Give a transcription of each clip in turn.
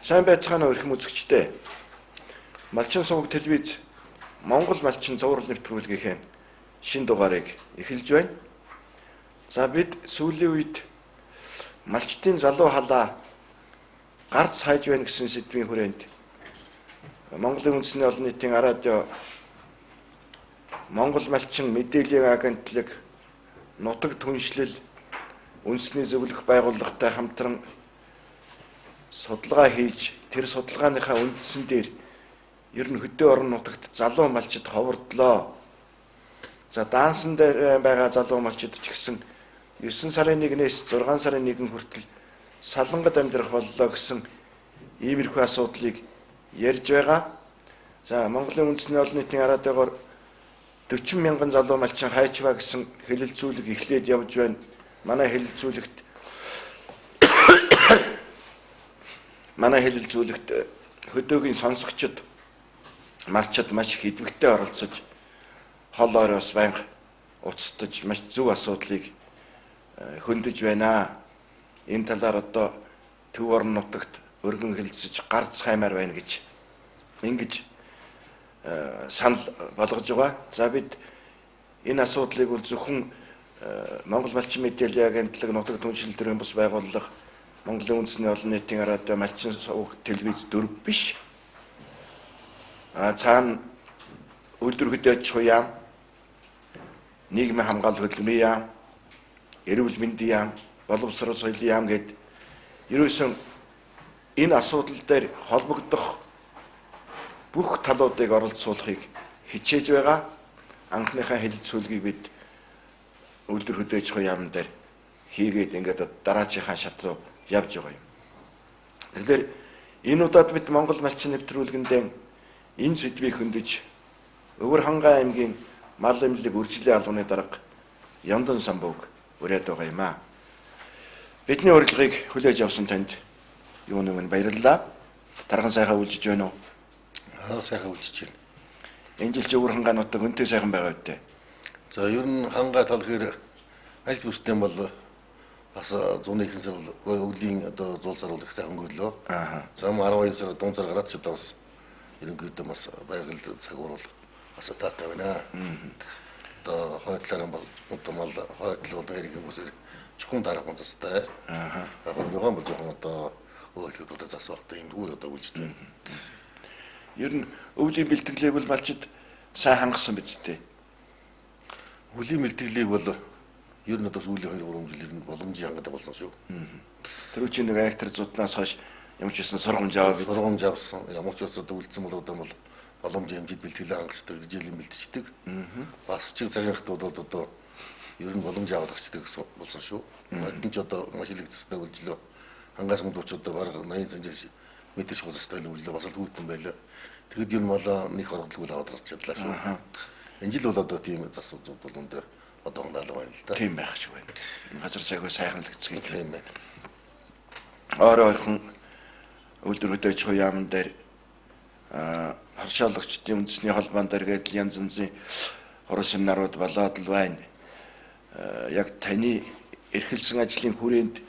Сайн байцгаана уу эрхэм үзэгчдээ. Малчин суваг телевиз Монгол малчин цуврал нэвтрүүлгийнхээ шинэ дугаарыг эхэлж байна. За бид сүүлийн үед малчдын залуу халаа гарц хайж байна гэсэн сэдвийн хүрээнд Монголын үндэсний олон нийтийн радио Монгол малчин мэдээллийн агентлаг нутаг түншлэл үндэсний зөвлөх байгууллагатай хамтран судалгаа хийж тэр судалгааныхаа үндсэн дээр ер нь хөдөө орон нутагт залуу малчид ховордлоо. За даансан дээр байгаа залуу малчид ч гэсэн 9 сарын 1-ээс 6 сарын 1 хүртэл салангад амьдрах боллоо гэсэн иймэрхүү асуудлыг ярьж байгаа. За Монголын үндэсний олон нийтийн радиогоор 40 мянган залуу малчин хайчваа гэсэн хэлэлцүүлэг эхлээд явж байна. Манай хэлэлцүүлэгт хөдөөгийн сонсогчид малчид маш их идэвхтэй оролцож хол ойроос байнга уцтаж маш зөв асуудлыг хөндөж байна. Энэ талаар одоо төв орон нутагт өргөн хэлэлцэж гарц хаймаар байна гэж ингэж санал болгож байгаа. За бид энэ асуудлыг бол зөвхөн Монгол малчин мэдээллийн агентлаг, нутаг түншлэл төрийн бус байгууллага, Монголын үндэсний олон нийтийн радио, малчин суваг телевиз дөрв биш. Цаана үйлдвэр хөдөө аж ахуйн яам, нийгмийн хамгаалал хөдөлмөрийн яам, эрүүл мэндийн яам, боловсрол соёлын яам гээд ерөөсөн энэ асуудал дээр холбогдох бүх талуудыг оролцуулахыг хичээж байгаа. Анхныхаа хэлэлцүүлгийг бид үйлдвэр хөдөө аж ахуйн яам дээр хийгээд ингээд дараачийнхаа шат руу явж байгаа юм. Тэгэхээр энэ удаад бид Монгол малчин нэвтрүүлгэндээ энэ сэдвийг хөндөж Өвөр-Хангай аймгийн мал эмнэлэг үржлийн албаны дарга Ямдан Самбууг ураад байгаа юм аа. Бидний урилгыг хүлээж авсан танд юуны өмнө баярлалаа. Тархан сайхан үлжиж байна уу? Аа, сайхан үлжиж байна. Энэ жил чи Өвөр-Хангай нутаг өнтэй сайхан байгаа үедээ. За ер нь хангай тал гэхээр аль бүсдэн бол бас зуны ихэнх сар бол өвлийн одоо зуул сар бол их сайхан өнгөрлөө. За мөн 12 сар дунд сар гараад ч одоо бас ерөнхийдөө бас байгаль цаг уурал бас таатай байна. Одоо хойдлоор бол одоо мал хойдол бол эрэг хүмүүсээр чухам дарах онцтой. Яг өөрөөр бол жоохон одоо өөлгөд одоо зас багтай юм дүүр одоо үлжиж байна. Ер нь өвлийн бэлтгэлийг бол малчид сайн хангасан биз дээ. Өвлийн бэлтгэлийг бол ер нь одоо сүүлийн 2 3 жил ер нь боломжийн хангадаг болсон шүү. Тэр үчи нэг актер зуднаас хойш ямар ч байсан сургамж аваа. Сургамж авсан. Ямар ч байсан одоо үлдсэн бол одоо бол боломжийн хэмжээд бэлтгэлээ хангацдаг, жилийн бэлтждэг. Бас чиг цагийн хатууд бол одоо ер нь боломж аваад гарчдаг болсон шүү. Модон ч одоо маш илэг застай үлжлөө. Хангаас мөдөөч одоо бараг 80 сая метр чухал застай үлжлөө. Бас л хүүтэн байлаа. Тэгэд ер нь малаа нэг хорогдлгүй аваад гарч чадлаа шүү. Энэ жил бол одоо тийм зас зуд бол өндөр одоо хандаалга байна л да. Тийм байх шиг байна. Газар сайгүй сайхан л гэцгий. Тийм байна. Ойр ойрхон үйлдвэр хөдөө аж ахуйн яамн дээр хоршоолагчдын үндэсний холбоон дээр гээд янз янзын хурал семинарууд болоод л байна. Яг таны эрхэлсэн ажлын хүрээнд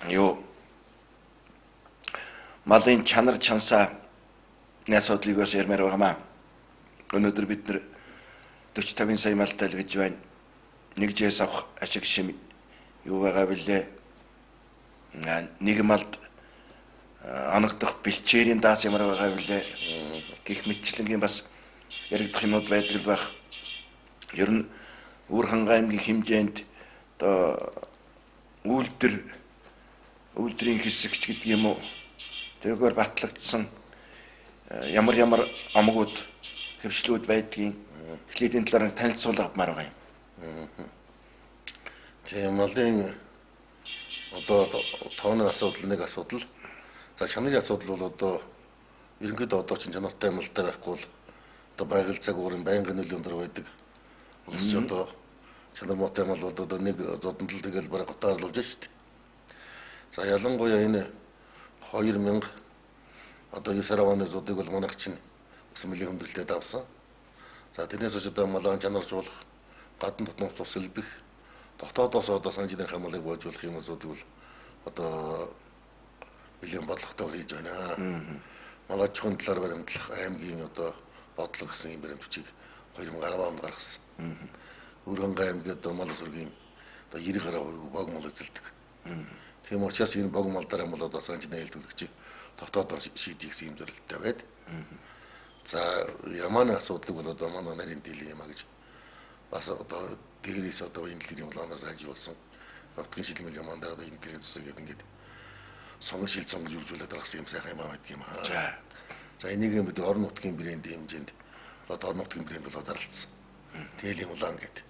юу малын чанар чансаа асуудлыг бас ярмаар байгаамаа. Өнөөдөр бид нар 45 сая малтай л гэж байна. Нэг жээс авах ашиг шим юу байгаа бilé? Нэг малд оногдох бэлчээрийн даас ямар байгаа бilé? Гэх мэтчлэнгийн бас яригдах юмуд байдаг л байх. Ер нь Өвөр-Хангай аймгийн хэмжээнд одоо үйлдвэрийн хэсэгч гэдэг юм уу? Тэргээр батлагдсан ямар ямар омгууд хөвшлүүд байдгийг эхлээд энэ талаар танилцуулга авмаар байгаа юм. Тийм малын одоо тооны асуудал нэг асуудал. За чанарын асуудал бол одоо ерөнхийдөө одоо чинь чанартай малтай байхгүй бол одоо байгаль цаг уурын байнгын нөлөө өндөр байдаг. Улс ч одоо чанар муутай мал бол одоо нэг зодонд л тэгэл бараг готоорлуулж шүү дээ. За ялангуяа энэ 2000 одоо 9 оны зуудыг бол манайх чинь бас нэлийн хүндрэлтэй давсан. За тэрнээс хойш одоо малаа чанаржуулах, гадна дотноос цус элбэх, дотоодоос одоо санжийн хамгааллыг боожуулах юм асуудыг бол Одоо нэлийн бодлоготой хийж байна. Мал аж ахуйн талаар баримтлах аймгийн одоо бодлого гэсэн юм баримтчийг 2010 онд гаргасан. Өвөрхангай аймгийн одоо мал сүргийн одоо 90 гаруй бог мал эзэлдэг. Тийм учраас энэ бог мал дараа мал одоо санжны ээлжлэгчийг тогтоодоо шийдэх гэсэн юм зорилттой байд. За ямааны асуудлыг бол одоо манай нарийн дийлэн ямаа гэж бас одоо дээрээс одоо энэ дэлхийн улаанаар сайжруулсан нутгийн шилмэл ямаан дээр одоо энэ дэлхийн цусыг ингээд сонгон шил сонгож үржүүлээд гаргасан юм сайхан юм байдаг юм аа. За энийг бид орон нутгийн брендийн хэмжээнд одоо орон нутгийн брэнд болго зарлцсан. Тээлийн улаан гэдэг.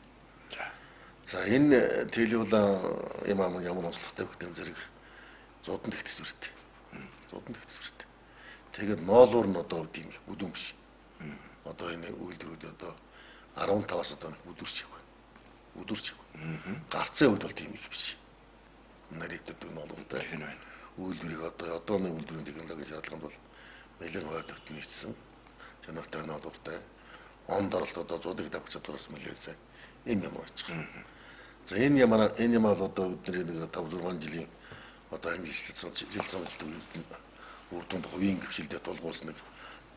За энэ тээлийн улаан юм аа ямар онцлогтой вэ гэхээр зэрэг зудан тэгтсвэртэй. Зудан тэгтсвэртэй. Тэгээд ноолуур нь одоо тийм их бүдүүн биш. Одоо энэ үйлдвэрүүд одоо 15-аас одоо бүдүүрч их байна. Бүдүүрч их. Гарцын хувьд бол тийм их биш. Нарийнтэй ноолууртай. Энэ байна. Үйлдвэрийг одоо одооны үйлдвэрийн технологийн шаардлаганд бол нэлээд хойр төвт нийцсэн. Чанартай ноолууртай. Онд оролт одоо зуудыг давх чадвараас нэлээсэ ийм юм байж байгаа. За энэ ямаа бол одоо бидний нэг 5 6 жилийн одоо аймгийн жил сонголтын үр дүнд хувийн гвшилдээ тулгуурсан нэг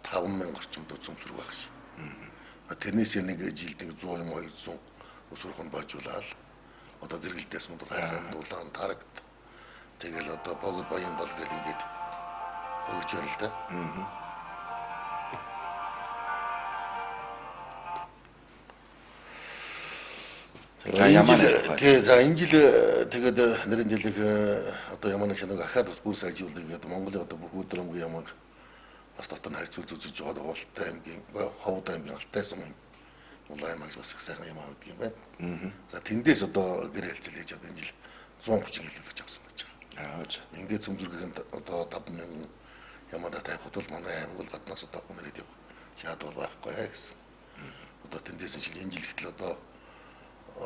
5000 орчим цөмсрэг байх шээ. Тэрнээс нэг жилд нэг 100 юм 200 өсвөрх нь божуулаад одоо зэрэгэлдээс мод хайрхан дулаан тарагт тэгэл одоо богд баян гол гэл ингээд өгч байна л да. За энэ жил тэгээд нэрийн жилих одоо ямааны чанарыг ахаад бас бүр сайжруулах гэдэг Монголын одоо бүх өдөр омгийн ямаг бас дотор нь харьцуулж үзэж байгаа Ховолтой аймгийн Ховд аймгийн Алтай сумын улаан ямаг бас их сайхан ямаа гэдэг юм байна. За тэндээс одоо гэр хэлцэл хийж одоо энэ жил 130 хэлбэлж авсан байж байгаа. Ингээд цөмзөргийн одоо 5000 ямаадаа тавихад бол манай аймаг бол гаднаас одоо хүн ирээд явах шаардлага байхгүй гэсэн. Одоо тэндээс жил энэ жил ихтэл одоо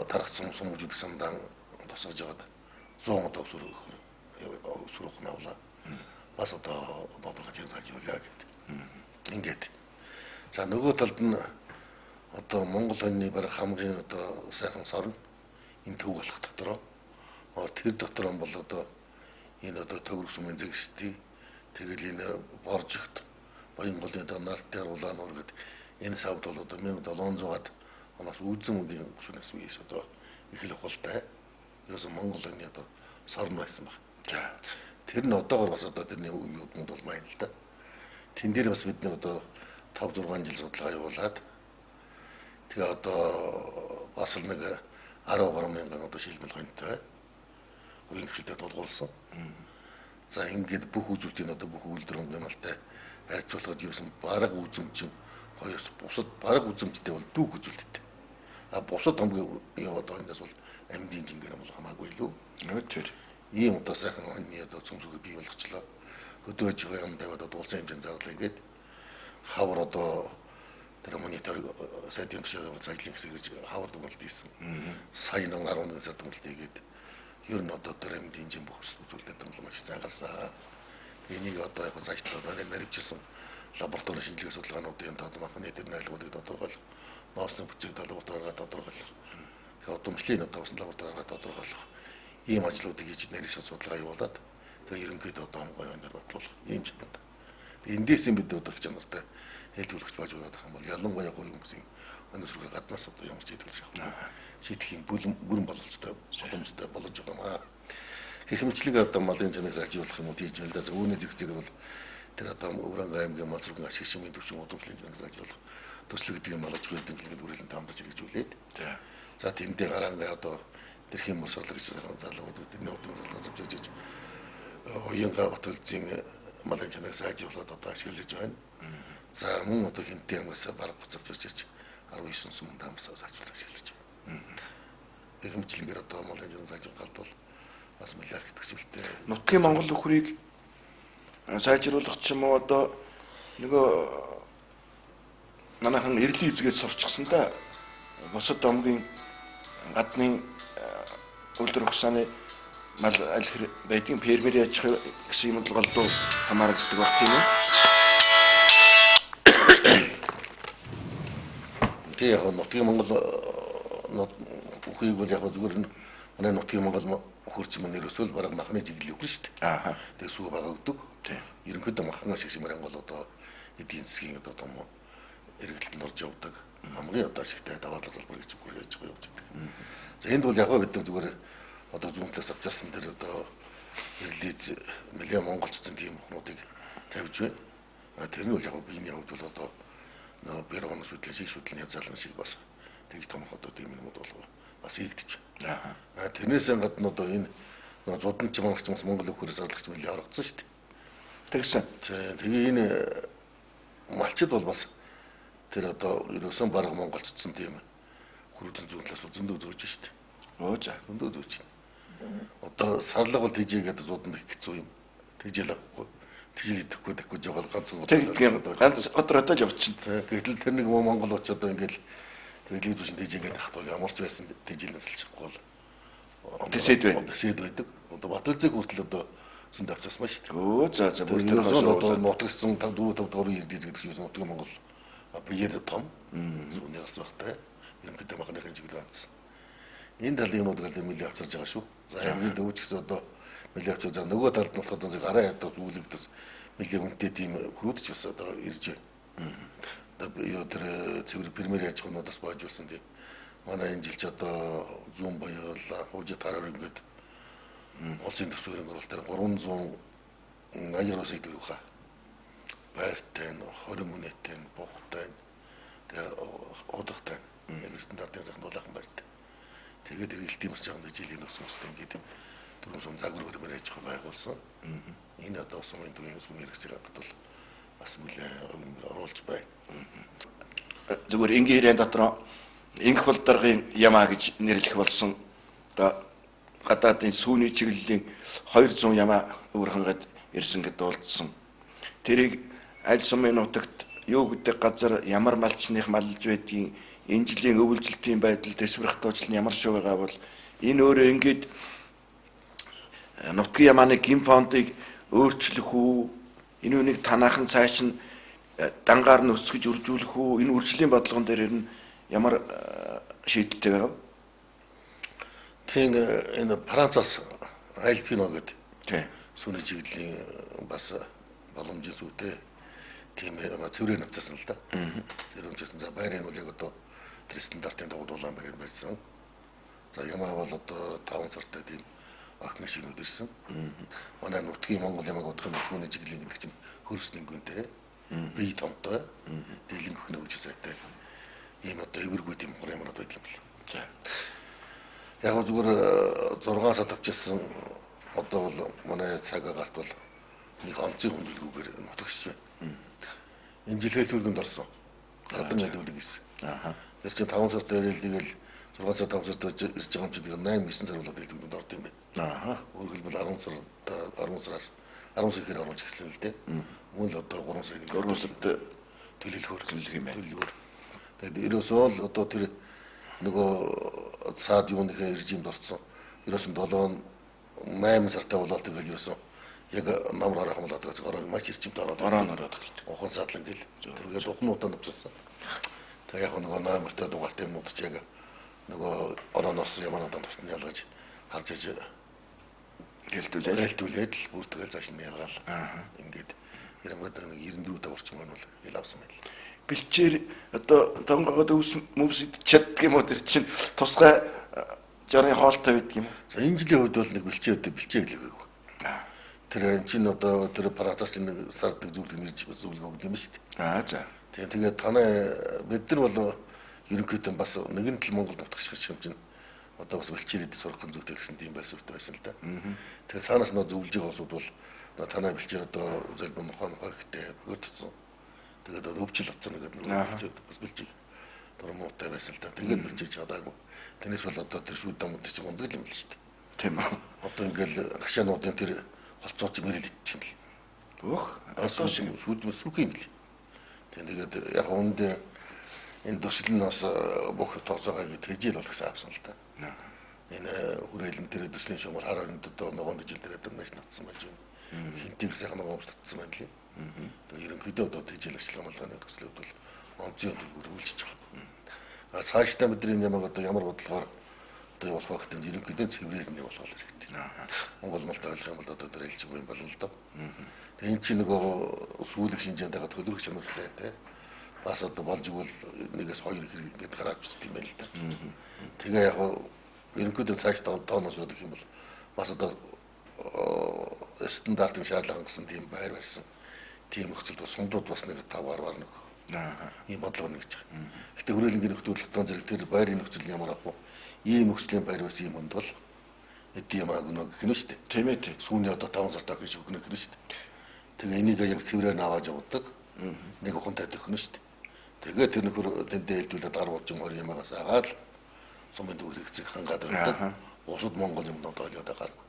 тарах сум сумж гэсэн дан тусгаж яваад 100 одоо өсвөрөх нь авлаа. Бас одоо бодлого хажиг сайжруулъя гэдэг. Ингээд. За нөгөө талд нь одоо Монгол хоньны баг хамгийн одоо сайхан сорно энэ төв болох дотроо. Тэр дотроо бол одоо энэ одоо төгрөг сумын зэгсдий тэгэл энэ боржигт Баянголын одоо нарт улаан нуур гэдэг энэ савд бол одоо 1700-аад оноос үүзэн мөнгийн гүшүүнээс үеэс одоо их л ухалтай. Ерөөсөн Монгол хоньны одоо сорно байсан баг. Тэр нь одоогор бас одоо тэрний юмуд бол маяг л да. Тэн дээр бас бид нар одоо 5 6 жил судалгаа явуулаад тэгээ одоо бас л нэг 13 мянган одоо шилмэл хоньтой хувийн гвшилтэд тулгуурласан. За ингээд бүх үзүүлэлтийг одоо бүх үйлдвэр хөнгөн малтай харьцуулахад ерөөсөн бараг үзэмжин хоёроос бусад бараг үзэмжтэй бол дүүх үзүүлэлттэй. А бусад хонгийн одоо хоньноос бол амьдын жингээр бол хамаагүй илүү. Тэр. Ийм одоо сайхан хоньны одоо цөмсөгийг бий болгочлоо. Хөдөө аж ахуйн яам тавиад одоо улсын хэмжээнд зарлаа ингээд хавар одоо тэр монитор сайдын тушаал ажлын хэсэг гэж хавар дүгнэлт хийсэн. Сая 11 сар дүгнэлт хийгээд ер нь одоо тэр амьдын жин бүх үзүүлэлт бол маш сайн гарсан. Энийг одоо яг цаашлаад одоо наривчилсан лабораторийн шинжилгээ судалгаануудын тодорхой тэр нойлгуудыг тодорхойлох, ноосны бүцийг лабораториороо тодорхойлох. Тэгээ удамшлын одоо бас лабораториороо тодорхойлох ийм ажлуудыг хийж нарийнсан судалгаа явуулаад тэгээ ерөнхийдөө одоо онгой өндөр батлуулах ийм чанартай. Эндээс юм бид одоо их чанартай хэлтгүүлэгч байж байгаа юм бол ялангуяа гоё хүмүүсийн өндөр сүргээ гаднаас одоо ямар ч хэдүүлж авах шийдэх юм бүрэн боломжтой боломж байгаа юм аа. Гэх мэтлэг одоо малын чанарыг сайжруулах юм уу тийж л да. Үүний зэрэгцээгээр бол тэр одоо Өвөрангай аймгийн мал сүргэн ашиг шимийн төвшин удамшлын чанарыг сайжруулах төсөл гэдэг юм малж хөлдөлгөнд хүрээлэн таамдаж хэрэгжүүлээд. За тэндээ гарангаа одоо тэрхийн мөр сурлаг гэж сайхан залгууд тэрний удам залгаа зөвчөж иж уянга Батөлзийн малын чанарыг сайжруулаад одоо ашиглаж байна. За мөн одоо Хинтээ аймагаас бараг гоцовчирч иж 19 сум дамсаа сайжруулах ашиглаж байна. Гэх мэтлэнгээр одоо малын чанар сайжруулах талд бол бас нэлээд хэцүүтэй. Нутгийн Монгол нөхрийг сайжруулах ч юм уу одоо нөгөө манайхан эрлийн эзгээс сурчсан да. Бусад омгийн гадны үйлдвэр хугацааны мал аль хэр байдгийн фермер аж ахуй гэсэн юмд л голдуу хамаардаг баг тийм үү? Тий яг нутгийн Монгол үхийг бол яг зүгээр нь манай нутгийн Монгол үхэрч мөн ерөөсөө л бараг махны чиглэл үхэр шүү дээ. Аа. Тэгээ сүү бага өгдөг. Тийм. Ерөнхийдөө махан ашиг шимэр ангол одоо эдийн засгийн одоо том эргэлтэнд орж явдаг. Хамгийн одоо ашигтай даваарлага салбар гэж үхэр яаж явж байдаг. За энд бол яг бид нар зүгээр одоо зүүн талаас авчаасан тэр одоо релиз нэлээд монголчдын тийм бүхнүүдийг тавьж байна. Тэр нь бол яг биений хувьд бол одоо нөгөө бюроны шүтлэн шиг шүтлэн язаалан шиг бас тэгж томх одоо тийм юмуд болов бас хийгдэж байна. Аа. Тэрнээс гадна одоо энэ нөгөө зудан ч манагч бас Монгол өхөрөөс арлагч нэлээд орогдсон шүү дээ. Тэгсэн. Тэгээ энэ малчид бол бас тэр одоо ерөөсөн бараг монголчдсон тийм хөрүүдэн зүүн талаас зөндөө зөөж шүү дээ. Оо за. Зөндөө зөөж байна. Одоо сарлага бол тэжээгээд зууданд их хэцүү юм. Тэжээл авахгүй. Тэжээл идэхгүй тахгүй жогол ганцхан Тэг ганц өдрөдөө л явчихна. Гэтэл тэр нэг монгол очоод ингээл релиз үшин тэжээгээд ахт бол ямар ч байсан тэжээл насалчихгүй бол Тэсэд байна. Тэсэд байдаг. Одоо Батөлзэг хүртэл одоо зөнд авчихсан ба шүү дээ. Өө за за бүр тэр одоо нутагсан 5 4 5 дугаар релиз гэдэг чинь нутгийн Монгол биеэр том. Зүүнний гарц багтай. Ерөнхийдөө махныхын чиглэл хандсан. Энэ талын юмнууд гал нэлээд авчирж байгаа шүү. За аймгийн төвч гэсэн одоо нэлээд авчир. За нөгөө талд нь болохоор зэрэг гараа ядуу зүйлэгдэс нэлээд үнэтэй тийм хөрүүдч бас одоо ирж байна. Одоо юу тэр цэвэр премьер яаж хонуудаас болж байсан тийм. Манай энэ жил ч одоо зүүн баярлаа хуужид гараар ингээд улсын төсвийн оруулалт дээр 380 сая төгрөг хаа. Байртай нь 20 үнэтэй нь бухтай нь тэгээ удахтай нь энэ стандартын зах дулаахан байртай. Тэгээд эргэлтийн бас жоохон жилийн нөхцөл мөстэй ингээд дөрвөн сум загвар хөрмөр аж ахуй байгуулсан. Энэ одоо сумын төрийн сумын хэрэгцээг хангахад бол бас нэлээд оруулж байна. Зүгээр энгийн хэрэг дотор инх булдаргын ямаа гэж нэрлэх болсон. Одоо гадаадын сүүний чиглэлийн 200 ямаа өвөр хангад ирсэн гэдээ дуулдсан. Тэрийг аль сумын нутагт юу гэдэг газар ямар малчных малж байдгийг энэ жилийн өвөлжилтийн байдал тэсвэрх тоожил нь ямар шиг байгаа бол энэ өөрөө ингээд нутгийн ямааны гин фондыг өөрчлөх үү, энэ үнийг танаахан цааш нь дангаар нь өсгөж үржүүлэх үү, энэ үржлийн бодлогон дээр ер нь ямар шийдэлтэй байгаа вэ? Тийм энэ Францаас Альпино гэдэг тийм сүүний чиглэлийн бас боломжийн сүйтэй тийм цэврээр навцсан л да. Цэврээр навцсан. За байрын бол яг одоо тэр стандартын дагуу дулаан байрыг барьсан. За ямаа бол одоо 5 сартай тийм охины шигнүүд ирсэн. Манай нутгийн Монгол ямааг бодох юм сүүний чиглэл гэдэг чинь хөрс нэнгүнтэй, бие томтой, дийлэн хөхнө өгч сайтай. Ийм одоо эвэргүй тийм хор ямард байдаг юм л. За. Яг гоо зүгээр 6 сар тавьчихсан одоо бол манай цаг агарт бол нэг онцгийн хүндлэгүүгээр нутагшиж байна. Энэ жил хэлбэргэнд орсон. Гардан хэлбэлэг хийсэн. Аа. Тэр чинь 5 сард ирэл тэгэл 6 сар 5 сард ирж байгаа юм чи тэгэл 8 9 сар болоод хэлбэргэнд орд юм байна. Аа. Өөрөөр хэлбэл 10 сар 10 сараас 10 сар ихээр оруулж эхэлсэн л дээ. Мөн л одоо 3 сарын 3 сард төлөлөхөөр төлөх юм байна. Төлөлөхөөр. Тэгээд ерөөсөө л одоо тэр нөгөө цаад юуныхээ режимд орцсон. Ерөөсөн 7 8 сартай болоод тэгэл ерөөсөн яг намар орох юм бол одоо ороо маш эрчимтэй ороод Ороо ороод эхэлдэг. Ухан садлан гэл. Тэгээд ухнуудаа навцсан. Тэгээ яг нөгөө номертой дугаартай юмнууд ч яг нөгөө орооноос ямаануудаа тусна ялгаж харж иж Хэлтүүлээ. хэлтүүлээд л бүр тэгэл цааш нь ялгаал. Аа. Ингээд ярангууд нэг 94 та орчим маань бол хэл авсан байл. Бэлчээр одоо тонгогод өвс мөвс идэж чаддаг юм уу тэр чинь тусгай жорын хоолтой байдаг юм уу? За энэ жилийн хувьд бол нэг бэлчээ өдөө бэлчээ хэлээгүй. Аа. Тэр эн чинь одоо тэр парацаас чинь нэг сард нэг зүйлийг нэрж зүйлг өгд юм шүү дээ. Аа за. Тийм тэгээд танай бид нар бол ерөнхийдөө бас нэгэн тал Монгол нутагших юм чинь одоо бас бэлчээр идэх сурах зүйтэй гэсэн тийм байр суурьтай байсан л да. Тэгээд цаанаас нөө зөвлөж байгаа улсууд бол танай бэлчээр одоо залбир нухаа нухаа ихтэй богиотцсон. Тэгээд өвчл авцсан гэдэг нэг бэлчээр бас бэлчийг дор муутай байсан л да. Тэгээд бэлчийг чадаагүй. Тэрнээс бол одоо тэр шүүд дамууд чинь мундаг юм л шүү дээ. Тийм үү. Одоо ингээл хашаануудын тэр холцоо чи мэрэл идчих юм л. Өөх. Одоо шиг шүүд сүх юм л. Тэгээд яг үүндээ энэ төсөл нь бас бүх тооцоогоо тэжээл болох гэсэн авсан л да. Энэ хүрээлэн дээр төслийн шугамар хар оронд одоо ногоон жил дээр одоо маш натсан байж байна. Хинтийг сайхан ногоон татсан байна лээ. Тэгээ ерөнхийдөө одоо тэжээл ажиллагаа малгааны төслүүд бол онцгийн төлөвлөгөөр үйлчилж байгаа. А цаашдаа бидний ямаг одоо ямар бодлогоор Одоо явуулах багтын ерөнхийдөө цэврээр нь явуулах хэрэгтэй. Монгол малтай ойлгох юм бол одоо тэр хэлж юм болно л доо. Тэгээ эн чинь нөгөө сүүлэг шинжээнд байгаа төлөвлөх чанар их сайтай. Бас одоо болж игэл нэгээс хоёр хэрэг ингээд гараад бичдэг юм байна л да. Тэгээ яг ерөнхийдөө цааш тооноос өгөх юм бол бас одоо стандартын шаардлага хангасан тийм байр барьсан. Тийм нөхцөлд бас сумдууд бас нэг 5 гарвар нэг ийм бодлого нэгж байгаа. Гэтэ хүрээлэнгийн нөхцөл зэрэг тэр байрын нөхцөл нь ямар ах вэ? Ийм нөхцөлийн байр байсан юм хонд бол эдийн юм агнө гэх нь шүү дээ. Тийм ээ. Сүүний одоо 5 сард огш өгнө гэх нь шүү дээ. Тэгээ энийг яг цэврээр нь аваад явдаг. Нэг ухаантай төрхнө шүү дээ. Тэгээ тэр нөхөр тэндээ хэлдүүлээд 10 30 20 юмагаас агаад л сумын дүүр хэрэгцээг хангаад байдаг. Бусад Монгол юм доо ойлоод байгаагүй.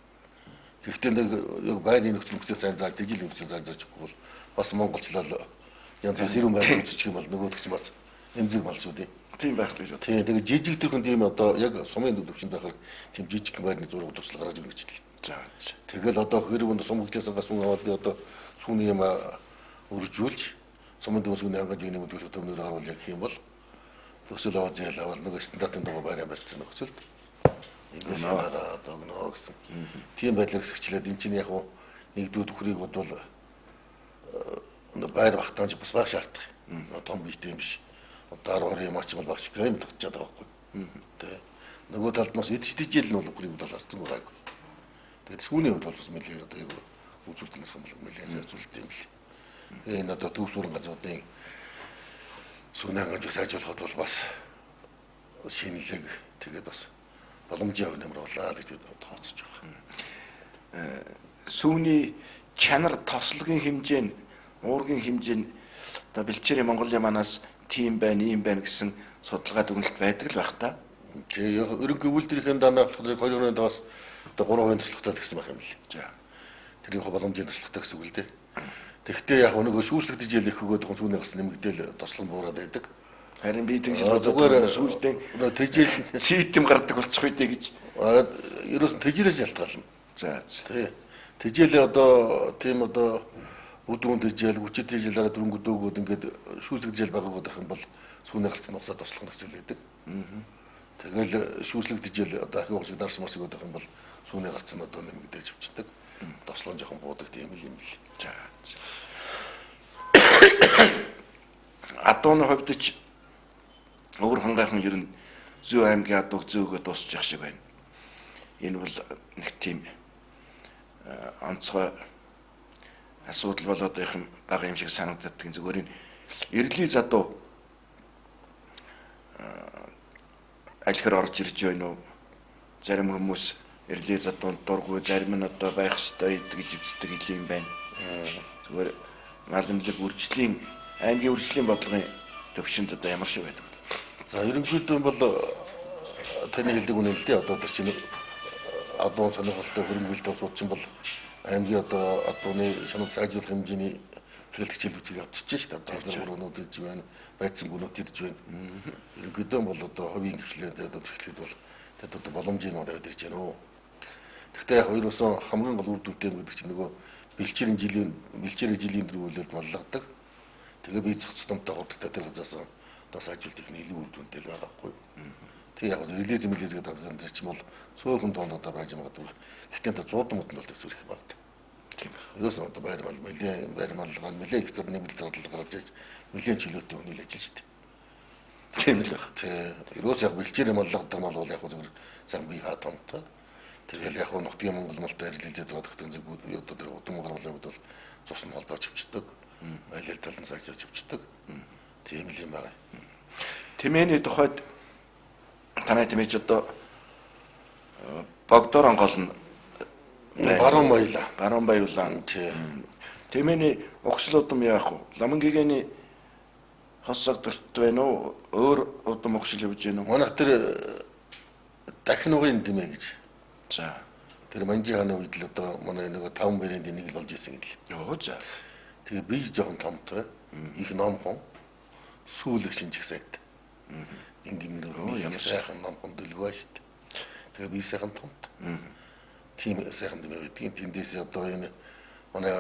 Гэхдээ нэг яг байрны нөхцөл мөцөө сайн зааж, дижил нөхцөл сайн зааж өгөхгүй бол бас монголчлал янз бүр сэрүүн байр үзчих юм бол нөгөөх чинь бас эмзэг мал шүү дээ. Тийм байх гэж байна. Тийм тэгээ жижиг төрхөн тийм одоо яг сумын төвшөнд байхаар тийм жижиг байрны зураг төсөл гаргаж өгнө гэж хэлээ. За. Тэгэл одоо хэрэг өнд сум хөглөөс сүүн аваад би одоо сүүний юм өржүүлж сумын төв сүүний хангаж нэг өдөглөх төмнөр харуулъя гэх юм бол төсөл аваад зээл аваад нөгөө стандартын дагуу байр барьсан нөхцөлд ингээс аваад одоо өгнө гэсэн. Тийм байдлаар хэсэгчлээд эн чинь яг нэгдүгээр төхрийг бодвол байр багтаанч бас баг шаардах. Том биетэй юм биш. Одоо 10 20 юм ачмал баг шиг юм татчаад байгаа байхгүй. Тэ. Нөгөө талд нь бас эдч дижэл нь бол үхрийг бол харцсан байгаагүй. Тэгээд сүүний хувьд бол бас нэлээ одоо яг үзүүлэлт юм бол нэлээ сайн үзүүлэлт юм л. Тэгээ энэ одоо төв сүрэн газруудын сүүний хангамж сайжруулахад бол бас шинэлэг тэгээд бас боломжийн хувь нэмэр боллаа гэж би тооцож байна. Сүүний чанар тослогийн хэмжээ нь уургийн хэмжээ нь одоо бэлчээрийн Монголын манаас тийм байна, ийм байна гэсэн судалгаа дүгнэлт байдаг л байх та. Тэгээ ерөнхий үйлдвэрийн данаар болохоор 2 оны даас одоо 3% туслахтай л гэсэн байх юм л. За. Тэр их боломжийн туслахтай гэсэн үг л дээ. Тэгэхдээ яг нөгөө шүүслэг дижэл их өгөөд хүн сүүний гарсан нэмэгдээл тослон буураад байдаг. Харин би тэгж зүгээр сүүлдээ тэжээл ситэм гардаг болчих үү гэж. Ерөөс нь тэжээлээс ялтгаална. За. Тий. Тэжээлээ одоо тийм одоо бүдүүн тэжээл, хүчит тэжээлээрээ дөрөнгө дөөгөөд ингээд шүүслэг тэжээл байгаагүй байх юм бол сүүний гарцсан багсаа туслах нөхцөл байдаг. Тэгэл шүүслэг тэжээл одоо ахиу шиг дарс марс өгöd байх юм бол сүүний гарцсан одоо нэмэгдэж авчдаг. Тослон жоохон буудаг тийм л юм л. За. Адууны хувьд ч өвөр хангайхан ер нь Зүү аймгийн адууг зөөгөө дуусчих шиг байна. Энэ бол нэг тийм онцгой асуудал болоод их юм бага юм шиг санагддаг. Зүгээр энэ эрлийн задуу алхир орж ирж байна уу? Зарим хүмүүс эрлийн задуунд дургүй, зарим нь одоо байх ёстой гэж үздэг юм байна. Зүгээр мал эмнэлэг үржлийн аймгийн үржлийн бодлогын төвшөнд одоо ямар шиг байдаг вэ? За ерөнхийдөө бол таны хэлдэг үнэ л дээ. Одоо тэр чинь адуун сонирхолтой хөрөнгө бэлтгэл сууд чинь бол аймгийн одоо адууны шанал сайжруулах хэмжээний хэлт хичээл бүцгийг авчиж шүү дээ. Одоо 3 нүүд ирж байна, байцсан гүнүүд ирж байна. Ерөнхийдөө бол одоо хувийн хвшлээр одоо тэгэхэд бол тэд одоо боломжийн мод аваад ирж байна уу. Гэхдээ яг ерөөсөн хамгийн гол үр дүнтэй юм гэдэг чинь нөгөө бэлчээрийн жилийн дөрвөлөлд маллагдаг. Тэгээ бие зах тутамтай хурдтай тэр газраас одоо сайжруулах их илүү үр дүнтэй л байгаа байхгүй. Тэгээ яг релиз мэлиз гэдэг авсан тэр чинь бол цөөхөн тоонд одоо байж магадгүй. Гэхдээ та 100 мод нь бол төсвөрөх багт. Тийм байх. Ерөөсөн одоо байр мал нэлээ байр малгай нэлээ их зэрэг нэмэлт зардал гарч иж нэлээ чөлөөтэй үнэл ажиллаж штэ. Тийм л байх. Тий. Ерөөс яг бэлчээрээ маллагдаг мал бол яг зүгээр зам бие хаа томтой. Тэгэл яг нутгийн Монгол малтай арилжаад байгаа төгтөн зэрэг одоо тэр удам гаргалаа бол цус нь холбооч авчдаг. Аль аль тал нь сайжирч авчдаг. Тийм л юм байна. Тэмээний тухайд танай тэмээж одоо Богдорон гол нь Баруун баялаа. Баруун баялаа. Тий. Тэмээний угшил удам яах вэ? Ламан гэгэний хос согдолт байна уу? Өөр удам угшил явж гэнэ үү? Манайх тэр дахин угын тэмээ гэж. За. Тэр Манжи хааны үед л одоо манай нөгөө 5 бэрийн нэг л болж исэн гэдэг. Йоо за. Тэгээ би жоохон томтой. Их номхон сүүлэг шинжих сайт. Ингийн нөр ямар сайхан номхон дэлгүү шүү дээ. Тэгээ би сайхан томт. Тийм сайхан дэмээ байдгийн. Тэндээс одоо энэ манай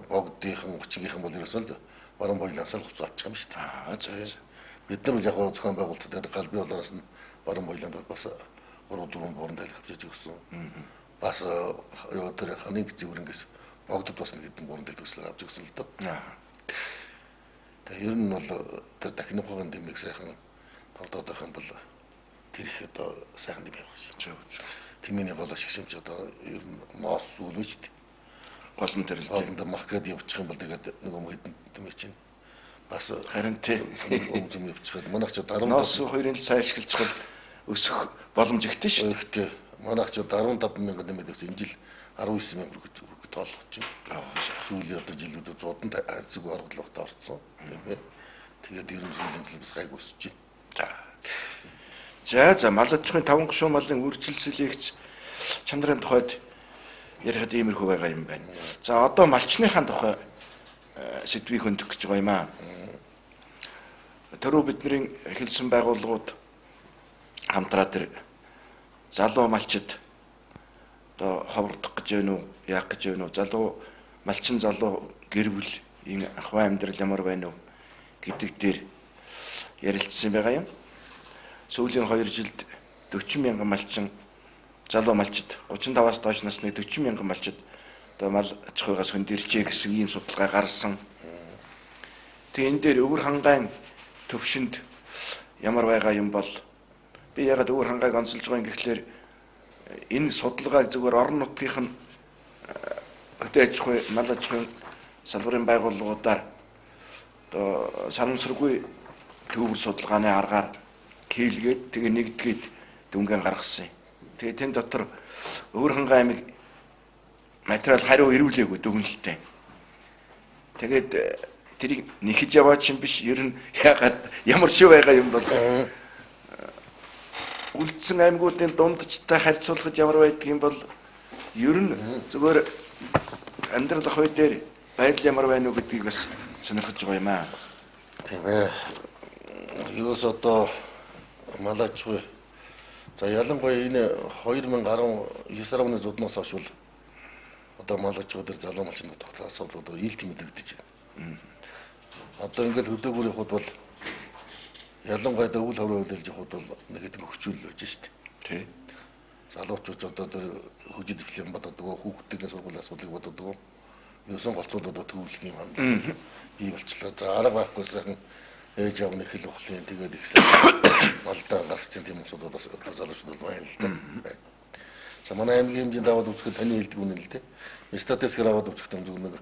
богдынхан гочгийнхан бол ерөөсөө л баруун баялаасаа л хувцас авчих юм шүү дээ. Аа за. Бид нар яг зохион байгуулалтад галбын улаараас нь баруун баялаанд бас 3-4 буурын тайлх авчиж өгсөн. Бас юу тэр ханын зэврэнгээс богдод бас нэг хэдэн буурын тайлх төслөөр авч өгсөн л доо. Тэгээ ер нь бол тэр дахин ухааны дэмийг сайхан тордоод байх юм бол тэр их одоо сайхан дэм явах шээ. Тэмээний гол ашиг шимч одоо ер нь ноос зүйл байж дээ. Гол нь тэр л. Гол нь мах гээд явчих юм бол тэгээд нөгөө хэдэн тэмээ чинь бас харин тий өм зөм явчихад манайх ч 15 ноос хоёрын л сайн ашиглаж бол өсөх боломж ихтэй шүү дээ. Ихтэй. Манайх ч 15 мянган тэмээд явсан. Энэ жил 19 мянга хүргэж тоолох чинь. Сүүлийн одоо жилүүдэд зудан зүг оруулахад орцсон. Тийм ээ. Тэгээд ер нь сүүлийн жил бас гайгүй өсөж байна. За за мал аж ахуйн 5 гишүүн малын үржил селекц чанарын тухайд ярихад иймэрхүү байгаа юм байна. За одоо малчныхаа тухай сэдвийг хөндөх гэж байгаа юм аа. Түрүү бидний хэлсэн байгууллагууд хамтраа тэр залуу малчид одоо ховордох гэж байна уу, яах гэж байна уу, залуу малчин залуу гэр бүл энэ ахуй амьдрал ямар байна уу гэдэг дээр ярилцсан байгаа юм. Сүүлийн 2 жилд 40 мянган малчин залуу малчид 35-аас доош насны 40 мянган малчид одоо мал аж ахуйгаас хөндөрчээ гэсэн ийм судалгаа гарсан. Тэгээ энэ дээр өвөр хангаан төвшөнд ямар байгаа юм бол би ягаад өвөр хангааг онцолж байгаа юм гэхлээр энэ судалгааг зүгээр орон нутгийнх нь хөдөө аж ахуй, мал аж ахуйн салбарын байгууллагуудаар одоо санамсаргүй төвөр судалгааны аргаар хийлгээд тэгээ нэгдгээд дүнгийн гаргасан юм. Тэгээ тэн дотор өвөр хангай аймаг материал хариу ирүүлээгүй дүгнэлттэй. Тэгээд тэрийг нэхэж яваач юм биш. Ер нь ягаад ямар шиг байгаа юм бол үлдсэн аймагуудын дундчтай харьцуулахад ямар байдаг юм бол ер нь зүгээр амьдрал ах үе дээр байдал ямар байна уу гэдгийг бас сонирхож байгаа юм аа. Тийм ээ. Юус одоо мал аж ахуй. За ялангуяа энэ 2019 оны зуднаас хойш бол одоо мал аж ахуй дээр залуу малчин тогтоох асуудлууд ил тэмдэглэж байна. Одоо ингээл хөдөөгөр явхад бол ялангуяа өвөл хаврын үйлдэлж явхад бол нэг хэдэн хөгжүүл байж штт. Тий. Залуучууд одоо тэр хөгжил дэвшлэн боддог, хүүхдүүдийн сургуулийн асуудлыг боддог. Ерөөсөн голцууд одоо төвлөх юм хандлага бий болчлоо. За арга байхгүй сайхан ээж аав нь хэл ухлын тэгээд их сайн малдаа гаргацсан тийм хүмүүсүүд бас одоо залуучууд бол байна л да. За манай аймгийн хэмжээнд аваад үзэхэд таны хэлдэг үнэ л дээ. Статистикээр аваад үзэхэд зөв нэг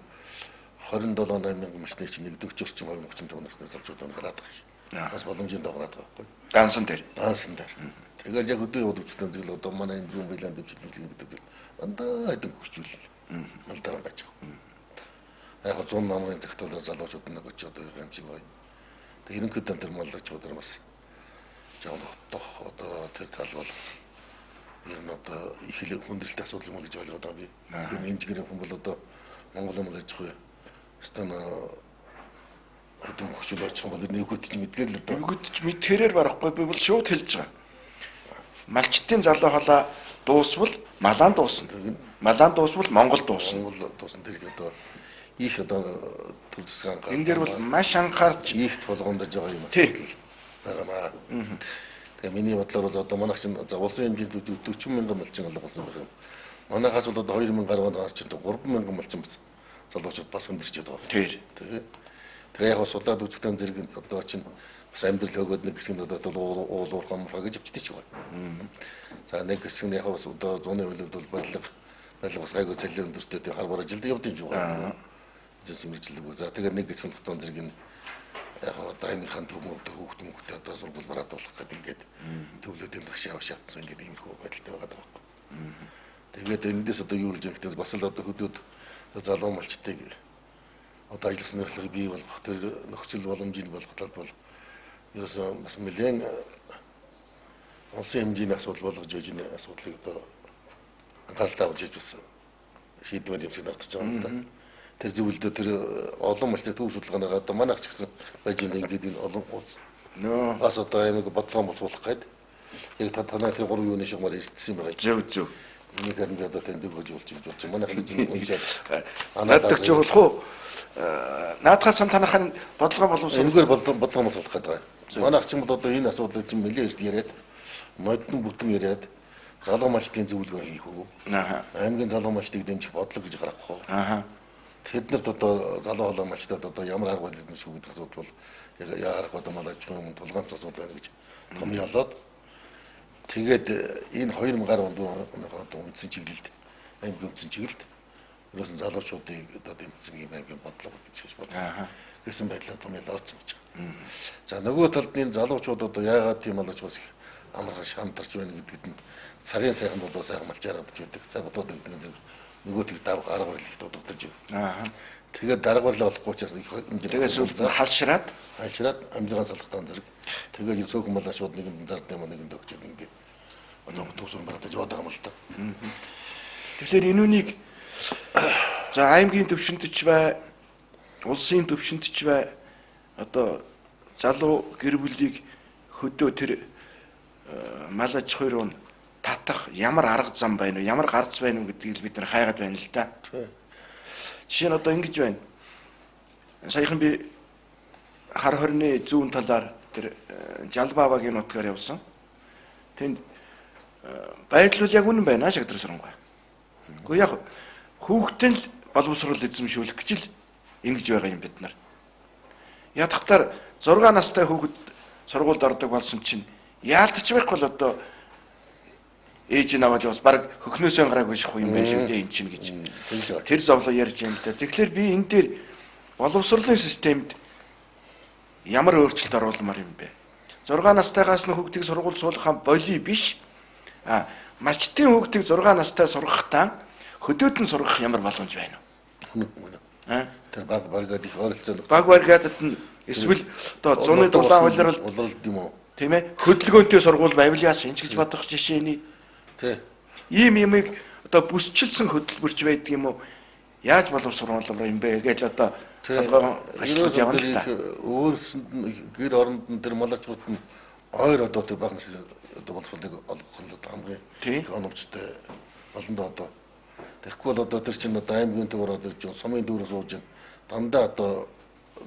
27 8 мянган машины чинь нэг 40 орчим 35 насны залуучууд нь гараад байгаа шин. Бас боломжийн доо гараад байгаа байхгүй. Дансан дээр. Дансан дээр. Тэгэл яг өдөө яваад үзэхдээ зөв л одоо манай энэ зүүн байлан дэвшил гэдэг зүйл дандаа хэдэн хөгжүүл малдаар байж байгаа. Яг 100 намрын цагт бол залуучууд нэг очиж одоо юм шиг байна. Тэг ерөнхийдөө тэр мал аж ахуй дээр бас жоон хотох одоо тэр тал бол ер нь одоо их л хүндрэлтэй асуудал юм гэж ойлгоод байгаа би. Тэр энэ жигэрийн хүн бол одоо Монголын мал аж ахуй өстөн хэдэн хөгжүүл очих юм бол нэгүүд ч мэдгээр л одоо нэгүүд ч мэдхээрээр барахгүй би бол шууд хэлж байгаа. Малчдын залуу халаа дуусвал малаан дуусна. Малаан дуусвал Монгол дуусна. Монгол дуусна тэр их одоо их одоо төр засгийн анхаарал. Энэ дээр бол маш анхаарч их тулгуундаж байгаа юм асуудал байгаа маа. Тэгээ миний бодлоор бол одоо манайх чинь за улсын хэмжээнд 40 мянган малчин алга болсон байх юм. Манайхаас бол одоо 2000 гаруй он чинь 3 мянган малчин бас залуучууд бас өндөрчээд байгаа. Тэр. Тэгээ яг судлаад үзэхдээ зэрэг одоо чинь бас амьдрал хөөгөөд нэг хэсэг нь одоо уул уурхай мурхай гэж өвчтэй ч байгаа. За нэг хэсэг нь яг бас одоо зуны хувьд бол барилга бас гайгүй цалин өндөртэй тэг хар бараа жилд явдсан ч байгаа. Бизнес мэргэжлэг. За тэгээ нэг хэсэг нь хотон зэрэг нь яг одоо аймгийнхаа төмөд хүүхд мөхтэй одоо сургууль бараад болох гэдэг ингээд төвлөд юм багш явж шавцсан ингээд иймэрхүү байдалтай байгаа байхгүй. Тэгээд эндээс одоо юу болж байгаа гэвэл бас л одоо хөдөөд залуу малчдыг одоо ажиллах сонирхлыг бий болгох тэр нөхцөл боломжийг болгох талд бол ерөөсөө бас нэлээд улсын хэмжээний асуудал болгож яж энэ асуудлыг одоо анхааралтай авч яж бас шийдмээр юм шиг надад байгаа юм л да. Тэр зөвлөдөө тэр олон малчны төв судалгаанаар одоо манайх ч гэсэн байж ингээд энэ олон ууц. Бас одоо аймаг бодлогоо боловсруулах гээд яг та танай тэр гурван юуны шугамар ирсэн юм байгаа. Зөв зөв. Энийг харин би одоо танд өгөж болж гэж бодож байна. Манайх л энэ уншаад наадах ч болох уу? Наадхаас танахын бодлогоо боловсруулах. Энэгээр бодлогоо боловсруулах гэдэг байна. Манайх ч юм бол одоо энэ асуудлыг чинь нэлээд эрт яриад модон бүтэн яриад Залуу малчдын зөвлөгөө хийх үү? Аа. Аймгийн залуу малчдыг дэмжих бодлого гэж гаргах уу? Аа. Тэднэрт одоо залуу халуун малчдад одоо ямар арга барил эзэмших үү гэдэг асуудал бол яг яарах одоо мал аж ахуйн өмнө тулгамц асуудал байна гэж томьёолоод тэгээд энэ 2000 гаруй онд одоо үндсэн чиглэлд аймгийн үндсэн чиглэлд ерөөсөн залуучуудыг одоо дэмжсэн ийм аймгийн бодлого гэж бодлоо гэсэн байдлаар томьёол орсон гэж байна. За нөгөө талд энэ залуучууд одоо яагаад тийм мал аж ахуйс их амархан шантарч байна гэдгэд нь цагийн сайхан болоо сайхан малч ярагдаж байдаг. Цаг удаад гэдэг нь нөгөөтийг дарга арга барил их дуудагдаж байна. Аа. Тэгээд дарга барил олохгүй учраас их хэмжээ. Тэгээд сүүлд халшраад амжилгаан салхтан зэрэг. Тэгээд цөөхөн малаа шууд нэгэнд зард юм нэгэнд өгч ингээд одоо төгсрөн барагдаж яваад байгаа юм л та. Тэгэхээр энэ үнийг за аймгийн төвшөнд ч бай, улсын төвшөнд ч бай одоо залуу гэр бүлийг хөдөө тэр мал аж ахуй руу татах ямар арга зам байна уу, ямар гарц байна уу гэдгийг бид нар хайгаад байна л да. Жишээ нь одоо ингэж байна. Саяхан би хар хорны зүүн талаар тэр Жалбавагийн нутгаар явсан. Тэнд байдал бол яг үнэн байна шагдар сурангуй. Гэхдээ яг хүүхдэн л боловсрол эзэмшүүлэх гэж л ингэж байгаа юм бид нар. Ядахтар 6 настай хүүхэд сургуульд ордог болсон чинь яалтч байхгүй л одоо ээж нь аваад явас баг хөхнөөсөө гараагүй шах юм байна шүү дээ эн чинь гэж. Тэр зовлон ярьж юм л да. Тэгэхээр би энэ дээр боловсролын системд ямар өөрчлөлт оруулмаар юм бэ? 6 настайгаас нь хүүхдийг сургууль суулгах боли биш. А малчдын хүүхдийг 6 настай сургахдаа хөдөөд нь сургах ямар боломж байна вэ? Тэр баг баргаад их ойролцоо баг баргаадад нь эсвэл одоо зуны дулаан улирал улиралд юм уу? Тийм ээ. Хөдөлгөөнтэй сургууль байвал яасан ч гэж бодох жишээний. Тий. Ийм юмыг одоо бүсчилсэн хөтөлбөрч байдаг юм уу? Яаж боловсруулмаар юм бэ гэж одоо толгойн ашиглаж явна л та. Өөрсөнд нь гэр оронд нь тэр малчууд нь ойр одоо тэр баг нас одоо боловсролыг олгох нь одоо хамгийн их оновчтой болондоо одоо. Тэгэхгүй бол одоо тэр чинь одоо аймгийн төв ороод ирж байна, сумын дүүрэн сууж байна. Дандаа одоо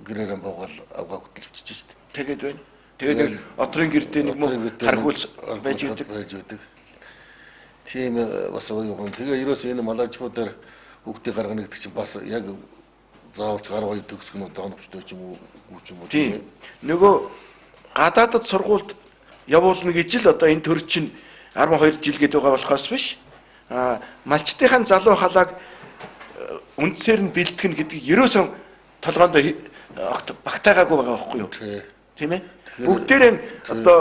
гэрээрээ буугаал авгаа хөтөлбөчж шүү дээ. Тэгээд байна. Тэгээд нэг отрын гэрдээ нэг мөн хархуул байж байдаг. Тийм бас юу юм. Тэгээ ерөөс энэ малажхуудаар хүүхдийг гаргана гэдэг чинь бас яг заавалч гар хоёр төгсгөн одоо оновчтой ч юм уу гүү ч юм уу тийм. Нөгөө гадаадд сургуульд явуулна гэж л одоо энэ төр чинь 12 жил гэдэг байгаа болохоос биш. А малчдынхаа залуу халааг үндсээр нь бэлтгэн гэдгийг ерөөсөн толгоонд багтаагаагүй байгаа байхгүй юу? Тийм ээ. Бүгдээрээ одоо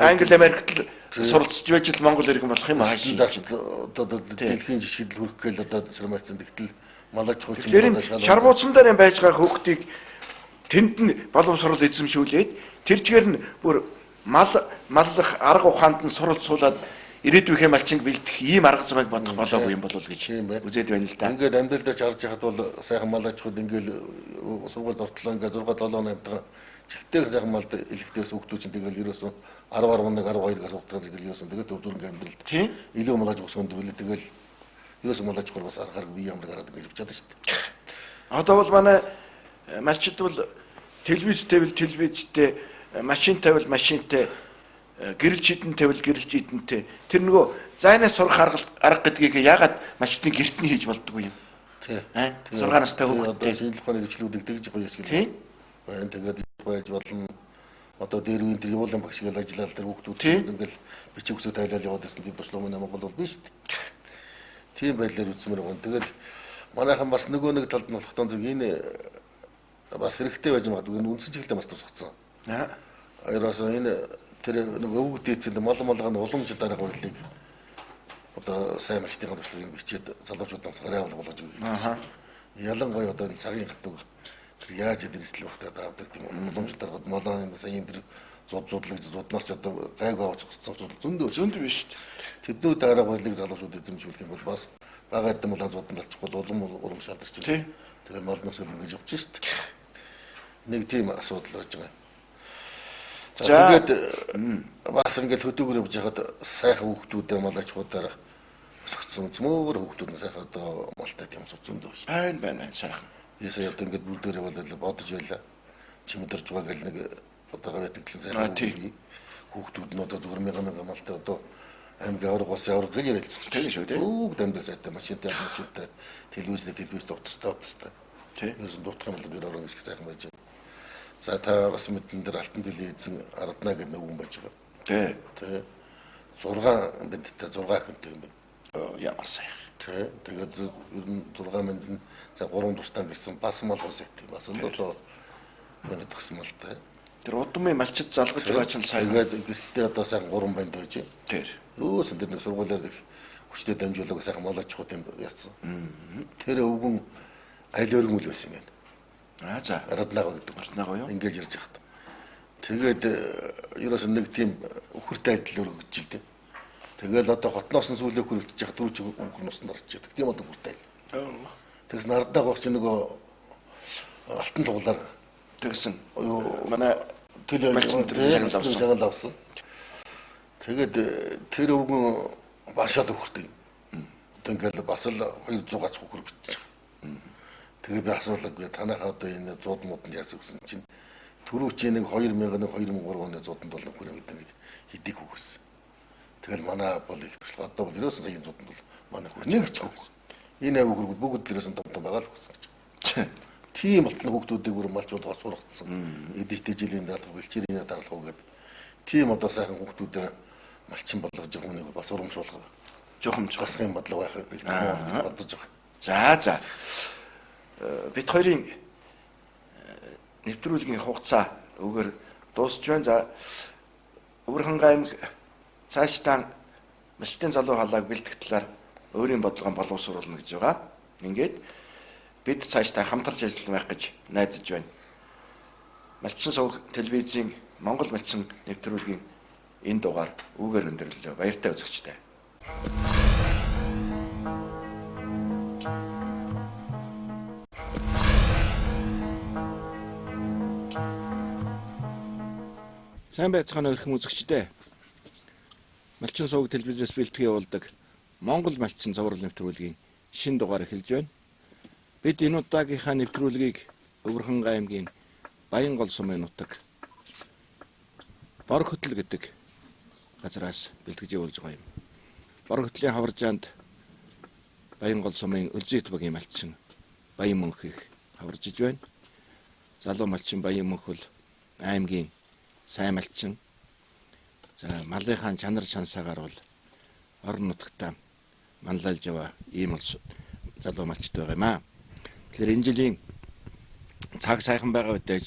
Англи Америкт л суралцж байж л Монгол иргэн болох юм ааш. Одоо дэлхийн жишгэд хүрэх гээл одоо сэрмайцсан тэгтэл малаж хуучин шар бууцсан дээр байж байгаа хүүхдийг тэнд нь боловсрол эзэмшүүлээд тэр чигээр нь бүр мал маллах арга ухаанд нь суралцуулаад ирээдүйнхээ малчинг бэлдэх ийм арга замыг бодох болоогүй юм болов гэж үзээд байна л да. Ингээд амьдрал дээр харж яхад бол сайхан мал аж ахуйд ингээл сургуульд ортлоо ингээд 6 7 8 тагаа чигтэйг сайхан малд элэгтэйгс хүүхдүүд чинь тэгэл ерөөсөн 10 11 12-аас ухтгаа тэгэл ерөөсөн тэгэл төвзөрнг амьдралд илүү мал аж ахуй өндөрлөө тэгэл ерөөсөн мал аж ахуйр бас аргаар бие ямар гараад ингэж явчихад шүү дээ. Одоо бол манай малчид бол телевизтэй бол телевизтэй, машинтай бол машинтай, гэрэлж хідэнтэй бол гэрэлж хідэнтэй. Тэр нөгөө зайнаас сурах арга гэдгийг яагаад малчдын гэрт нь хийж болдгоо юм? Тий. 6 настай хүүхдтэй шинжлэх ухааны дэвшлүүдийг тэгж гоё ашиглана. Байна. Тэгээд байж болно. Одоо дээр үеийн тэр явуулан багш гэж ажиллаад тэр хүүхдүүд ингээл бичиг үсэг тайлал яваад байсан тийм туршлага манай Монгол бол биш шүү дээ. Тийм байдлаар үзсмээр байна. Тэгээд манайхан бас нөгөө нэг талд нь болохтон зөв энэ бас хэрэгтэй байж магадгүй энэ үндсэн чиглэлд бас тусгацсан. Ерөөсөө энэ тэр нэг өвөг дээдсэнд мал малгай нь уламж дарга барилыг одоо сайн малчдын туршлагыг бичээд залуучууд нас гарын авлага болгож өгөх. Ялангуяа одоо энэ цагийн хатуг тэр яаж эдэрсэл багтаа авдаг тийм уламж даргад малаа энэ сая энэ зуд зудлаг зуднаас ч одоо гайгүй авч гарсан зуд зөндөө биш шүү дээ. Тэдний дарга барилыг залуучууд эзэмшүүлэх юм бол бас бага эдэн малаа зуданд алчихгүй улам урам шалдарч. Тэгээд мал нөхцөл ингэж явж шүү дээ. Нэг тийм асуудал байж байгаа. За тэгээд бас ингээл хөдөөгөр явж байхад сайхан хүүхдүүдээ мал аж ахуйдаар өсгцэн цөмөр хүүхдүүд нь сайхан одоо малтай тийм зөндөө шүү дээ. Байна сайхан. Би сая одоо ингээд бүгдээр явбал бодож байлаа. Чимдэрж байгаа гэл нэг одоо гавьяа тэглэн сайхан хүүхдүүд нь одоо зүгээр мянга мянга малтай одоо аймгийн аварга улсын аварга гэж ярилцсан. Тийм шүү дээ. Бүгд амьдрал сайтай, машинтай, телевизтэй, утастай. Тийм. Ерөөсөн дутах юм бол гэр орон гэж сайхан байж байна. За та бас мэдэн дээр алтан төлөлийн эзэн Арднаа гэдэг нэг хүн байж байгаа. Тийм. Тэ. 6 бандтай 6 охинтой юм байна. Ямар сайхан. Тэ. Тэгээд ер нь 6 банд нь за 3 тусдаа гэрсэн бас мал сайтай. Бас л одоо мянга төгсөн малтай. Тэр удмын малчид залгаж байгаа чинь сайхан. Тэгээд гэртээ одоо сайхан 3 банд байж байна. Тэр. Ерөөсөн тэр нэг сургуулиар их хүчтэй дамжуулаг сайхан мал аж ахуйд юм яатсан. Тэр өвгөн аль өргөмөл байсан юм байна. Аа за. Арднаагаа гэдэг. Арднаагаа юу? Ингээд ярьж хат. Тэгээд ерөөсөн нэг тийм өхөртэй адил өргөж л дээ. Тэгэл одоо хотноос нь сүүлээ хөрөлдөж яхад түрүү чи өхөр нусанд орж яадаг. Тийм бол өхөртэй айл. Тэгсэн Арднаагаа чи нөгөө алтан туглаар тэгсэн. Юу манай төлөө шагнал авсан. Тэгээд тэр өвгөн башаад өхөртэй. Одоо ингээл бас л 200 гац хөхөр бичиж байгаа. Тэгээ би асуулаагүй танайхаа одоо энэ зууд мууданд яасан гэсэн чинь түрүү чи нэг 2001 2003 оны зууданд бол нөхөр гэдэг нэг хэдийг хөхөрсөн. Тэгэл манай бол их төсөл одоо бол ерөөсөн сая зууданд бол манай хөр нэг ч хөх. Энэ ав хөргүүд бүгд ерөөсөн том том байгаа л гэсэн гэж. Тийм болтол хүүхдүүдийг бүр малч болгоод сургацсан. Эдэгтэй жилийн даалгавар, бэлчээрийн даалгавар гэдэг. Тийм одоо сайхан хүүхдүүдээ малчин болгож байгаа хүнийг бас урамшуулах. Жухамж засгийн бодлого байх гэж бодож байгаа. За за. Бид хоёрын нэвтрүүлгийн хугацаа өгөр дуусч байна. За Өвөрхангай аймаг цаашдаа малчдын залуу халааг бэлтгэх талаар өөрийн бодлогоо боловсруулна гэж байгаа. Ингээд бид цаашдаа хамтарч ажиллах байх гэж найдаж байна. Малчин сувг телевизийн Монгол малчин нэвтрүүлгийн энэ дугаар үүгээр өндөрлөлөө. Баяртай үзэгчдээ. Сайн байцгаана уу эрхэм үзэгчдээ. Малчин сувг телевизээс бэлтгэн явуулдаг Монгол малчин цуврал нэвтрүүлгийн шинэ дугаар эхэлж байна. Бид энэ удаагийнхаа нэвтрүүлгийг Өвөрхангай аймгийн Баянгол сумын нутаг Борхотл гэдэг газраас бэлтгэж явуулж байгаа юм. Борхотлын хаваржаанд Баянгол сумын Өлзийт багийн малчин Баян мөнх их хаваржиж байна. Залуу малчин Баян мөнх бол аймгийн сайн малчин. За малынхаа чанар чансаагаар бол орон нутагтаа манлайлж яваа ийм бол залуу малчд байгаа юм аа. Тэгэхээр энэ жилийн цаг сайхан байгаа үедээ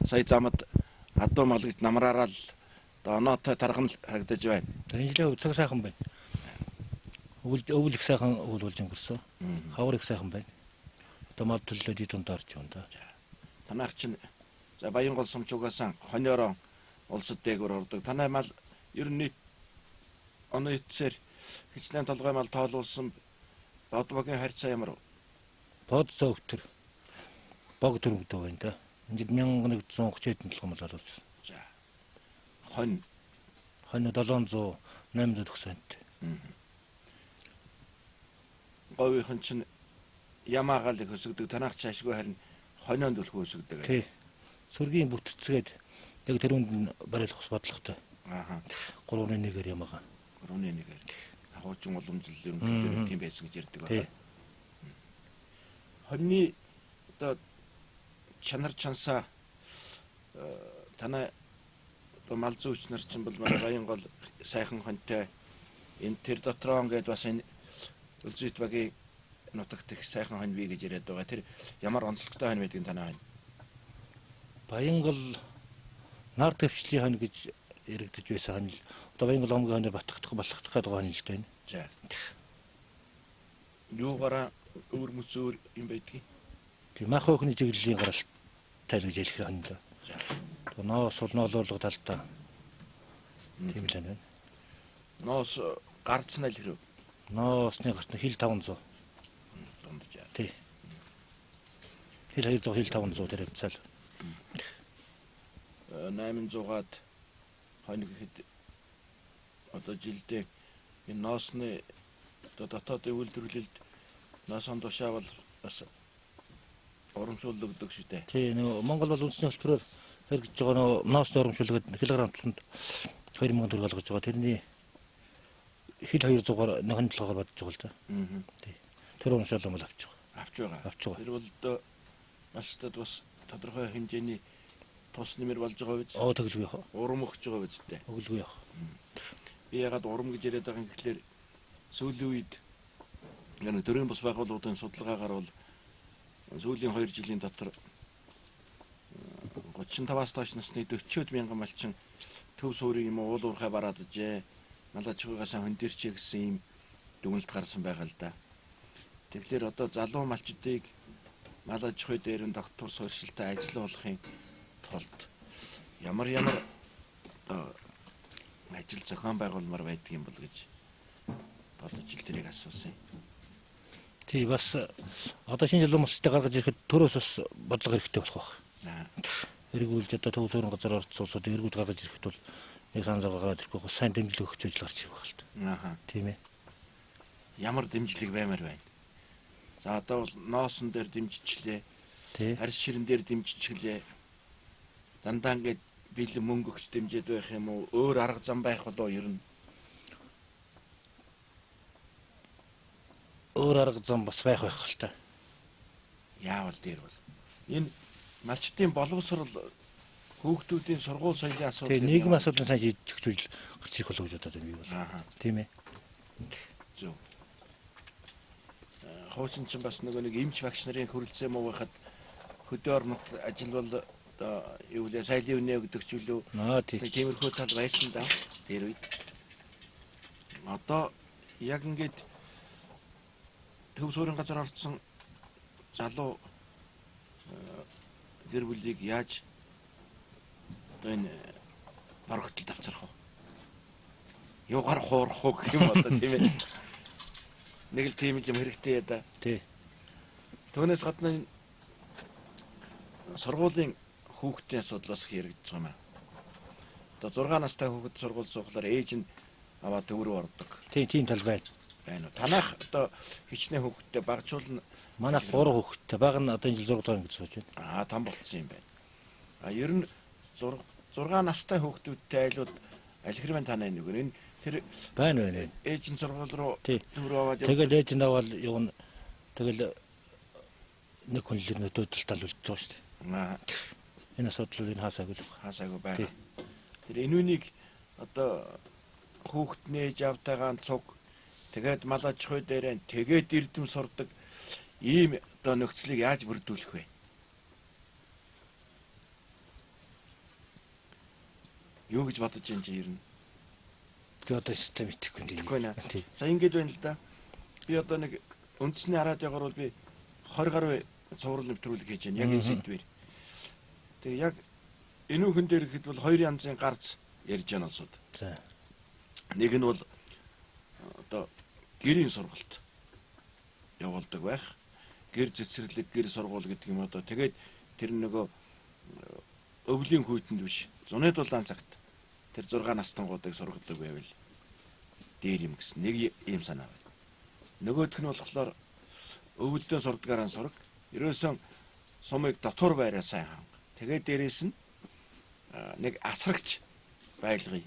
сая замд адуу мал гэж намраараа л одоо оноотой тарган харагдаж байна. Энэ жилийн хувьд цаг сайхан байна. Өвөл их сайхан өвөл болж өнгөрсөн. Хавар их сайхан байна. Одоо мал төллөө дид дунд орж байна да. Танайх чинь за Баянгол сумч угаасаа хониороо улсад дээгүүр ордог. Танай мал ер нь нийт оноо эцсээр хичнээн толгой мал тоолуулсан бодвогийн харьцаа ямар вэ? Бод цовтөр бог төрөгдөө байна да. Энэ жил 1130 хэдэн толгой мал олуулсан. За. Хонь 700 800 төгсөнт. Говийнхан чинь ямаагаал их өсгдөг. Танайх ч ашгүй харин хонионд үлхүү өсгдөг. Тий. Сүргийн бүтцгээд яг тэрүүнд нь бариулах бодлоготой. Ааха. 3.1-ээр ямаага. 3.1-ээр. Хуучин уламжлал ерөнхийдөө тийм байсан гэж ярьдаг байна. Хоньны одоо чанар чансаа танай одоо мал зүйч нар чинь бол манай Баянгол сайхан хоньтой энэ тэр дотроо ингээд бас энэ Өлзийт багийн нутагт их сайхан хонь бий гэж яриад байгаа. Тэр ямар онцлогтой хонь байдгийг танай хонь? Баянгол нар төвчлийн хонь гэж яригдаж байсан хонь л одоо Баянгол омгийн хоноор батгах балхах гэдэг хонь л дээ. За. Юугаараа өвөр мөцөөр юм байдгийг? Тийм мах өхний чиглэлийн гаралтай л гэж хэлэх хонь л. За. Тэгээ ноос бол ноолуурлага талдаа. Тийм л байна. Ноос гарцсан аль хэрв? Ноосны гарт нь хил 500. Дундаж. Тий. Хил 200 хил 500 тэр хавцаал. 800-аад хонь гэхэд одоо жилдээ энэ ноосны одоо дотоодын үйлдвэрлэлд ноосон тушаа бол бас урамшууллагддаг шүү дээ. Тий, нөгөө Монгол бол үндэсний хөтөлбөрөөр хэрэгжиж байгаа нөгөө ноосны урамшууллагад килограмм тутамд 2000 төгрөг олгож байгаа. Тэрний хил 200-аар нөхөн толгоор бодож байгаа л да. Тий. Тэр урамшаал мал авч байгаа. Авч байгаа. Авч байгаа. Тэр бол одоо малчдад бас тодорхой хэмжээний тус нэмэр болж байгаа биз? Оо тэгэлгүй яах. Урам өгч байгаа биз дээ. Өглгүй яах. Би ягаад урам гэж яриад байгаа юм гэхлээр сүүлийн үед яг төрийн бус байгууллагуудын судалгаагаар бол сүүлийн 2 жилийн дотор 35-аас доош насны 40 мянган малчин төв суурийн юм уул уурхай барааджээ. Мал аж ахуйгаасаа хөндөрчээ гэсэн ийм дүгнэлт гарсан байгаа л да. Тэгэхээр одоо залуу малчдыг мал аж ахуй дээр нь тогтвор суурьшилтай ажиллуулахын тулд ямар одоо ажил зохион байгуулмаар байдаг юм бол гэж бодож ил тэрийг асуусан. Тий, бас одоо шинэ залуу малчдыг гаргаж ирэхэд төрөөс бас бодлого хэрэгтэй болох байх. Эргүүлж одоо төв суурин газар орцсон улсууд эргүүлж гаргаж ирэхэд бол нэг сан зураг гараад ирэхгүй бас сайн дэмжлэг өгч ажил гарч ирэх байх л та. Аа. Тийм ээ. Ямар дэмжлэг баймар байна? За одоо бол ноосон дээр дэмжичлээ. Тий. Арьс ширэн дээр дэмжичлээ. Дандаа ингээд бэлэн мөнгө өгч дэмжиж байх юм уу? Өөр арга зам байх болоо ер нь? Өөр арга зам бас байх л та. Яавал дээр бол энэ малчдын боловсрол хүүхдүүдийн сургууль соёлын асуудал. Тэгээ нийгмийн асуудлыг сайн шийдэж өгч гарч ирэх болов гэж бодоод байна би бол. Аа. Тийм ээ. Зөв. Хуучин чинь бас нөгөө нэг эмч багш нарын хүрэлцээ муу байхад хөдөө орнот ажил бол одоо юу лээ соёлын үнэ өгдөг ч үлээ. Аа тий. Тиймэрхүү тал байсан да. Тэр үед. Одоо яг ингээд төв суурин газар орцсон залуу гэр бүлийг яаж одоо энэ барагтал давцрах вэ? Юугаар хуурах уу гэх юм одоо тийм ээ. Нэг л тийм юм хэрэгтэй да. Тий. Түүнээс гадна энэ сургуулийн хүүхдийн асуудал бас их яригдж байгаа юм аа. Одоо 6 настай хүүхэд сургууль суухлаар ээж нь аваад төв рүү ордог. Тий, тийм тал байна. Байна уу? Танах одоо хичнээн хүүхэдтэй багжуулна. Манайх 3 хүүхэдтэй. Баг нь одоо энэ жил 6 дугаар ангид сууж байна. Аа, там болцсон юм байна. А ер нь 6 настай хүүхдүүдтэй айлууд аль хэрвээ танай нэг энэ тэр Байна. Ээж нь сургууль руу Тий. төв рүү аваад Тэгэл ээж нь аваад явна. Тэгэл нэг хүн л нөтөдөл тал үлдэж байгаа шүү дээ. Аа, Энэ асуудлыг энэ хаасаагүй л байна. хаасаагүй байна. Тий. Тэр энүүнийг одоо хүүхдний ээж аавтайгаан цуг тэгээд мал аж ахуй дээрээ тэгээд эрдэм сурдаг ийм одоо нөхцөлийг яаж бүрдүүлэх вэ? Юу гэж бодож байна чи ер нь? Би одоо систем итгэхгүй юм. Итгэхгүй нэ. Тий. За ингэж байна л да. Би одоо нэг үндэсний радиогоор бол би 20 гаруй цуврал нэвтрүүлэг хийж байна. Яг энэ сэдвээр. Тэгээ яг энүүхэн дээр гэхэд бол хоёр янзын гарц ярьж байна улсууд. За. Нэг нь бол одоо гэрийн сургалт явуулдаг байх. Гэр цэцэрлэг, гэр сургууль гэдэг юм одоо. Тэгээд тэр нөгөө өвлийн хүйтэнд биш. Зуны дулаан цагт тэр 6 настангуудыг сургадаг байвал дээр юм гэсэн нэг ийм санаа байна. Нөгөөх нь болохоор өвөлдөө сурдгаараа сураг. Ерөөсөн сумыг дотор байраа сайн ханга. Тэгээд дээрээс нь нэг асрагч байлгая.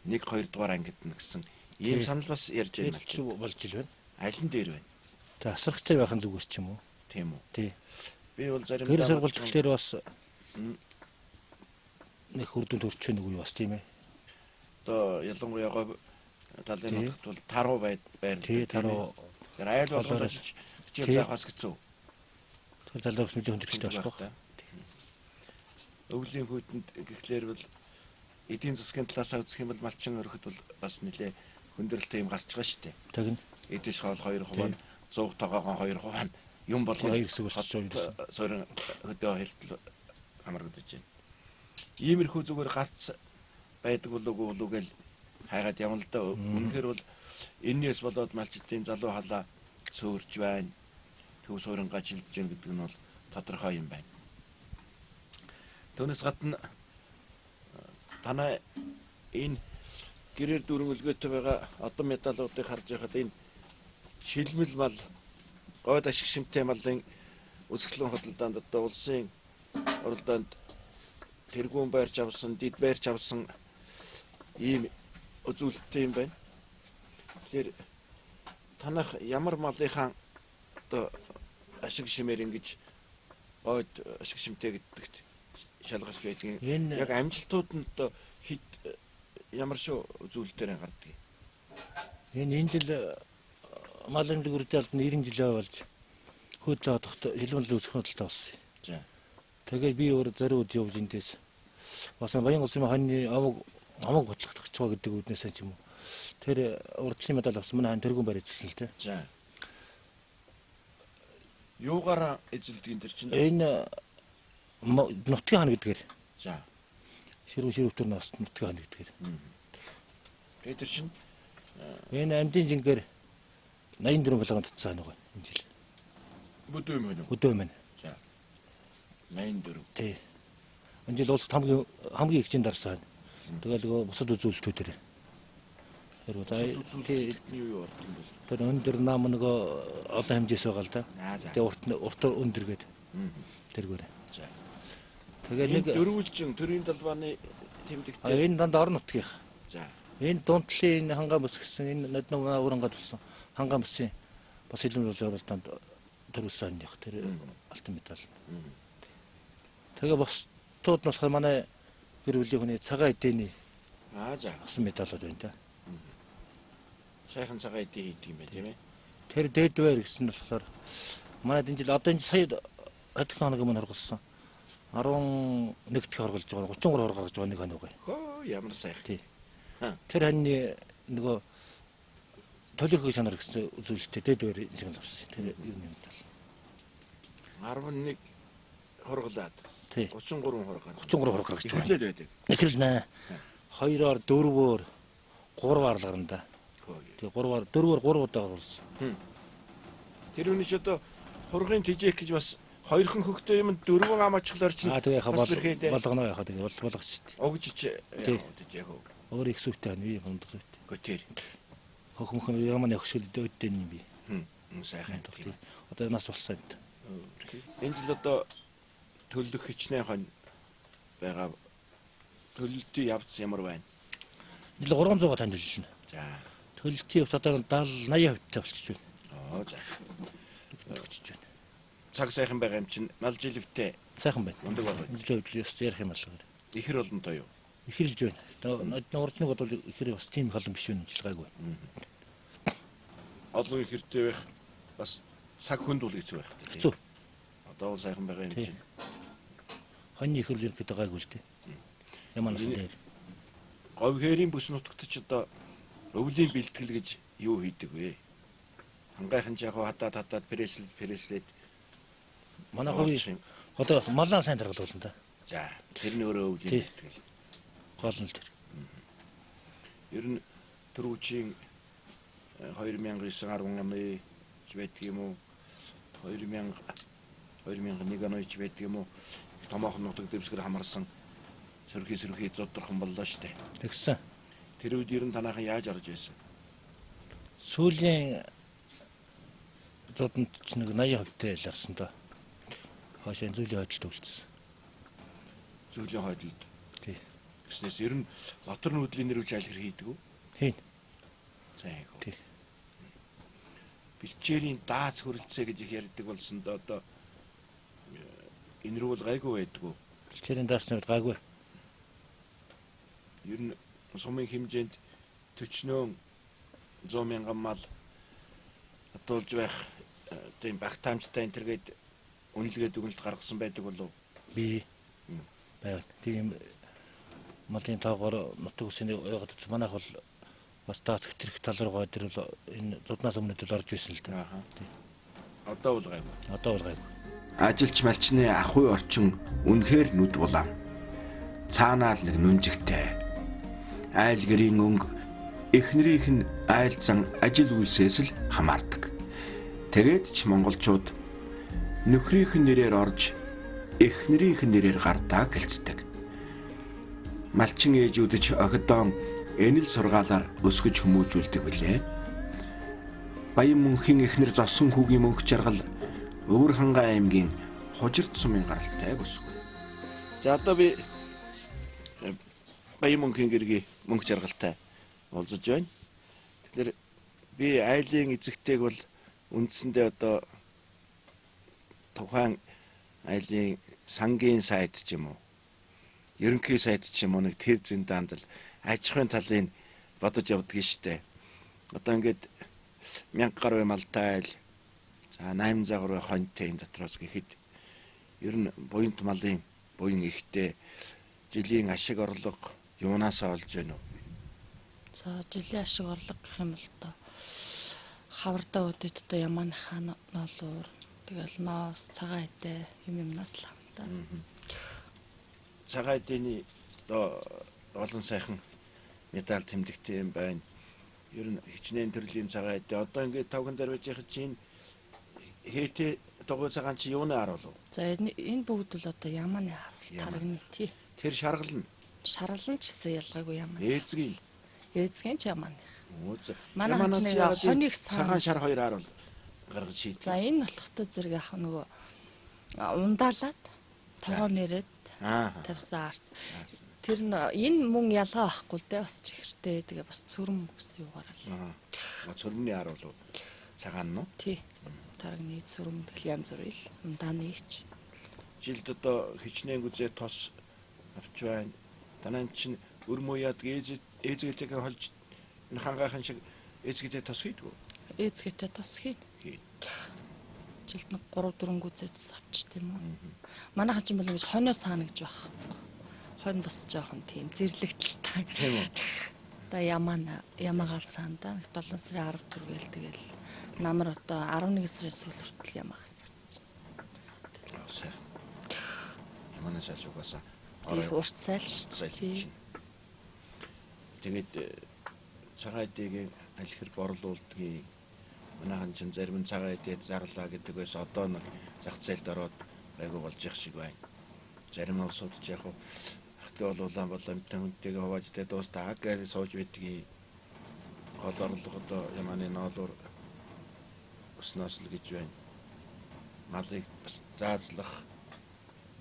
1 2 дугаар ангид нь гэсэн ийм Тий. санал бас ярьж байна Тэр болж ил байна. Аль нь дээр байна? Тэг асрагчтай байх нь зүгээр ч юм уу? Тийм үү? Тий. Би бол заримдаа Гэр сургууль тэгэхээр бас Мм. нэг үр дүнд төрчих нэг үе бас тийм ээ. Одоо ялангуяа говь талын Тий. нутагт бол таруу байрлал. Тий, таруу. Тэр айл болгонд Толоороос. очиж хичээл Тий. заах бас хэцүү. Тэр талаар бас мэдээ хүндрэлтэй болох байх. Өвлийн хүйтэнд гэхлээр бол эдийн засгийн талаасаа үзэх юм бол малчин өрөхөд бол бас нэлээ хүндрэлтэй юм гарч байгаа шүү дээ. Тэгнь. Эдэж хоол 2 хуваа, 100 тоогоогон 2 хуваа юм болгон Тий, хоёр хэсэг болчихж байгаа юм гэсэн. Суурин хөдөө хоёрт хамрагдаж байна. Иймэрхүү зүгээр гарц байдаг болов уу болов гэл хайгаад явна л да. Үнэхээр бол эннээс болоод малчдын залуу халаа цөөрч байна. Төв суурингаа чилдэж байна гэдэг нь бол тодорхой юм байна. Түүнээс гадна танай энэ гэрээр дүүрэн өлгөөтэй байгаа одон медалуудыг харж байхад энэ шилмэл мал гойд ашиг шимтэй малын үзэсгэлэн худалдаанд одоо улсын уралдаанд тэргүүн байрч авсан, дид байрч авсан ийм үзүүлэлттэй юм байна. Тэгэхээр танах ямар малынхаа одоо ашиг шимээр ингэж гойд ашиг шимтэй гэдэгт шалгарч байдгийг яг амжилтууд нь одоо хэд ямар шүү зүйл дээр гардаг. Энэ жил малын дээгүүрдэлд 90 жилээ болж хөөдлөө одохт хилмэл үүсэх худалдаа болсон. За. Тэгээд би өөр зориуд явж эндээс бас Баян улсын хоньны амаг ботлогдох ч гэдэг үднээс ч юм уу. Тэр урдлын медаль авсан манай хан тэргүүн барь эзэлсэн л дээ. За. Юугаараа эзэлдэг энэ төр чинь? Энэ нутгийн хан гэдгээр. За. Ширүүтэр нас нутгийн хан гэдгээр. Тэгээд тэр чинь энэ амдын жингээр 84 кг татсан хань байгаа энэ жил. Бүдүү юм уу? Бүдүү юм. За. 84. Тий. Энэ жил улс хамгийн их чин дарсан хань. Тэгэл нөгөө бусад үзүүлэлтүүдээр. Тэр тий юу ордог юм бол? Тэр өндөр нам нөгөө олон хэмжээс байгаа л да. Тэгээ урт өндөр гээд. Тэргээр. За. Тэгээ нэг дөрвөлжин төрийн далбааны тэмдэгт. Энэ дандаа орон нутгийнх. За. Энэ дунтлын энэ хангаан бүс гэсэн энэ нодноо урангаад болсон. Хангаан бүсийн бас илүүл оролтонд төрүүлсэн хань яг тэр алтан медаль. Тэгээ бусдууд нь болохоор манай гэр бүлийн хүний цагаан эдэний за авсан медалууд байна да. Сайхан цагаан эдээ хийдэг юм байна тийм ээ. Тэр дээдвэр гэсэн нь болохоор манай энэ жил одоо энэ сая 20 хоног өмнө хоргосон. 11 дахь хорголж байгаа 33 хорго гаргаж байгаа нэг хоног. Хөө ямар сайхан. Тий. Тэр ханьны нөгөө төлөрхөг шанар гэсэн үзүүлэлтээ дээдвэр шиг л авсан. Тэр юу юм тал. 11 хорголаад. 33 хорго гаргаж. 33 хорго гаргаж байгаа. Эхлээд байдаг. Эхлэл нэ. 2-оор 4-өөр 3-аар л гарна да. Тэгээ 3-аар 4-өөр 3 удаа гарсан. Тэр үний ч одоо хургын тижээх гэж бас хоёрхан хөхтэй юм дөрвөн ам очихлоор чинь тэгээ яхаа болгоно яхаа тэгээ болгоч. Огж тижээх. Өөр их сүвтэй хань би хондог сүвтэй. Гэхдээ тэр хөх мөх ямар нэг хөшгөл өдөө юм би. Сайхан. Одоо нас болсон юм. Энэ жил одоо төлөх хичнээн хонь байгаа төлөлтийн явц ямар байна? Жил 300 тань төлөлнө. За. Төлөлтийн явц одоо 70 80% таа болчихж байна. Аа за. Төгсөж байна. Цаг сайхан байгаа юм чинь мал жилвтэй. Сайхан байна. Мундаг байна. Жилийн хувьд ёс ярих юм алгаар. Ихэр олон тоо юу? Ихэрлж байна. Нурчныг бодвол ихэр бас тийм их олон биш үү жил гайгүй. Олон ихэртэй байх бас цаг хүнд бол хэцүү байх. Хэцүү. Одоо бол сайхан байгаа юм чинь. Хоньны ихэрл ерөнхийдөө гайгүй л дээ. Ямар насан дээр. Говьхэрийн бүс нутагт ч одоо өвлийн бэлтгэл гэж юу хийдэг вэ? Хангайхан ч яг хадаад пресслээд манай говь одоо малаа сайн таргалуулна да. За, тэрний өөрөө өвлийн бэлтгэл. Гол нь л тэр. Ер нь түрүүчийн 2009 10 оны ч байдаг юм уу? 2000 2001 оны ч байдаг юм уу? Томоохон нутаг дэвсгэр хамарсан сөрхий зудрхан боллоо штэ. Тэгсэн. Тэр үед ер нь танаахан яаж орж байсан? Сүүлийн зууданд ч нэг 80% тай л орсон доо. Хаашаа зүйлийн хойдолд үлдсэн. Зүйлийн хойдолд. Тий. Гэснээс ер нь Батар нүүдлийн нэр үж аль хэр хийдэг үү? Хийн. За яг. Тий. Бэлчээрийн даац хөрөлцөө гэж их ярьдаг болсон доо одоо энэ рүү л гайгүй байдгүй. Бэлчээрийн даацны хувьд гайгүй. Ер нь сумын хэмжээнд 40 100 мянган мал хадуулж байх одоо энэ багтаамжтай энэ төргээд үнэлгээ дүгнэлт гаргасан байдаг болов? Би байв. Тийм малын тоогоор нутаг үсний яагаад ч манайх бол бас даац хэтрэх тал руугаа тэр бол энэ зуднаас өмнө л орж исэн л дээ. Одоо бол гайгүй. Одоо бол гайгүй. Ажилч малчны ахуй орчин үнэхээр нүд булаан. Цаанаа л нэг нүнжигтэй. Айл гэрийн өнгө эхнэрийнх нь айл зан ажил үйлсээс л хамаардаг. Тэгээд ч монголчууд нөхрийнх нь нэрээр орж эхнэрийнх нь нэрээр гардаа гэлцдэг. Малчин ээжүүд ч охидоо энэ л сургаалаар өсгөж хүмүүжүүлдэг билээ. Баян мөнхийн эхнэр зосон хүүгийн мөнх жаргал Өвөр хангай аймгийн Хужирт сумын гаралтай бүсгүй. За одоо би Баян мөнхийн гэргийн мөнх жаргалтай уулзаж байна. Тэгэхээр Би айлын эзэгтэйг бол үндсэндээ одоо тухайн айлын сангийн сайд ч юм уу, ерөнхий сайд ч юм уу нэг тэр зэндаанд л аж ахуйн талыг бодож явдаг штэ. Одоо ингээд 1000 гаруй малтай айл, за 800 гаруй хоньтой энэ дотроос гэхэд ер нь буянт малын буян ихтэй жилийн ашиг орлого юунаасаа олж байна уу? За жилийн ашиг орлого гэх юм бол одоо хавардаа өдөд одоо ямааныхаа ноолуур тэгэл ноос цагаан эдээ юм юмнаас л авна да. Цагаан эдэний одоо олон сайхан медаль тэмдэгтэй юм байна. Ер нь хичнээн төрлийн цагаан эдээ одоо ингээд тавхан дээр байж яхад чинь хээтэй дугуй цагаан чи юуны харуулв? За энэ бүгд л одоо ямааны харуул тарагны тий. Тэр шаргална. Шаргална ч гэсэн ялгаагүй ямаа. Ээзгийн. Ээзгийн ч ямааных. Манай хачныг хониг цагаан шар хоёр харуул гаргаж шийд. За энэ болохтой зэрэг ах нөгөө ундаалаад тогоо нэрээд тавьсан арц. Тэр нь энэ мөн ялгаа байхгүй л дээ бас чихэртэй тэгээ бас цөрм гэсэн юугаар л. Цөрмний харуул цагаан нь уу? Тий. Тарагны цөрм тэгэл янз бүрийн л ундааны ч. Жилд одоо хичнээн гүзээ тос авч байна. Танаа чинь өрмөө яадаг ээзгээтэйгээ холж энэ хангаахан шиг ээзгээтэй тос хийдэг үү? Ээзгээтэй тос хий. Жилд нэг 3-4 гүзээ тос авч тийм үү. Манайхан чинь бол ингэж хонио саана гэж байхгүй. Хонь бас жоохон тийм зэрлэгдэлтэй. Тийм үү. Одоо ямаагаал саана да. 7 сарын 10 түргээл тэгэл намар одоо 11 сарын сүүл хүртэл ямаагаас авч. Сайн. Ямаанаас алж угаасаа их урт сайл шүү дээ. Тэгээд цагаан эдийг аль хэр борлуулдгийг манайхан чинь зарим нь цагаан эдээ зарлаа гэдэг байс одоо нэг зах зээлд ороод айгүй болж явах шиг байна. Зарим улсууд ч яг ахтай бол улаан бол амтан хүнтэйгээ хувааж тэ дуустаа гэж сууж байдгийг гол орлого одоо ямааны ноолуур өснөөс л гэж байна. Малыг бас заазлах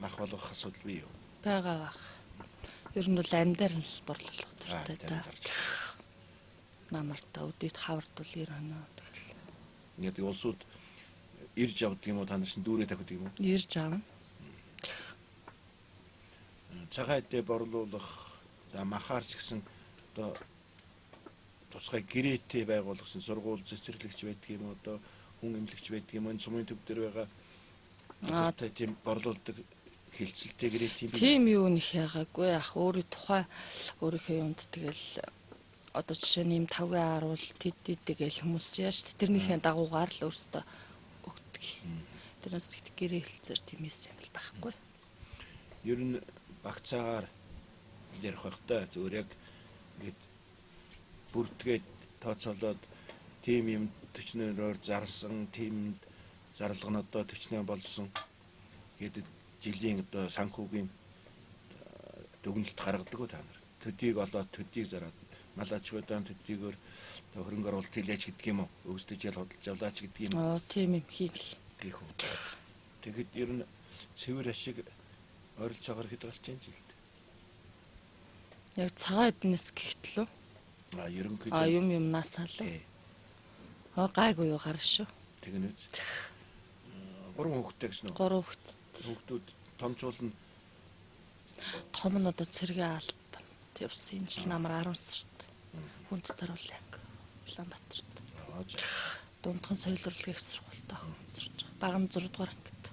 мах болгох асуудал бий юу? Байгаа бах. Ер нь бол амьдаар нь л борлуулах дуртай да. Намартаа өдөд хавардвал 90 хоноо тэгэл. Ингээд улсууд ирж авдаг юм уу та нар чинь дүүрээ тавьдаг юм уу? Ирж авна. Цагаан эдээ борлуулах, за махаар ч гэсэн одоо тусгай гэрээтэй байгуулсан сургууль цэцэрлэгч байдаг юм уу одоо хүн эмнэлэгч байдаг юм уу энэ сумын төв дээр байгаа тийм борлуулдаг хилцэлтэй гэрээ тийм тийм юу нэх яагаагүй ах өөрийн тухай өөрийнхөө юмд тэгэл одоо жишээ нь ийм тавгийн харуул тэд тэгэл хүмүүс яаж тэрнийхээ дагуугаар л өөрсдөө өгдөг. Тэрнээс их гэрээ хилцээр тийм юм л байхгүй. Ер нь багцаагаар ярих байх та зүгээр яг ингээд бүртгээд тооцоолоод тийм юм 40-нээр зарлсан, тийм зарлага нь одоо 40 болсон гэдэг жилийн одоо санхүүгийн дүгнэлт гаргадаг уу та нар? Төдийг олоод төдийг зараад мал аж ахуйдаан төдийгөөр хөрөнгө оруулалт хийлээч гэдэг юм уу? Өвсдөж ял худалж авлаач гэдэг юм уу? Тийм юм хийх. Гэх үү. Тэгэхэд ер нь цэвэр ашиг ойролцоогоор хэд гарч ийн жилд? Яг цагаан эднээс гэхэд лөө. Ерөнхийдөө юм юмнасаа л. Гайгүй юу гарна шүү. Тэгнэ үз. 3 хүүхэдтэй гэсэн үү? 3 хүүхэд. Хүүхдүүд томчуулна. Том нь одоо цэргийн албанд явсан. Энэ жил намар 10 сард хүнд даруулаг Улаанбаатарт. Дундхан соёл урлагийн сургуульд охин сурч байгаа. Бага нь 6 дугаар ангид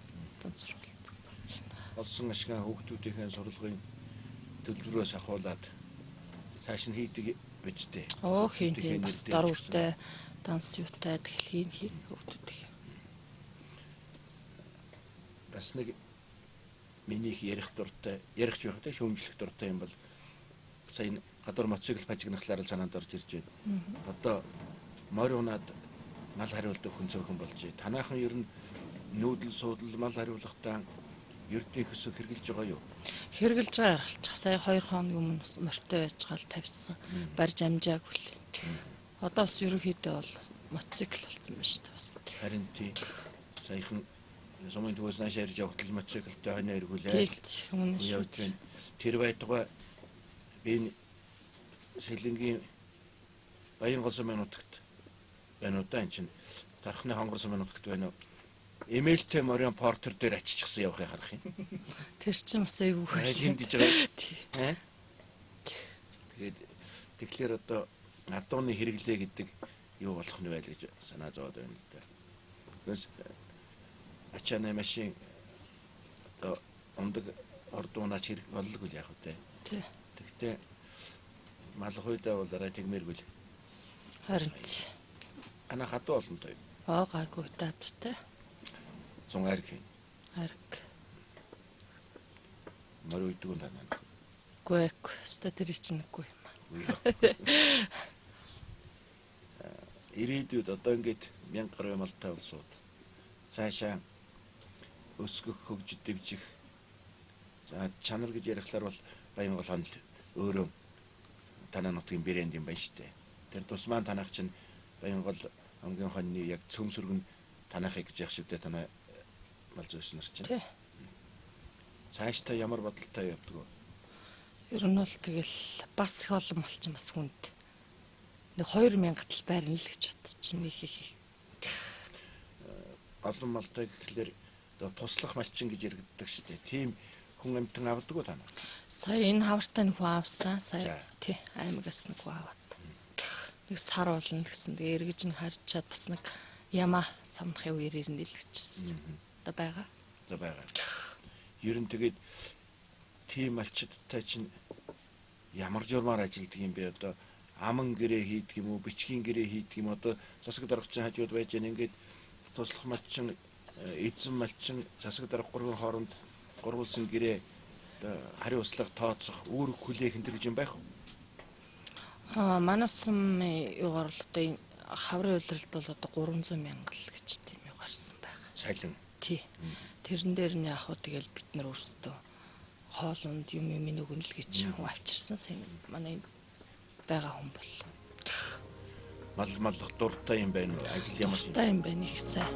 дунд сургуульд. Олсон ашигын хүүхдүүдийн сурлагын төлбөрөөс ахуулаад цааш нь хийдэг биз дээ. Хийн бас дор үртэй данс юутай тэгэл хийн хүүхдүүд. Бас нэг миний их ярих дуртай, ярих ч байх та шүүмжлэх дуртай юм бол сая энэ гадуур мотоцикл пажигнахлаар л санаанд орж ирж байна. Одоо морь унаад мал хариулдаг хүн цөөхөн болж байна. Танаахан ер нь нүүдэл суудал мал хариулахдаа ердийн хөсөг хэрглэж байгаа юу? Хэрглэж байгаа яралчих. Сая 2 хоног өмнө морьтой байж гал тавьсан. Барьж амжаагүй л. Одоо бас ерөнхийдөө бол мотоцикл болсон байна шүү дээ бас. Харин тий. Саяхан сумын төвөөс нааш ярьж явахад л мотоциклтэй хоноо эргүүлээ. Тий. Явж байна. Тэр байтугай би энэ Сэлэнгийн Баян голсон нутагт Байна уу да эн чинь тархны хонгор сумын нутагт байна уу? Эмээлтэй Морион Портер дээр аччихсан явахыг харах юм. Тэр чинь бас айгүй. Хиндэж байгаа. Тэгээд тэгэхээр одоо адууны хэрэглээ гэдэг юу болох нь байл гэж санаа зовоод байна л да. Тэгээс ачааны машин одоо ундаг ордуунаач хэрэг боллого л яах вэ? Тий. Тэгтээ малхуйдаа бол арай тэгмээргүй л. Харин ч. Ана хадуу олон тоо. Аа гайгүй даадтай. Зун ариг хин. Ариг. Морь үйдэг нь танаа. Үгүй ээ. Өстой тэр чинь үгүй юм. Ирээдүйд одоо ингээд 1000 гаруй малтай улсууд цаашаа өсгөх, хөгжиж дэвжих за чанар гэж ярихлаар бол Баянгол хон л өөрөө танай нутгийн брэнд юм байна шүү дээ. Тэр тусмаа танах чинь Баянгол хамгийн хоньны яг цөмсөрг нь танахыг гэж яах шивдээ танай мал зүйс нар чинь. Тий. Цаашдаа ямар бодолтой явдаг вэ? Ер нь бол тэгэл бас их олон малчин бас хүнд. Нэг 2000 тал байрна л гэж бодчих нэг их. Олон малтай гэхлээр одоо туслах малчин гэж яригддаг шүү дээ. Тийм хүн амтан авдаг уу танаа? Сая энэ хавартай нэг хүн авсан. Сая тий аймагаас нэг хүн аваад. Нэг сар болно гэсэн. Тэгээ эргэж нь харьчаад бас нэг ямаа самнахын үеэр ирнэ л гэжсэн. Одоо байгаа. Одоо байгаа. Ер нь тэгээд тийм малчидтай чинь ямар журмаар ажилдаг юм бэ? Одоо аман гэрээ хийдэг юм уу, бичгийн гэрээ хийдэг юм одоо засаг даргачийн хажууд байж гэн ингээд туслах малчин, эзэн малчин, засаг дарга гурвын хооронд гурвалсан гэрээ одоо хариуцлага тооцох, үүрэг хүлээх энэ гэж юм байх уу? Аа манай сум юугаар л одоо энэ хаврын улиралд бол одоо 300 мянга л гэж тийм юу гарсан байгаа. Цалин. Тий. Тэрэн дээр нь яг хуу тэгэл бид нар өөрсдөө хоол унд юм юм өгнө л гэж хүн авчирсан. Сайн манай байгаа хүн бол. Мал маллах дуртай юм байна уу? Ажил ямар юм? Дуртай юм байна их сайн.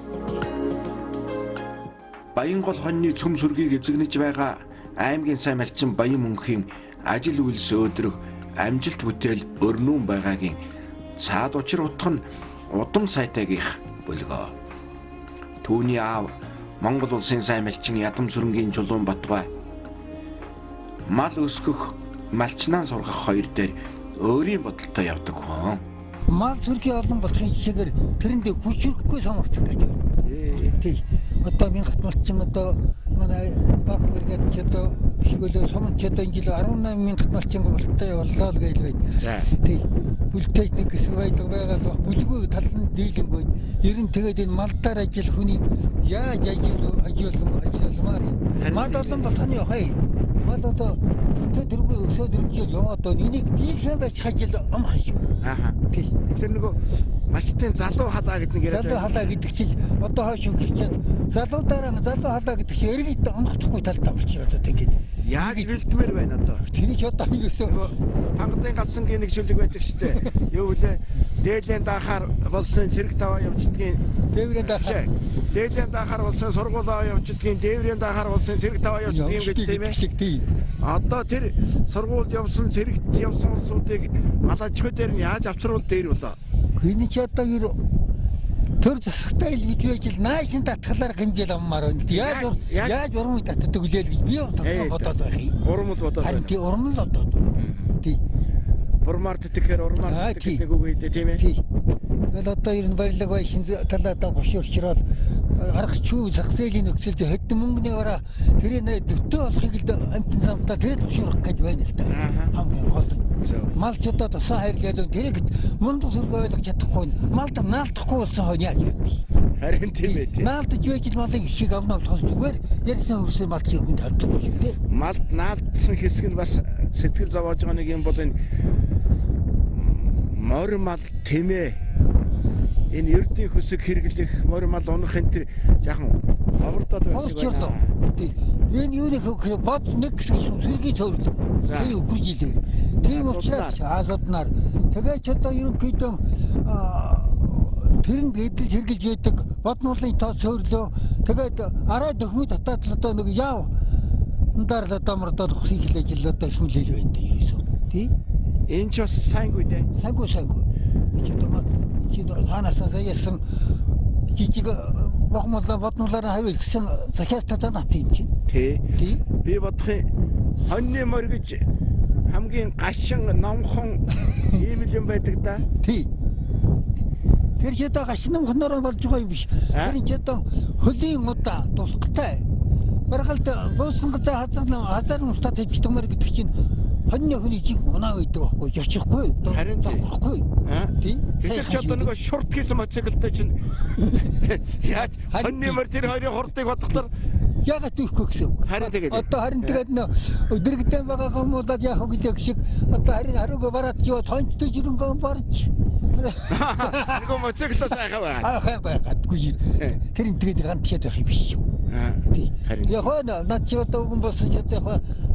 Баянгол хоньны цөм сүргийг эзэгнэж байгаа аймгийн сайн малчин Баян мөнхийн ажил үйлс өөдрөх амжилт бүтээл өрнүүн байгаагийн цаад учир утга нь удам сайтайгийнх бөлгөө. Түүний аав Монгол улсын сайн малчин Ядам сүрэнгийн Чулуун Батгай мал өсгөх, малчнаа сургах хоёр дээр өөрийн бодолтой явдаг хүн. Мал сүргийн олон болохын жишээгээр тэрэндээ хүчрэхгүй самардаг гэж байна. Тий. Одоо мянгат малчин одоо манай Бак бригад ч одоо бишгөлөө суман ч одоо энэ жил 18 мянгат малчин болтой боллоо л гэж байна. За. Тий. Бүлтэйч нэг хэсэг байдаг байгаа л баг. Бүлгүй тал нь дийлэнгүй. Ер нь тэгээд энэ малдаар ажил хүний яаж ажилламаар юм. Мал олон болох нь явах юм. Мал одоо тэргүй өсөө дөрвжил яваад одоо энийг дийлхэн байж ажил амх шүү. Ааха. Тий. Тэгэхээр нөгөө малчтын залуу халаа гэдэг нэг яриад Залуу халаа гэдэг чинь одоо хойш өнгөрчөөд залуудаараа залуу халаа гэдэг чинь эргэж онохдохгүй талдаа болчиход одоо ингээд. Яаж бэлтмээр байна одоо? Тэр ч одоо ерөөсөө Пангадын галсангийн нэг шүлэг байдаг штэ. Юу вүлээ? Дээлийн даахаар болсон цэрэг таваа явждгийн дээврээ даахаар Дээлийн даахаар болсон сургуулаа явждгийн дээврийн даахаар болсон цэрэг таваа явждгийн гэж тийм ээ. Шиг тий. Одоо тэр сургуульд явсан цэрэгт явсан улсуудыг малажхой дээр нь яаж авчруул дээр болоо. Энэ ч одоо ер төр засагтай ил гэж байж л наашин татхлаар гэмжэл аммаар байна. Яаж урам татдаг үлээ л гэж би тодорхой бодоод байх юм. Урам л бодоод. Харин тий урам л бодоод. Тий. Урмаар тэтгэхээр урмаар тэтгэх нэг үг хийдэ тийм ээ. Тий. Тэгэл одоо ер нь барилга байшин талаадаа гошуурчрал аргач юу зах зээлийн нөхцөлд хэдэн мөнгөний бараа тэрийг дөтөө болохыг л амтан самтаа тэр зөвшөөрөх гэж байна л да. Хамгийн гол. Малч одоо тусан хайрлал тэрийг мундаг сүрг ойлгож чадахгүй малд наалдахгүй болсон хойно яаж вэ? Харин тийм ээ тийм. Наалдаж байж л малын ишиг авна болохоос зүгээр ярьсан хөрсөө малчийн хүнд авдаггүй шүү дээ. Малд наалдсан хэсэг нь бас сэтгэл зовоож байгаа нэг юм бол энэ морь мал тэмээ энэ ердийн хөсөг хэрэглэх морь мал унах энэ төр жаахан ховордоод байсан байна. Энэ юуны хөх бод нэг хэсэг сүргийн цөрлөө. Тийм өхөрж илээ. Тийм учраас хаалууднаар тэгээд ч одоо ерөнхийдөө тэр нь эдэлж хэрглэж байдаг бод муулын тоо цөрлөө. Тэгээд арай дөхмөд татаад л одоо нэг яв даар л одоо мордоод хусыг хилээж л одоо эрхэмлэл байна дээ ерөөсөө. Тий? Энэ ч бас сайнгүй дээ. Сайнгүй сайнгүй. Энд ч одоо чи хаанаас заяасан жижиг богмолоо бодмолоор хариул гэсэн захиас татанат юм чинь. Тий. Тий. Би бодох юм хоньны морь гэж хамгийн гашин номхон ийм л юм байдаг да. Тий. Тэр ч одоо гашин номхоноор болж байгаа юм биш. А? Тэр ч одоо хөлийн удаа тусгатай. Баргалд буусан газар хазар мустаа тавьчихдаг мөр гэдэг чинь хоньны хүний жинхэнэ унаа гэдэг байхгүй жочихгүй. Харин тий. Давхгүй. А? Тий. Тэр ч одоо нөгөө шурд хийсэн мотоциклтай чинь яаж Харин хоньны морь тэр хоёрын хурдыг бодохлоор Яагаад тийхгүй гэсэн үг. Харин тэгээд. Одоо харин тэгээд нөө өдөргдэн байгаа хүмүүлээд яах вэ гэдэг шиг одоо харин хариугаа бараад яваад хончтой жирөнгөө барж. нөгөө мотоциклоо сайхан байгаа. Аа хай байгаадгүй. Тэр нь тэгээд гантчаад байх юм биш шүү. Аа. Тий. Харин. Яг хоо над чи одоо үгэн болсон ч одоо яг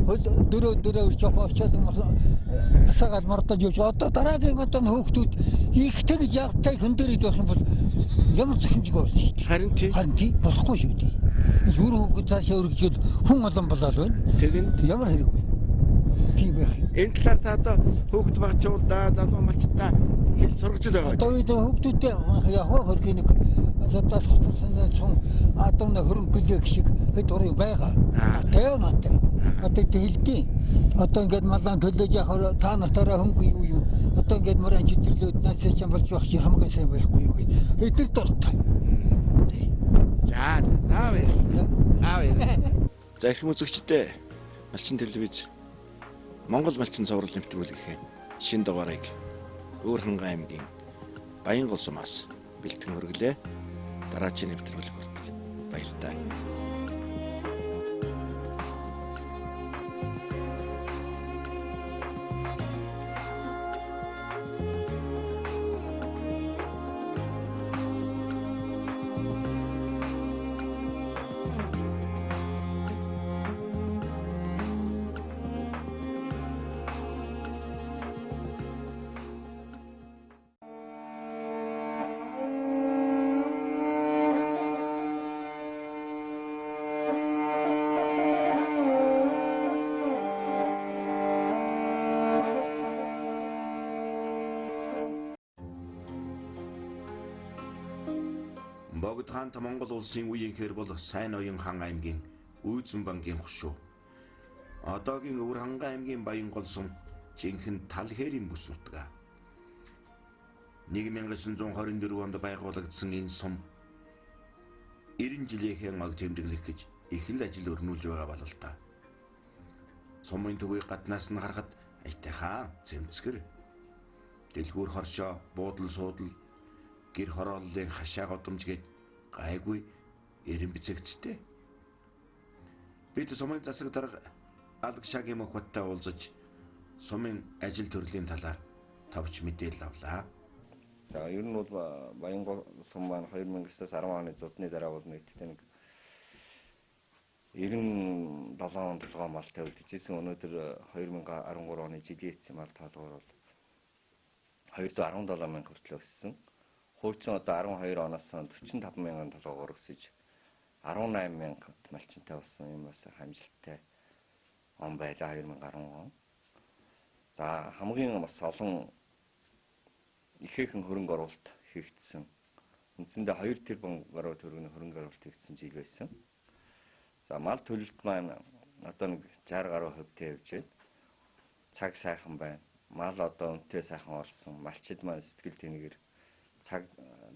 хөл дөрөө дөрөө өрч явах очоод асаагаад мордож явж одоо дараагийн одоо хөөхтүүд ихтэй гэж явтай хүн дээр идэх юм бол ямар зохимжгүй болно шүү дээ. Харин тий. Харин тий болохгүй шүү дээ. Юу хүүхэд цаашаа өргөжөөд хүн олон болоод байна. Тэгин Ямар хэрэг вэ? Тийм байх юм. энэ талаар та одоо хөөхд багчуулдаа залуу малчтаа хэл сургаж л байгаа. Одоо үед хүүхдүүдтэй яг хоо хөрхийн нэг судаас хотсон чун атомны хөрөнгөлөг шиг хэд урын байгаа. Натай натай. Одоо хэлдیں۔ Одоо ингээд малаан төлөөж явах та нартаараа хөнгө юу юу. Одоо ингээд морин читэрлүүд наасаа чам болж байх чи хамгийн сайн байхгүй юу гэд. Эдгээр дуртай. За за баяр. За баяр. За эрхэм үзэгчдээ Малчин телевиз Монгол малчин цоврал нэвтрүүлгийн шинэ дугаарыг Өвөр Хангай аймгийн Баянгол сумаас бэлтгэн хүргэлээ. Дараагийн нэвтрүүлэг хүртэл баяртай. Богд хаант Монгол улсын үеийнхээр бол Сайн Оюун хаан аймгийн Үйзэн бангийн хошуу. Одоогийн Өвөр Хангай аймгийн Баянгол сум жинхэнэ Талхэрийн бүс нутгаа. 1924 онд байгуулагдсан энэ сум 90 жилийнхээ ог тэмдэглэх гэж их л ажил өрнүүлж байгаа бололтой. Сумын төвийг гаднаас нь харахад аятайхан цэмцгэр дэлгүүр хоршоо, буудал суудал, гэр хорооллын хашаа годомж гээд гайгүй эрен бицэгцтэй. Бид сумын засаг дарга Алгшаагийн мөхөдтэй уулзаж сумын ажил төрлийн талаар товч мэдээлэл авлаа. За ер нь бол Баянгол сум маань 2009-аас 10 оны зудны дараа бол нийтдээ нэг 97 толгой малтай үлдэжсэн. Өнөөдөр 2013 оны жилийн эцсийн мал тоолгоор бол 217 мянга хүртэл өссөн. Хуучин одоо 12 оноос 45 мянган толгоогоор өсөж 18 мянга малчинтай болсон юм бас хамжилттай он байлаа 2010 он. За хамгийн бас олон ихээхэн хөрөнгө оруулалт хийгдсэн. Үндсэндээ 2 тэрбум гаруй төгрөгийн хөрөнгө оруулалт хийгдсэн жил байсан. За мал төлөлт маань одоо нэг 60 гаруй хувьтай явж байна. Цаг сайхан байна. Мал одоо үнэтэй сайхан орсон. Малчид маань сэтгэл тэнэгэр цаг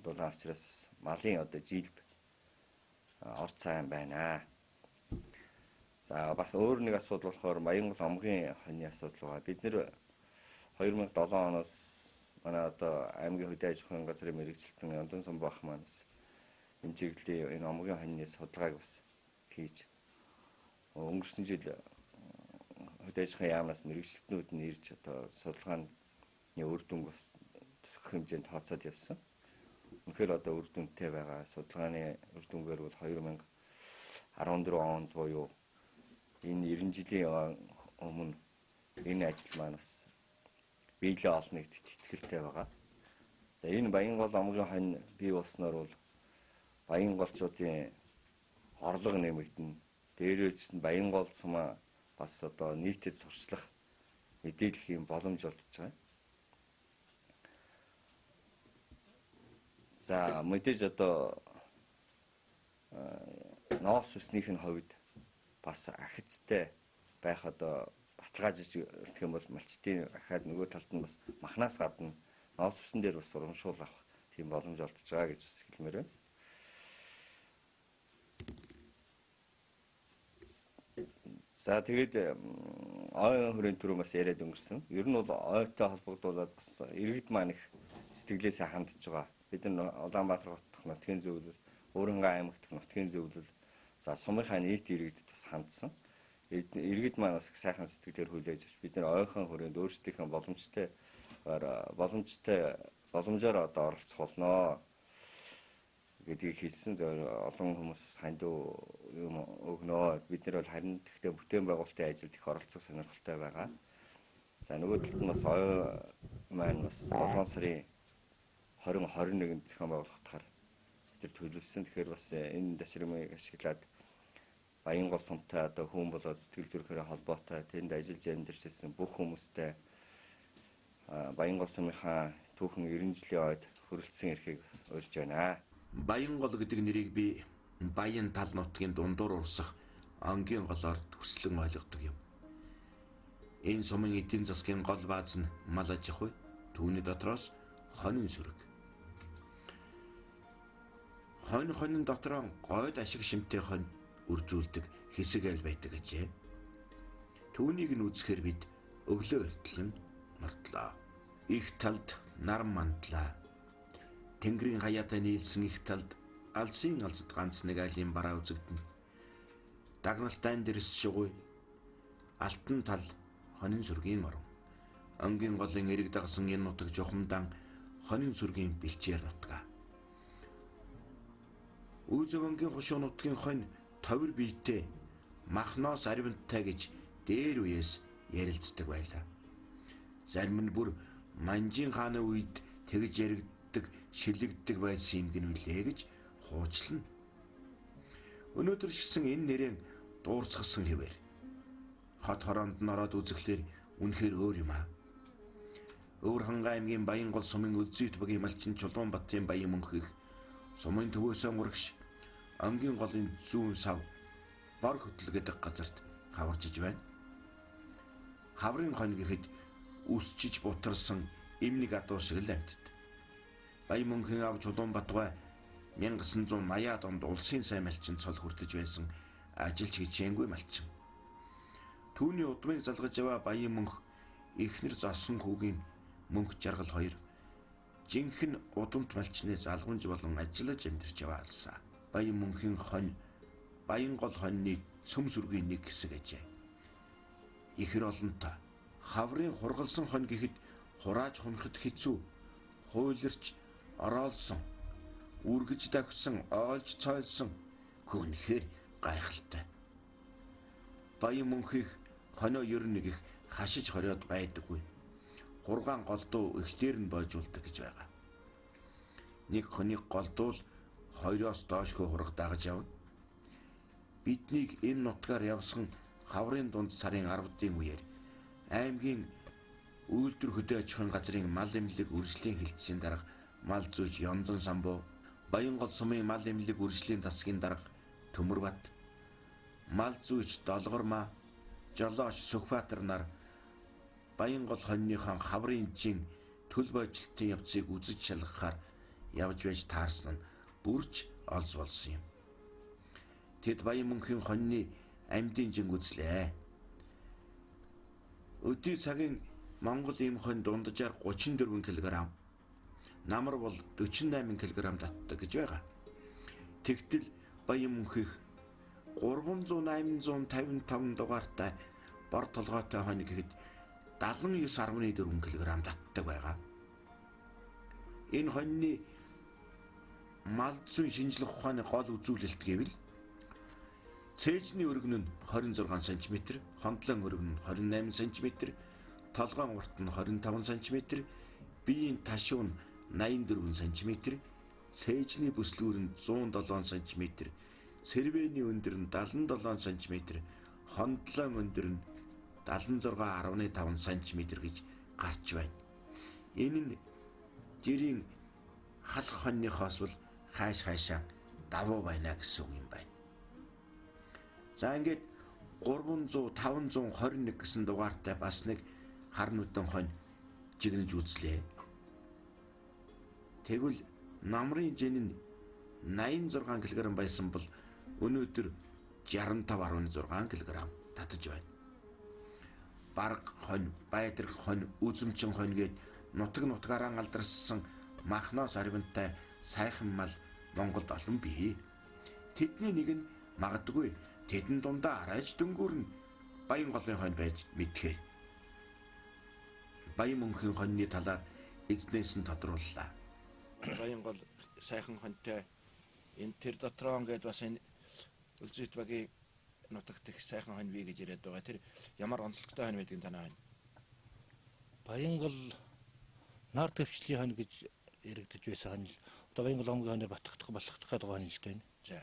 дулаан учраас малын одоо жилб орц сайн байна. За бас өөр нэг асуудал болохоор Баянгол омгийн хоньны асуудал байгаа. Бид нэр 2007 оноос манай одоо аймгийн хөдөө аж ахуйн газрын мэрэгчлэлтэн Яндан Сумбаах маань бас энэ чиглэлийн энэ омгийн хоньны судалгааг бас хийж өнгөрсөн жил хөдөө аж ахуйн яамнаас мэрэгчлэлтнүүд нь ирж одоо судалгааны үр дүнг бас төсөх хэмжээнд тооцоод явсан. Үнэхээр одоо үр дүнтэй байгаа. Судалгааны үр дүнгээр бол 2014 онд буюу энэ 90 жилийн өмнө энэ ажил маань бас биелээ олно гэдэгт итгэлтэй байгаа. За энэ Баянгол омгийн хонь бий болсноор бол Баянголчуудын орлого нэмэгдэнэ. Дээрээс нь Баянгол сумаа бас одоо нийтэд сурчлах мэдээлэх юм боломж олдож байгаа. За мэдээж одоо ноос үснийх нь хувьд бас ахицтай байх одоо баталгаажиж гэх юм бол малчдын ахаад нөгөө талд нь бас махнаас гадна ноос үсэн дээр бас урамшуул авах тийм боломж олдож байгаа гэж бас хэлмээр байна. За тэгээд ой хүрээний түрүү бас яриад өнгөрсөн. Ер нь бол ойтой холбогдуулаад бас иргэд маань их сэтгэлээсээ хандж байгаа. Бид нар Улаанбаатар хот дахь нутгийн зөвлөл, Уурангай аймаг дахь нутгийн зөвлөл, за сумынхаа нийт иргэдэд бас хандсан. Иргэд маань бас их сайхан сэтгэлээр хүлээж авч бид нар ойхон хүрээнд өөрсдийнхөө боломжоор одоо оролцох болно гэдгийг хэлсэн. Олон хүмүүс бас хандив юм өгнөө. Бид нар бол харин тэгтээ бүтээн байгуулалтын ажилд их оролцох сонирхолтой байгаа. За нөгөө талд нь бас ой маань бас 7 сарын 2021-нд зохион байгуулагдахаар бид нар төлөвлөсөн. Тэгэхээр бас энэ ташрамыг ашиглаад Баянгол сумтай одоо хүн болоод сэтгэл зүрэхээр холбоотой тэнд ажиллаж амьдарч ирсэн бүх хүмүүстэй Баянгол сумынхаа түүхэн 90 жилийн ойд хүрэлцэн ирэхийг урьж байна. Баянгол гэдэг нэрийг би Баян тал нутгийн дундуур урсах ангийн голоор төслөн ойлгодог юм. Энэ сумын эдийн засгийн гол бааз нь мал аж ахуй, түүний дотроос хонин сүрэг. Хонь хонин дотроо гойд ашиг шимтэй хонь үржүүлдэг хэсэг айл байдаг гэжээ. Түүнийг нь үзэхээр бид өглөө эртэл нь мордлоо. Их талд нар мандлаа. Тэнгэрийн хаяатай нийлсэн их талд алсын алсад ганц нэг айлын бараа үзэгдэнэ. Дагналтай дэрс шугуй. Алтан тал хонин сүргийн орон. Ангийн голын эрэг дагсан энэ нутаг жухамдан хонин сүргийн бэлчээр нутгаа. Үүзэг ангийн хошуу нутгийн хонь товир биетэй махноос аривнтай гэж дээр үеэс ярилцдаг байлаа. Зарим нь бүр Манжин хааны үед тэгж яригддаг, шилэгддэг байсан юм гин үлээ гэж хуучлана. Өнөөдөр ч гэсэн энэ нэрэн дуурцгасан хэвээр. Хот хороонд нь ороод үзэхлээр үнэхээр өөр юм аа. Өвөр хангай аймгийн Баянгол сумын Өлзийт багийн малчин Чулуунбатын Баян мөнхөх сумын төвөөсөө урагш ангийн голын зүүн сав бор хөтөл гэдэг газарт хаваржиж байна. Хаврын хонь гэхэд үсчиж бутарсан эмнэг адуу шиг л амьтад. Баян мөнхийн ав Чулуунбатгай 1980-аад онд улсын сайн малчин цол хүртэж байсан ажилч хичээнгүй малчин. Түүний удмыг залгаж яваа Баян мөнх эхнэр зосон хүүгийн мөнх жаргал хоёр жинхэнэ удамт малчны залгамж болон ажиллаж амьдарч яваалсан. Баян мөнхийн хонь Баянгол хоньны цөм сүргийн нэг хэсэг ажээ. Ихэр олонтой хаврын хургалсан хонь гэхэд хурааж хунахад хэцүү, хуйларч ороолсон, үргэж давхсан, оолж цойлсон гүнхээр гайхалтай. Баян мөнхийг хонио 91 их хашиж хориод байдаггүй. Хургаан голдуу эхлээр нь бойжуулдаг гэж байгаа. Нэг хоныг голдуул хоёроос доошхөө хураг дагаж явна. Биднийг энэ нутгаар явсан хаврын дунд сарын 10-ын үеэр аймгийн үйлдвэр хөдөө аж ахуйн газрын мал эмнэлэг үржлийн хилцсийн дарга мал зүйч Ёндон Самбуу, Баянгол сумын мал эмнэлэг үржлийн засгийн дарга Төмөрбат, мал зүйч Долгормаа, Жолооч Сүхбаатар нар Баянгол хоньныхон хаврын жин төл божилтын явцыг үзэж шалгахаар явж байж таарсан нь бүрч олз болсон юм. Тэд Баян мөнхийн хоньны амьдын жинг үзлээ. Өдий цагийн Монгол ийм хонь дунджаар 34 кг, намар бол 48 кг татдаг гэж байгаа. Тэгтэл Баян мөнхих 300 855 дугаартай бор толгойтой хонь гэхэд 79.4 кг татдаг байгаа. Энэ хоньны мал зүйн шинжлэх ухааны гол үзүүлэлт гэвэл цээжний өргөн нь 26 см, хондлон өргөн нь 28 см, толгойн урт нь 25 см, биеийн ташуу нь 84 см, цээжний бүслүүр нь 107 см, сэрвэний өндөр нь 77 см, хондлон өндөр нь 76.5 см гэж гарч байна. Энэ нь жирийн халах хоньныхоос бол хайш хайшаа давуу байна гэсэн үг юм байна. За ингээд 300 521 гэсэн дугаартай бас нэг хар нүдэн хонь жигнэж үзлээ. Тэгвэл намрын жин нь 86 кг байсан бол өнөөдөр 65.6 кг татаж байна. Бараг хонь, байдрах хонь, үзэмчин хонь гээд нутаг нутгаараа алдарсан махноос аривнтай сайхан мал Монголд олон бий. Тэдний нэг нь магадгүй тэдэн дундаа арайч дөнгөөр нь Баян голын хонь байж мэдхээ. Баян мөнхийн хоньны талаар эзнээс нь тодрууллаа. Баян гол сайхан хоньтой энэ тэр дотроо ингээд бас энэ Үлзийт багийн нутагт их сайхан хонь бий гэж яриад байгаа. Тэр ямар онцлогтой хонь байдгийг танай хонь? Баян гол нар төвчлийн хонь гэж яригдаж байсан хонь л одоо Баян гол омгийн хоноор батгах балхах гэдэг хонь л дээ. За.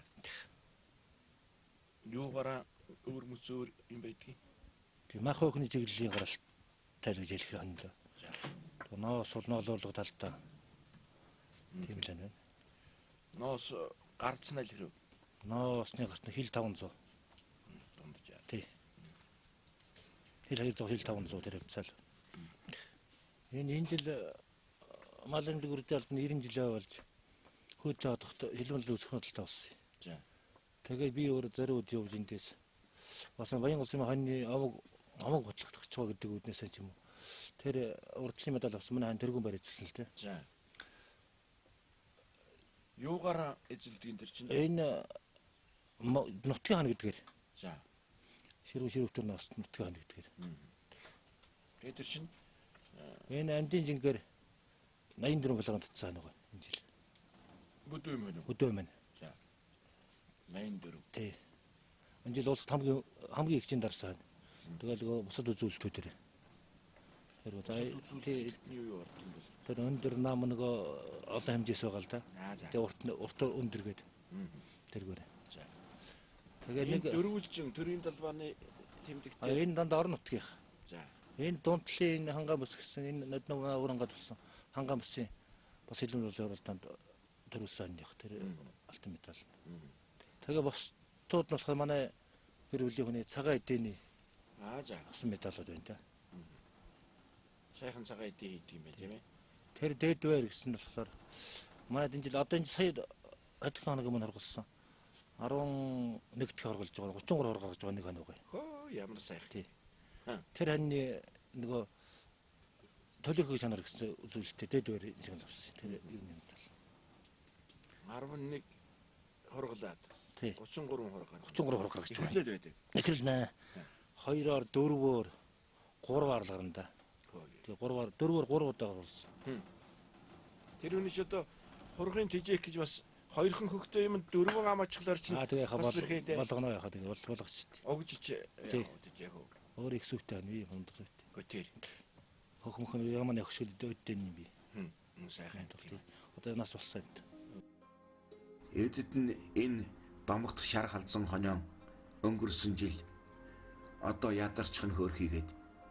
Юугаараа өөр мөсөөр юм байдгийг? Тийм мах хөхний чиглэлийн гаралтай л гэж хэлэх хонь л. За. Тэгээ ноос бол ноолоолго талдаа тийм л байна. Ноос гарцсан аль хэрв? Ноосны гарт нь хил 500. Дундаж. Тий. Хил 200 хил 500 тэр хавцаал. Энэ жил мал эмнэлэг үрдээ албаны 90 жилээ болж хөөдлөө одохт хилмэл үүсэх хөндлөлтөй болсон. За. Тэгээ би өөр зарим үд явж эндээс бас Баян голын хоньны овог батлагдах ч гэдэг үднээсээ ч юм уу. Тэр урдлын медаль авсан манай хан тэргүүн барь эзэлсэн л дээ. За. Юугаараа эзэлдэг энэ төр чинь? Энэ нутгийн хан гэдгээр. За. Ширүү ширүүтэр нас нутгийн хан гэдгээр. Тэгээд тэр чинь энэ андын жингээр 84 кг татсан хань байгаа энэ жил. Бүдүү юм уу? Бүдүү юм. За. 84. Тий. Энэ жил улсад хамгийн их чин дарсан хань. Тэгэл нөгөө бусад үзүүлэлтүүдээр. Тэр за тий юу орд юм бол? Тэр өндөр нам нөгөө олон хэмжээс байгаа л да. Тэгээ урт өндөр гээд. Тэргээр. За. Тэгээ нэг дөрвөлжин төрийн далбааны тэмдэгт. Энэ дандаа орон нутгийнх. За. Энэ дунтлын энэ хангаан бүс гэсэн энэ нодноо уурангад болсон хангаан бүсийн бас хилэн уралдаанд төрүүлсэн хоньных тэр алтан медаль. Тэгээ бусдууд нь болохоор манай гэр бүлийн хүний цагаан эдэний за авсан медалууд байна да. Сайхан цагаан эдээ хийдэг юм байна тийм ээ. Тэр дээдвэр гэсэн нь болохоор манай энэ жил одоо энэ сая 20 хоног өмнө хорголсон. 11 дахь хорголж байгаа 33 хор гаргаж байгаа нэг хоног байгаа. Хөө ямар сайхан. Тий. Тэр ханьны нөгөө төлөрхөг чанар гэсэн үзүүлэлттэй дээдвэр шиг л авсан. Тэр юуны медаль. 11 хорголаад. 33 хор гаргаж. 33 хор гаргаж байгаа. Эхлээд байдаг. Эхлэл нэ. 2-оор 4-өөр 3-аар л гарна да. Тэгээ 3-аар 4-өөр 3 удаа гарсан. Тэр үний ч одоо хургын тэжээх гэж бас хоёрхан хөхтэй юм дөрвөн ам очихлоор чинь тэгээ яхаа болгоно яхаа тэгээ болгоч. Огжиж тэжээх үү. Өөр их сүвтэй байна би хундаг сүвтэй. Гэхдээ тэр хөх мөх ямар нэг хөшгөл өдөө юм би. Сайхан. Одоо нас болсон юм. Эзэд нь энэ домогт шар халзан хонио өнгөрсөн жил одоо ядарчих нь хөөрхийгээд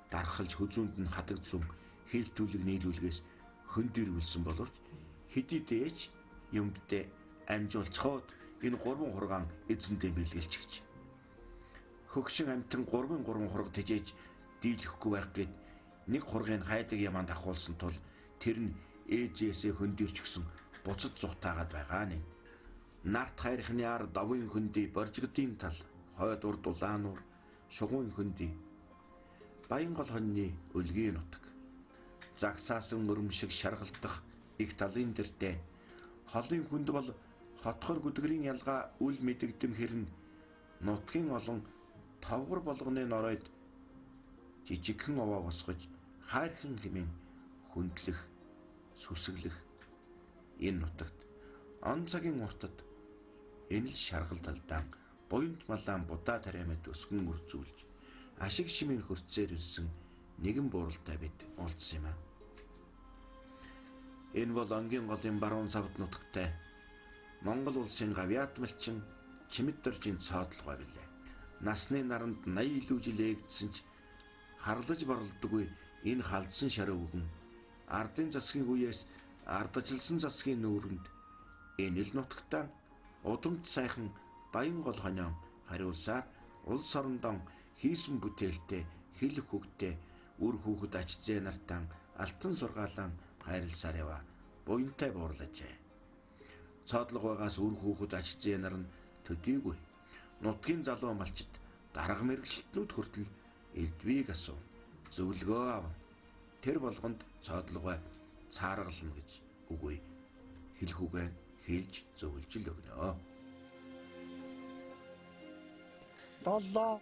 дархалж хүзүүнд нь хадагдсан хил түлэг нийлүүлгээс хөндөрвөлсөн боловч хэдийдээ ч юмдээ амжуулцоход энэ 3 хургаан эзэндээ бэлгэлчихэж. Хөгшин амтан 3 хураг тэжээж дийлэхгүй байх гээд нэг хургийг хайдаг ямаанд авахулсан тул тэр нь ээжээсээ хөндөрчгсөн буцад зутаагаад байгаа нэ. Нарт хайрхны ар давын хөндөй боржигдын тал хойд урд улаануур шугуун хөндөй Баянгол хоньны өлгийн нутаг загсаасан өрөм шиг шаргалтах их талын дэртэй холын хүнд бол хотхор гүдгэрийн ялгаа үл мэдэгдэм хэрн нутгийн олон тавгар болгоны норойд жижигхэн овоо босгож хайрхан хэмээн хүндлэх сүсэглэх энэ нутагт он цагийн уртад энэ л шаргал талдаан буянт малаан будаа тариамд өсгөн үрзүүлж ашиг шимийн хөрцөөр ирсэн нэгэн бууралтай бид уулзсан юм аа. Энэ бол Ангийн голын баруун савд нутагтай Монгол улсын гавьяат малчин Чимэд доржийн цоодлогоо билээ. Насны наранд 80 илүү жил ээгдсэн ч харлаж боролдоггүй энэ халдсан шаруу үгэн ардын засгийн үеэс Ардчилсан засгийн нүүрэнд энэ л нутагтаа удамд сайхан Баянгол хонио хариулсаар улс орондоо хийсэн бүтээлтэй хэлэх үгтэй үр хүүхэд ач зээ нартаа алтан сургаалан хайрласаар яваа буянтай буурлажээ. Цоодлогоогоос үр хүүхэд ач зээ нар нь төдийгүй нутгийн залуу малчид дарга мэргэжилтнүүд хүртэл элдвийг асуу зөвлөгөө авна. Тэр болгонд цоодлогоо цааргална гэж үгүй хэлэх үгээ хэлж зөвлөж л өгнө. 7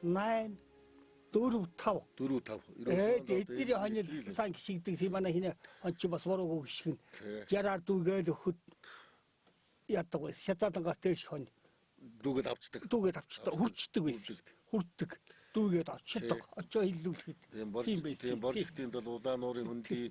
8 4 5 4 5. Эдний хонил сан гიშгдэг си манай хинэ он чи бас буруугүй гიშгэн. 60-аар дүүгээл өгөхөд яадаг байсан. Шатаалангаас дээш хонь дүүгээд авчдаг. Дүүгээд авчдаг. Хүрчдэг байсан. Хүрдэг. Дүүгээд очдог. Очоо хиллүүлэхэд тийм байсан. Тийм боржигтын бол улаан нуурын хөндөй,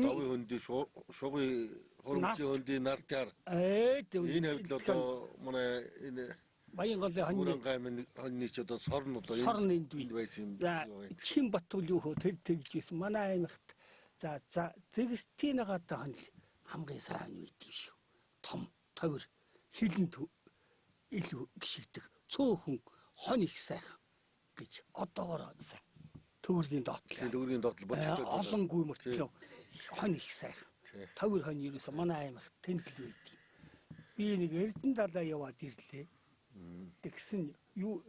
давын хөндөй, шугын хурмцын хөндөй, нартяр. Энэ хавьд одоо манай энэ Баянголын хоньны Уранга хоньны ч одоо сорн одоо энэ энд байсан юм. За Чин Батүл юу хөө тэр тэгж байсан. Манай аймагт за за зэгстийн гадаа хонь хамгийн сайн үед юм шүү. Том товир хилэнд илүү гიშгдэг. Цөөхөн хонь их сайхан гэж одоогоор сайн. Төвөргийн доотлоо. Төвөргийн доотлол бодтой. Олонгүй мөртлөө хонь их сайхан. Товир хонь ерөөсөө манай аймагт тэнд л байд. Би нэг Эрдэнэ далаа яваад ирлээ. Тэгсэн юу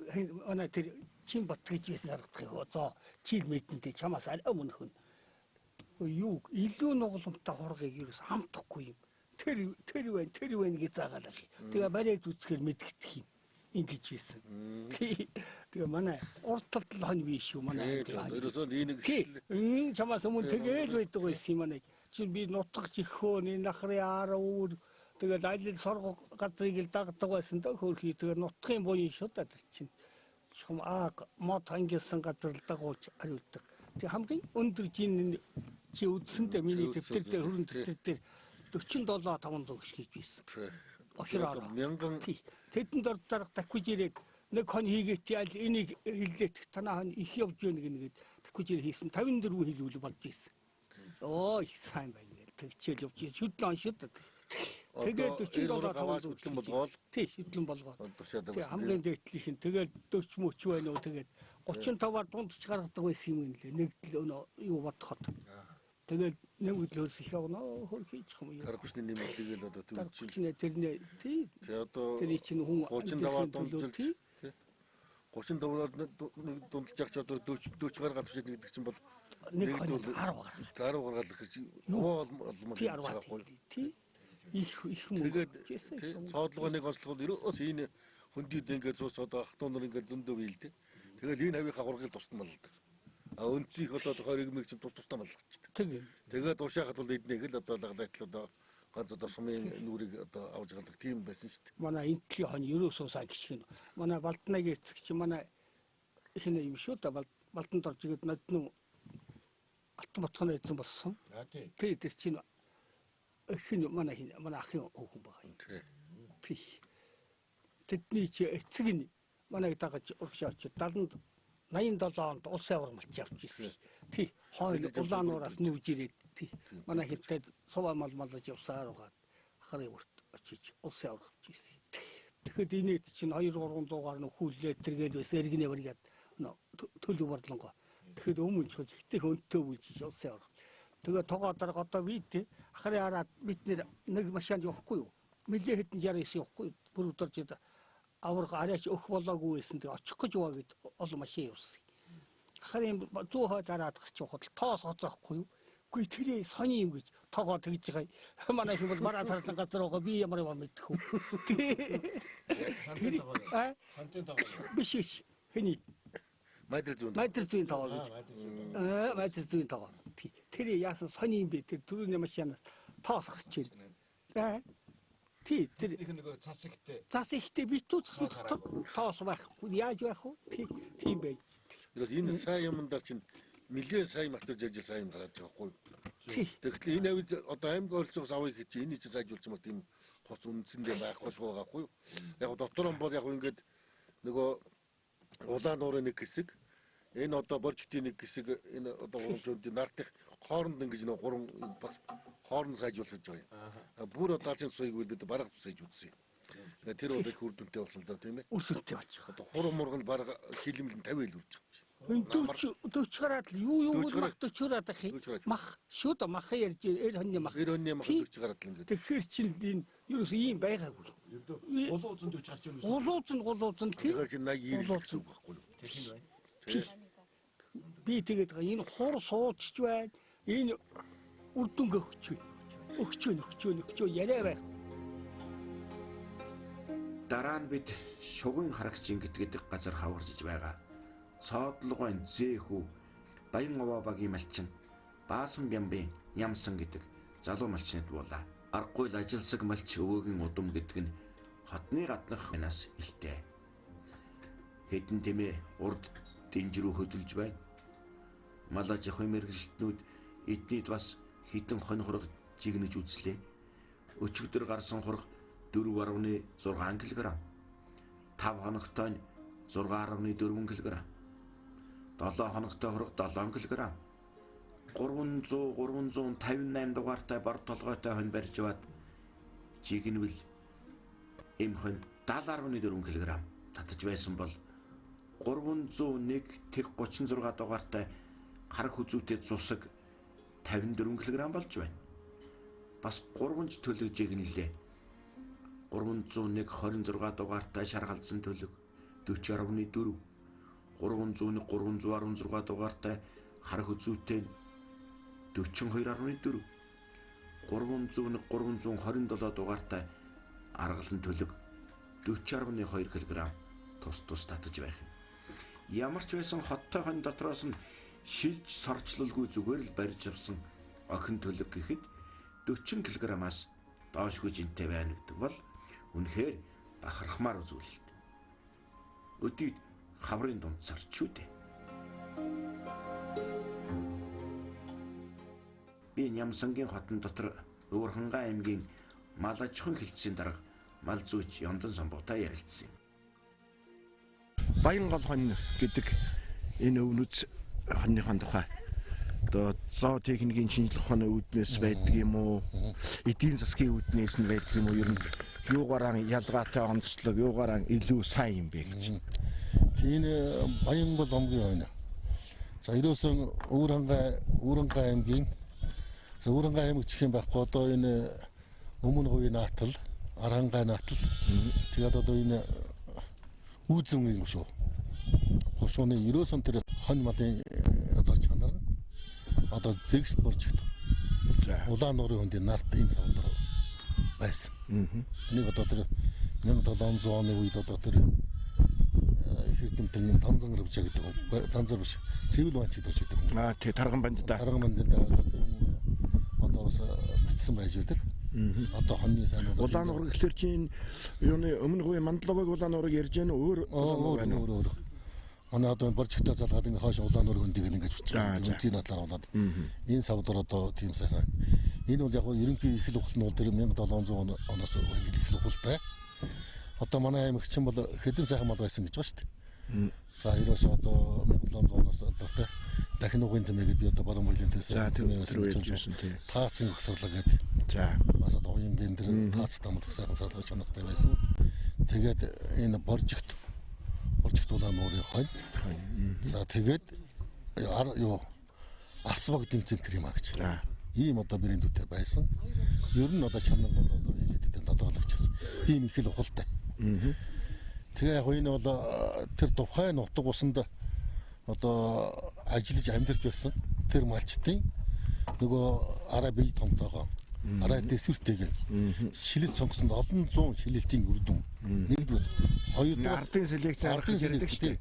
манай тэр Чин Бат гэж байсан харагдах юм. Зоо чил мэдэнтэй чамаас арай өмнөх нь. Юу илүү нугламтай хургийг ерөөс хамтахгүй юм. Тэр тэр байна, тэр байна гэж заагаалах. Тэгээ бариад үзэхээр мэдгдэх юм. Ингэж хийсэн. Тэгээ манай урд талд л хонь биш шүү манай. Ерөөсөө энэ нэг чамаас өмнө тэгээл байдаг байсан юм манай. Чинь би нутагч ихөө нэг нахрын ар уур тэгэл аль сорго газрыг л дагдаг байсан да хөөрхий тэгээ нутгийн буян шүү да тэр чинь. Чум аа мод хангилсан газар л дагуулж хариулдаг. Тэг хамгийн өндөр жин чи үдсэндээ миний дэвтэр дээр хөрөн дэвтэр дээр 47 500 гэж хийж байсан. Охироор мянган тэдэнд ор дарга таквиж ирээд нэг хон хийгээд аль энийг хиллээд танаа хон их явж гэнэ гэнэгээд таквиж ирээ хийсэн 54 хилүүл болж ийсэн. Оо их сайн байна гэл тэгчээл явж шүдлэн он шүү дээ. Тэгээд 47 500 хөтлөн болгоол. Тий, хөтлөн болгоод. Тий, хамгийн дээдлийнх нь тэгээд 40 мөч байна уу тэгээд 35-аар дундч гаргадаг байсан юм лээ. Нэг л юу бодоход. Тэгээд нэмэгдлөөс их явна хөр хийчих юм юу. Дарга хүчний нэмэгдлийг л одоо Дарга хүчний тэрнээ тий. Тий одоо тэр чинь хүн 35-аар дундчилж 35-аар нэг дундалж явах чи одоо 40 гаргаад түшээд гэдэг чинь бол нэг 10 гаргаад 10 гаргаад гэж олон тий 10 тий. Их их мөнгө. Тэгээд цоодлогоо нэг онцлог бол ерөөс энэ хөндийд ингээд цуус одоо ах トゥ нар ингээд зөндөө биелдэг. Тэгэл энэ хавийнхаа хургийг тусдан малладаг. А өнцгийх одоо хориг мэг чинь тус тусдаа маллахчихдээ. Тэгээд уушаахад бол эднийг л одоо лаглаатлал одоо ганц одоо сумын нүрийг одоо авч гардаг тийм байсан шүү дээ. Манай энтлийн хон ерөөсөө сайн гიშгэн. Манай Балднагийн эцэг чи манай ихнэ юм шүү дээ. Балданд орж игээд нодноо Алтан ботхоны эзэн болсон. Тий тэр чинь эх нь манай хин манай ахын хүүхэн байгаа юм. Тий. Тэдний чи эцэг нь манайг дагаж урагшаа очиж 70 87 онд улсын аварга малч явж ирсэн. Тий. Хойл улаан нуураас нүүж ирээд тий. Манай хөвтэй суваа мал малж явсаар угаад ахрын бүрт очиж улсын аварга авч ирсэн. Тэгэхэд инээд чинь 2 300-аар нөх хүллээ тэргээл байсан эргэнэ барьгаад төлөв борлонго. Тэгэхэд өмнө ч хэтэх өнтөө бүлжиж улсын аварга. Тэгээ тогоо дарга одоо би тий ахрын хараад бид нэг машинд явахгүй юу? Нэлээ хэдэн 69 явахгүй. Бүр өдөрж аварга арайч өх болоогүй байсан. Тэгээ очих гэж яваа гэд олон машин явсан. Ахрын зүү хой дараад гарч явахад тоос хоцоохгүй юу? Үгүй тэрээ сони юм гэж тоогоо тэгж байгаа. Манай хүн бол мараа царлан газар байгаа. Би ямар юм мэдэх үү? Сантын тоогоо. Сантын тоогоо. Биш биш. Хэний? Майдэр зүүн. Майдэр зүүн тоогоо гэж. Майдэр зүүн тоогоо. Тэр яасан сони юм бэ? Тэр түрүүний машинаас тоос гарч ирнэ. Тий тэр их нөгөө цас ихтэй. Цас ихтэй битүү цасан дотор тоос байхгүй. Яаж байх вэ? Тий тийм байж. Ерөөс энэ сайн юмдаа чинь нэлээд сайн математик жижиг сайн юм гараад байгаа байхгүй юу? Тэгэхээр энэ авид одоо аймаг ойролцоогоос авъя гэж чинь энийг чинь сайжруулж мар тийм хоц үндсэндээ байхгүй шүү байгаа байхгүй юу? Яг дотор он бол яг ингээд нөгөө улаан нуурын нэг хэсэг Энэ одоо боржигтын нэг хэсэг энэ одоо гурамжуудын нартих хооронд ингэж нэг гурван бас хооронд сайжруулах гэж байгаа юм. Бүр одоо алсын цуйг бид бараг сайж үзсэн юм. Тэр бол их үр дүнтэй болсон л да тийм ээ. Үр дүнтэй болж байгаа. Одоо хурам мурганд бараг хилэмэл нь 50 ил үрж байгаа юм чинь. Энэ 40 гараад л юу мах 40 гараад ах юм. Мах шүү дээ мах ярьж эр хоньны мах. Эр хоньны мах 40 гараад л ингээд. Тэгэхээр чинь энэ ерөөс ийм байгаагүй. Гулуузан 40 гарч ирнэ. Гулуузан тийм. Тэгэхээр чинь 80 90 гэсэн үг байхгүй юу? Тийм байна. Би тэгээд байгаа энэ хур суудч байна. Энэ үр дүнгээ өгч байна. Өгч байна яриа байх. Дараа нь бид шугын харагч ингэт гэдэг газар хаваржиж байгаа. Цоодлогын зэхүү Баян овоо багийн малчин Баасан Бямбын Нямсан гэдэг залуу малчнад буулаа. Аргагүй л ажилсаг малч өвөөгийн удам гэдэг нь хотны гаднах нас илтэй. Хэдэн тэмээ урд дэнж рүү хөдөлж байна. Мал аж ахуйн мэргэжилтнүүд эднийд бас хідэн хонь хураг жигнэж үзлээ. Өчигдөр гарсан хураг 4.6 кг. 5 хоногтой нь 6.4 кг. 7 хоногтой хураг 7 кг. 300 358 дугаартай бор толгойтой хонь барьж аваад жигнвэл эм хонь 70.4 кг татаж байсан бол 301 тэг 36 дугаартай харах хүзүүтэй зусаг 54 кг болж байна. Бас 3 төлөг жигнэлээ. 301 26 дугаартай шаргалзан төлөг 40.4 301 316 дугаартай харах хүзүүтэй 42.4 301 327 дугаартай аргалан төлөг 40.2 кг тус татаж байх юм. Ямар ч байсан хоттой хонь дотроос нь шилж сорчлолгүй зүгээр л барьж авсан охин төлөг гэхэд 40 кг-аас доошгүй жинтэй байна гэдэг бол үнэхээр бахархмаар үзүүлэлт. Өдийд хаврын дунд сарч шүү дээ. Би Нямсангийн хотон дотор Өвөрхангай аймгийн мал аж ахуйн хэлтсийн дарга мал зүйч Ёндон Самбуутай ярилцсан юм. Баян гол хонь гэдэг энэ өвнөц хоньныхон тухай одоо зоотехникийн шинжлэх ухааны үүднээс байдаг юм уу? Эдийн засгийн үүднээс нь байдаг юм уу? Ер нь юугаараа ялгаатай онцлог, юугаараа илүү сайн юм бэ гэж. Энэ Баян гол омгийн хонь. За ерөөсөн Өвөрхангай аймгийн за Өвөрхангай аймаг гэх юм байхгүй одоо энэ өмнө хувийн наатал, Архангай наатал. Тэгээд одоо энэ Үүзэнгийн хөшөө. Хошууны ерөөсөн тэр хонь малын одоо чанар нь одоо зэгшт боржигт. Улаан нуурын хөндийн нарт энэ савдар байсан. Энийг одоо тэр 1700 оны үед одоо тэр их эрдэмтэн Данзан рвжа гэдэг Данзар биш. Цэвэл ванч гэдэг гэдэг. Аа тий Тарган бандда. Тарган бандда одоо бас бичсэн байж байдаг. Одоо хоньны сайн улаан нуур гэхлээр чинь юуны өмнө хувийн Мандлаваг улаан нуурыг ярьж байна өөр улаан нуур байна уу? Өөр. Манай одоо боржигтай залгаад ингээ хойш улаан нуур хөндийг ингэж бичиж байгаа. Үнцгийн надлаар болоод энэ савдар одоо тийм сайхан. Энэ бол яг ерөнхий ихэл ухал нь бол тэр 1700 оноос ихэл ухалтай. Одоо манай аймаг чинь бол хэдэн сайхан мал байсан гэж байна шүү дээ. За ерөөсөө одоо 1700 оноос алдартай дахин угийн тэмээ гэдээ би одоо баруун баялын тэр сайхан тэмээ байсан гэж байна. Таацын өгсөрлөг гэдэг. За бас одоо уянгийн тэр таац дамлах сайхан садлах чанартай байсан. Тэгээд энэ боржигт улаан нуурын хонь. За тэгээд юу Арцбаг дэмцэн крема гэж. Ийм одоо брэндүүдтэй байсан. Ер нь одоо чанар нь одоо энэ дээр тодорхойлогдчихсон. Ийм их л ухалтай. Тэгээ яг энэ бол тэр тухайн нутаг усанд одоо ажиллаж амьдарч байсан тэр малчдын нөгөө арай бие томтойгоо арай дэсвэртэйг шилэж сонгосон олон зуун шилэлтийн үр дүн. Нэгдүгээр, хоёрдугаар ардын селекц арга ярьдаг шүү дээ.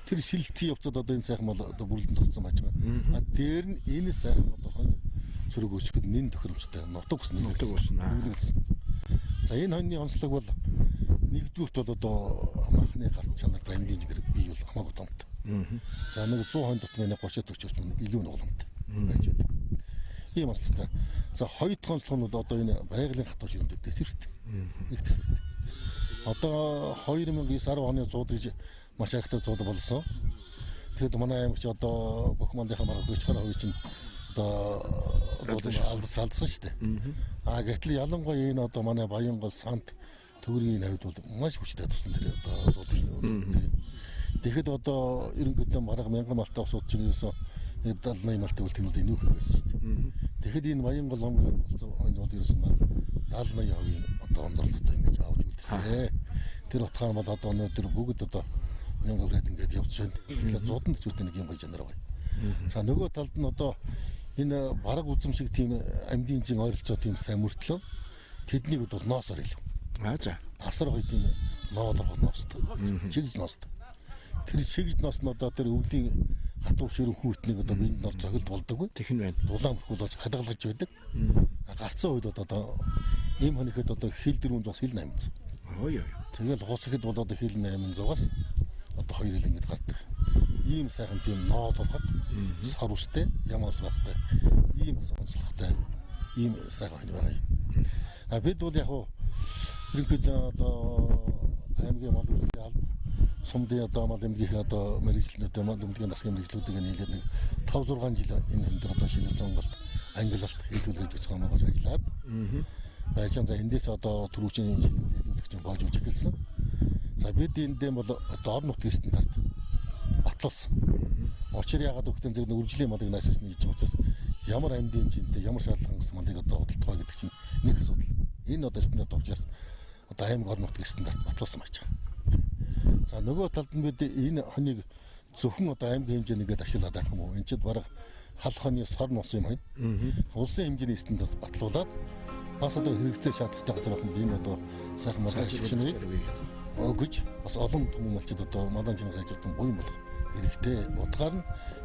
Тэр шилэлтийн явцад одоо энэ сайхан мал одоо бүрлэн тогтсон байж байгаа. А дээр нь энэ сайхан одоо хонь сөрөг өчгөд нэн тохиромжтой нутаг ус нөлөөлсөн. За энэ хоньны онцлог бол нэгдүгürt бол одоо махны гарт чанар амьдын жигэр бий бол хамаагүй томтой. За нэг 100 хонь дутмын 30 40 мөн илүү нугламтай байж байдаг. Ийм онцлогтой. За хоёр дахь онцлог нь бол одоо энэ байгалийн хатууш юм дээр дэсвэртэй. Их дэсвэртэй. Одоо 2009 10 оны 100 гэж маш айхтар 100 болсон. Тэгэхэд манай аймагч одоо бүх малынхаа марга 40 гаруй чинь одоо алдсан шүү дээ. А гэтэл ялангуяа энэ одоо манай Баянгол Сант төгрөгийн хавьд бол маш хүчтэй тусан тэр одоо зуудын. Тэгэхэд одоо ерөнхийдөө бараг 1000 малтай усууд чинь ерөөсөө 70 80 малтай бол тэнүүд энүүх байсан шүү дээ. Тэгэхэд энэ Баянгол омгийн болцоо энэ бол ерөөсөн бараг 70 80% одоо ондролт одоо ингэж авч үлдсэн. Тэр утгаар бол одоо өнөөдөр бүгд одоо 1000 хүрээд ингээд явж байна. Тэгэхээр зууданд зүгтээ нэг юм гоё чанар байгаа. За нөгөө талд нь одоо энэ бараг үзэм шиг тийм амьдын жин ойролцоо тийм сайн мөртлөө тэднийг бол ноосоор илүү. Аа за. Асар гоё тийм ноодорхоо ноостой. Чигж ноостой. Тэр чигж ноос нь одоо тэр өвлийн хатуу ширүүн хүүтнийг одоо биед нор зохилд болдоггүй. Тэгэн байна. Дулаан бүрхүүлж хадгалж байдаг. Гарцсан үед одоо ийм хониход одоо хил 400-аас хил 800. Ой ой. Тэгэл хуцахад бол одоо хил 800-аас одоо хоёр хил ингэж гардаг. Ийм сайхан тийм ноод ургах, сор үстэй, ямаас багтай, ийм бас онцлогтой ийм сайхан хонь байгаа юм. А бид бол яг ерөнхийдөө одоо аймгийн мал үйлдвэрлэлийн алба сумдын одоо мал эмнэлгийн одоо мэргэжлэнүүдээ мал эмнэлгийн насгийн мэргэжлүүдийг нийлээд нэг 5 6 жил энэ өндөр одоо шинэ сонголт ангилалт хэлбэлгэж зохион байгуулж ажиллаад байж. За эндээс одоо түрүүчийн шилмэл хэлбэлгэж боожуулж эхэлсэн. За бид эндээ бол одоо орон нутгийн стандарт батлуулсан. Учир яагаад өгтөн зэрэг үржлийн малыг наашаас нэгж байгаа учраас ямар амьдын жинтэй ямар шаардлага хангасан малыг одоо худалдах вэ гэдэг чинь нэг асуудал. Энэ одоо стандарт учраас одоо аймаг орон нутгийн стандарт батлуулсан байж байгаа. За нөгөө талд нь бид энэ хоныг зөвхөн одоо аймгийн хэмжээнд ингээд ашиглаад байх юм уу? Энд чинь бараг хал хоньы сор нус юм хонь. Улсын хэмжээний стандарт батлуулаад бас одоо хэрэгцээ шаардлагатай газар байх юм энэ одоо сайхан мал ашигшныг өгөж бас олон түмэн малчид одоо малын чинээс сайжруулсан буян болох хэрэгтэй. Утгаар нь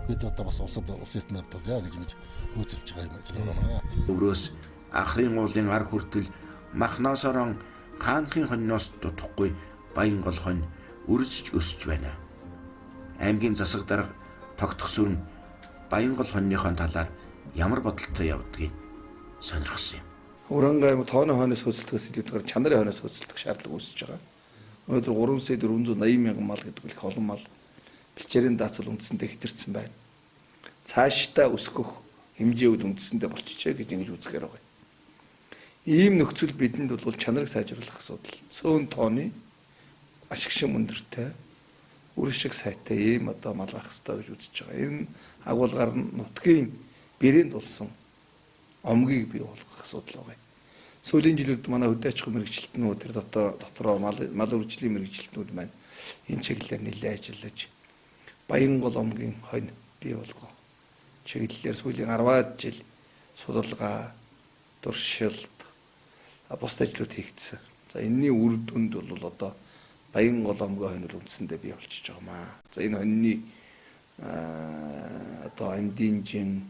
бид одоо бас улсад улсын стандарт болъё гэж ингэж хөөцөлж байгаа юм ажил байна. Өврөөс анхрын уулын ар хүртэл махноосорон хаанхын хоньноос дутхгүй Баянгол хонь үржиж өсөж байна. Аймгийн засаг дарга тогтох сүрэн Баянгол хоньныхон талаар ямар бодолтой явдгийг сонирхсон юм. Уранга аймаг тооны хойноос хөөцөлдөхөөс илүүтэйгээр чанарын хойноос хөөцөлдөх шаардлага үүсэж байгаа. Өнөөдөр 3 сая 480 мянган мал гэдэг их олон мал бэлчээрийн даацвал үндсэндээ хэтэрсэн байна. Цаашдаа өсгөх хэмжээүүд үндсэндээ болчихжээ гэж ингэж үзэхээр байгаа. Ийм нөхцөл бидэнд бол чанарыг сайжруулах асуудал. Цөөн тооны ашиг шим өндөртэй үр шиг сайтай ийм одоо мал байх ёстой гэж үзэж байгаа. Энэ агуулгаар нь нутгийн брэнд болсон омгийг бий болгох асуудал байгаа. Сүүлийн жилүүд манай хөдөө аж ахуйн мэргэжилтнүүд тэр дотроо мал үржлийн мэргэжилтнүүд маань энэ чиглэлээр нэлээд ажиллаж Баянгол омгийн хонь бий болгох чиглэлээр сүүлийн 10-аад жил судалгаа, туршилт, бусад ажлууд хийгдсэн. За энэний үр дүнд бол одоо Баянгол омгийн хонь бол үндсэндээ бий болчихж байгаа маа. За энэ хоньны одоо амьдын жин,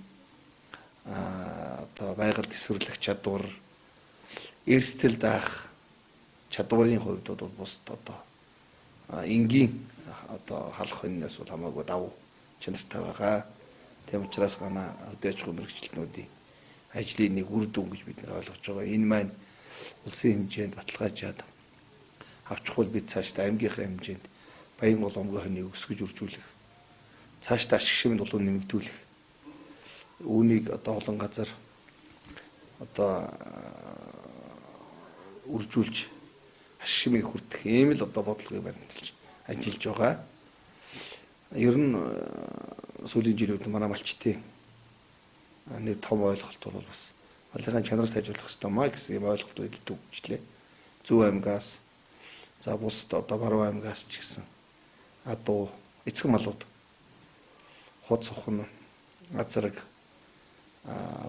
одоо байгальд эсвэрлэх чадвар, эрсдэл даах чадварын хувьд бол бусад одоо энгийн одоо халах хоньноос бол хамаагүй давуу чанартай байгаа. Тийм учраас манай хөдөө аж ахуйн мэргэжилтнүүдийн ажлын нэг үр дүн гэж бид нар ойлгож байгаа. Энэ маань улсын хэмжээнд баталгаажаад авчихвал бид цаашдаа аймгийнхаа хэмжээнд Баянгол омгийн хоньыг өсгөж үржүүлэх, цаашдаа ашиг шимэнд улам нэмэгдүүлэх, үүнийг одоо олон газар одоо үржүүлж ашиг шимийг хүртэх ийм л одоо бодлогыг баримталж ажиллаж байгаа. Ер нь сүүлийн жилүүд манай малчдын нэг том ойлголт бол бас малынхаа чанар сайжруулах ёстой маа гэсэн юм ойлголт илдэг хөгжлээ. Зөв аймгаас за бусад одоо Баруун аймгаас ч гэсэн адуу эцэг малууд хуц сухан азраг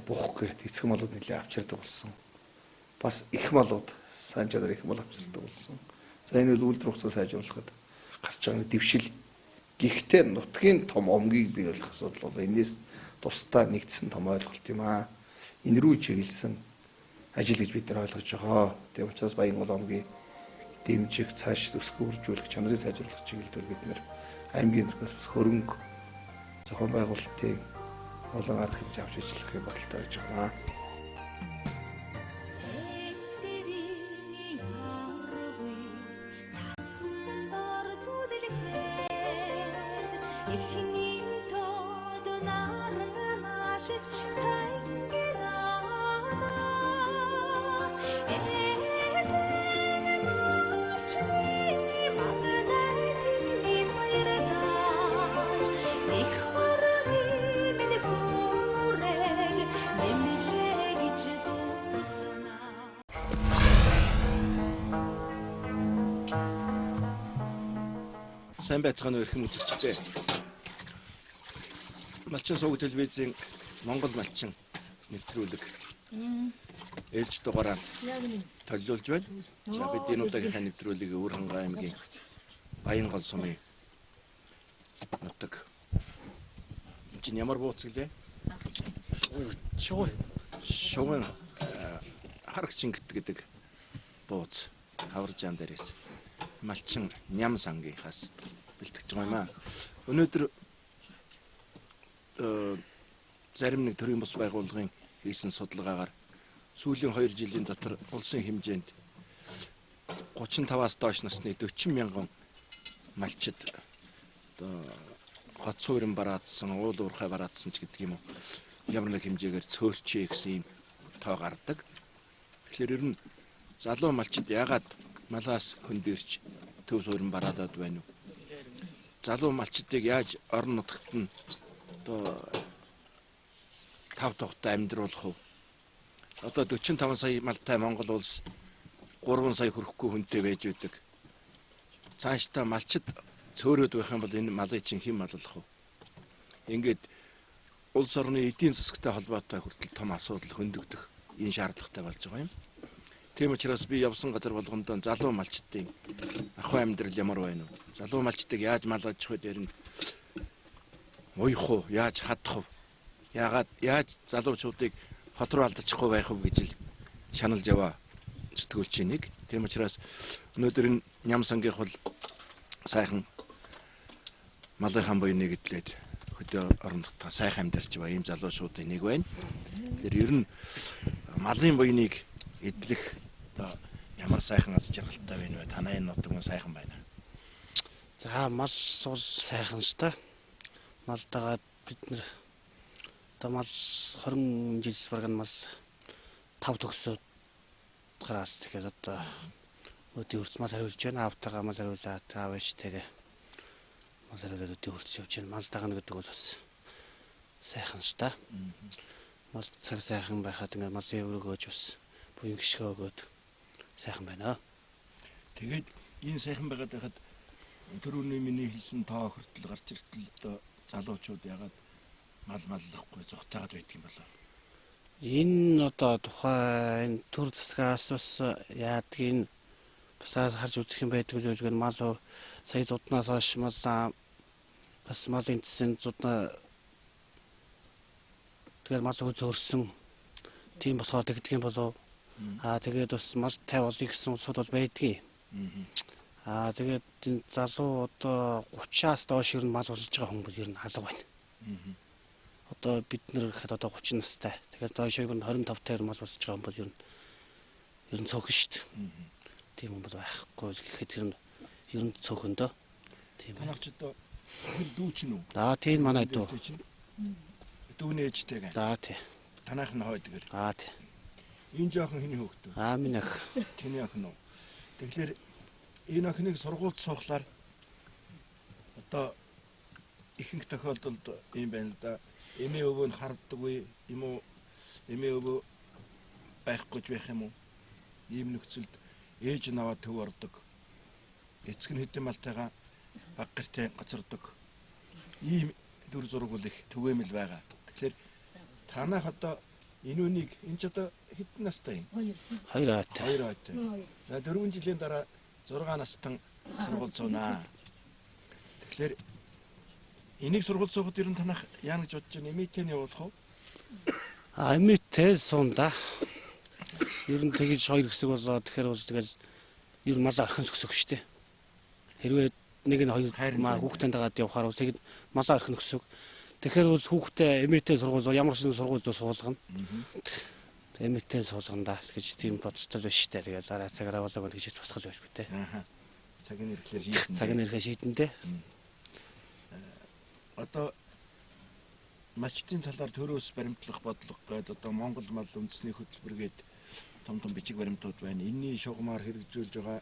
бух гэт эцэг малууд нэлээ авчирдаг болсон. Бас их малууд сайн чанар их мал авчирдаг болсон. За энэ бол үйлдвэр хугацаа сайжруулахад гарч байгаа нэг дэвшил. Гэхдээ нутгийн том омгийг бий болгох асуудал бол энэс тусдаа нэгдсэн том ойлголт юм аа. Энэ рүү чиглэсэн ажил гэж бид нар ойлгож байгаа. Тийм учраас Баянгол омгийн дэмжих, цааш өсгөө үржүүлэх, чанарыг сайжруулах чиглэлд бид нар аймгийн зүгээс бас хөрөнгө зохион байгуулалтын олон арга хэмжээ авч ажиллахыг бодолтой байж байгаа. Эхний Уншиж цангилаа. Эзэн малчны малдай тэдний баярлаж, их барагийн минь сүрэг нэмлээ гэж дуудана. Сайн байцгаана уу, эрхэм үзэгчдээ. Малчин сувг телевизийн Монгол малчин нэвтрүүлэг ээлж дугаараа толиулж байна. За, бид энэ удаагийнхаа нэвтрүүлгийг Өвөрхангай аймгийн Баянгол сумын нутаг. Энэ чинь ямар бууц гэлээ? Шугуй. Шугын харагчингт гэдэг бууц хаваржаан дээрээс малчин ням сангийнхаас бэлтгэж байгаа юм аа. Өнөөдөр зарим нэг төрийн бус байгууллагын хийсэн судалгаагаар сүүлийн 2 жилийн дотор улсын хэмжээнд 35-аас доош насны 40 мянган малчид одоо хот суурин бараадсан, уул уурхай бараадсан ч гэдэг юм уу, ямар нэг хэмжээгээр цөөрчээ гэсэн юм тоо гардаг. Тэгэхээр ер нь залуу малчид яагаад малаас хөндөрч төв суурин бараадаад байна вэ? Залуу малчдыг яаж орон нутагт нь одоо тав тухтай амьдруулах вэ? Одоо 45 сая малтай Монгол улс 3 сая хүрэхгүй хүнтэй байж үүдэг. Цаашдаа малчид цөөрөөд байх юм бол энэ малыг чинь хэн маллах вэ? Ингээд улс орны эдийн засагтай холбоотой хүртэл том асуудал хөндөгдөх энэ шаардлагатай болж байгаа юм. Тийм учраас би явсан газар болгондоо залуу малчдын ахуй амьдрал ямар байна вэ? Залуу малчдыг яаж малгаж вэ? Тэр нь уях уу? Яаж хадах вэ? Яагаад яаж залуучуудыг хот руу алдчихгүй байх вэ гэж л шаналж яваа сэтгүүлчийн нэг. Тийм учраас өнөөдөр энэ ням сангийнх бол сайхан малын хан буйныг эдлээд хөдөө орон нутгаа сайхан амьдарч байгаа ийм залуучуудын нэг байна. Тэр ер нь малын буйныг эдлэх одоо ямар сайхан аз жаргалтай байна вэ? Танай энэ нутаг мөн сайхан байна. За, мал бол сайхан л та. Мал дагаад бид нэр одоо мал 20 жил бараг нь мал 5 төгсөөд гараас тэгэхээр одоо өдөө хүртэл мал хариулж байна. Аавтайгаа мал хариулаад, аав ээжтэйгээ мал хариулаад өдөө хүртэл явж байна. Мал дагна гэдэг бол бас сайхан л та. Мал цаг сайхан байхад ингээд малын өрөөгөөж бас буян гიშгэ өгөөд сайхан байна. Тэгээд энэ сайхан байгаад байхад түрүүний миний хэлсэн тоо хүртэл гарч иртэл одоо залуучууд ягаад мал маллахгүй зүхтайгаад байдаг юм болов? Энэ одоо тухайн энэ төр засгаас бас яадгийг бас харж үзэх юм байдаг л байлгүй. Мал сая зуднаас хойш мал бас малын цэсэн зуднаа тэгэл мал зөөрсөн тийм болохоор тэгдэг юм болов. Аа, тэгээд бас мал тай болъё гэсэн улсууд бол байдгийг. Аа, тэгээд энэ залуу одоо 30-аас доош ер нь мал болж байгаа хүн бол ер нь алга байна. Одоо бид нэр гэхэд одоо 30 настай. Тэгэхээр доош ер нь 25 тайр мал болж байгаа хүн бол ер нь цөөхөн шүү дээ. Тийм хүн бол байхгүй гэхэд ер нь цөөхөн дөө. Тийм. Танах ч одоо дүү чинь үү? Аа, тийм, манай дүү. Дүүний ээжтэйгээ. Аа, тий. Танайх нь хойдгэр. Аа, тий. Энэ жоохон хэний хөөхтөө? Аа, минь ах. Чиний охин уу? Тэгэхээр энэ охиныг сургуульд суухлаар одоо ихэнх тохиолдолд ийм байна л да. Эмээ өвөө нь харддаггүй юм уу? Эмээ өвөө байхгүй ч байх юм уу? Ийм нөхцөлд ээж нь аваад төв ордог. Эцэг нь хэдэн малтайгаа баг гэртээ гоцордог. Ийм дүр зураг бол их түгээмэл байгаа. Тэгэхээр танах одоо энэ үнийг энэ ч одоо хэдэн настай юм? 2 айтай. 2 айтай. За, 4 жилийн дараа 6 настан сургууль суунаа. Тэгэхээр энийг сургууль суухад ер нь танах яана гэж бодож байна? Эмээтэй нь явуулах уу? Аа, эмээтэй суун да. Ер нь тэгж хоёр хэсэг болоо тэгэхээр бол тэгэл ер нь мал орхин өксөх шүү дээ. Хэрвээ нэг нь хоёр маа хүүхдээ дагаад явахаар бол тэгэд малаа орхин өксөг. Тэгэхээр бол хүүхдээ эмээтэй сургууль ямар ч сургууль руу суулгана. Эмээтэй суулгана да гэж тийм бодолтой биш шүү дээ. Тэгээ зараа цагаараа болоог гэж босгол байлгүй дээ. Аа. Цаг нь ирэхлээр шийдэн. Цаг нь ирэхээ шийдэн дээ. Одоо Малчдын талаар төрөөс баримтлах бодлого гээд одоо Монгол мал үндэсний хөтөлбөр гээд том том бичиг баримтууд байна. Энийний шугамар хэрэгжүүлж байгаа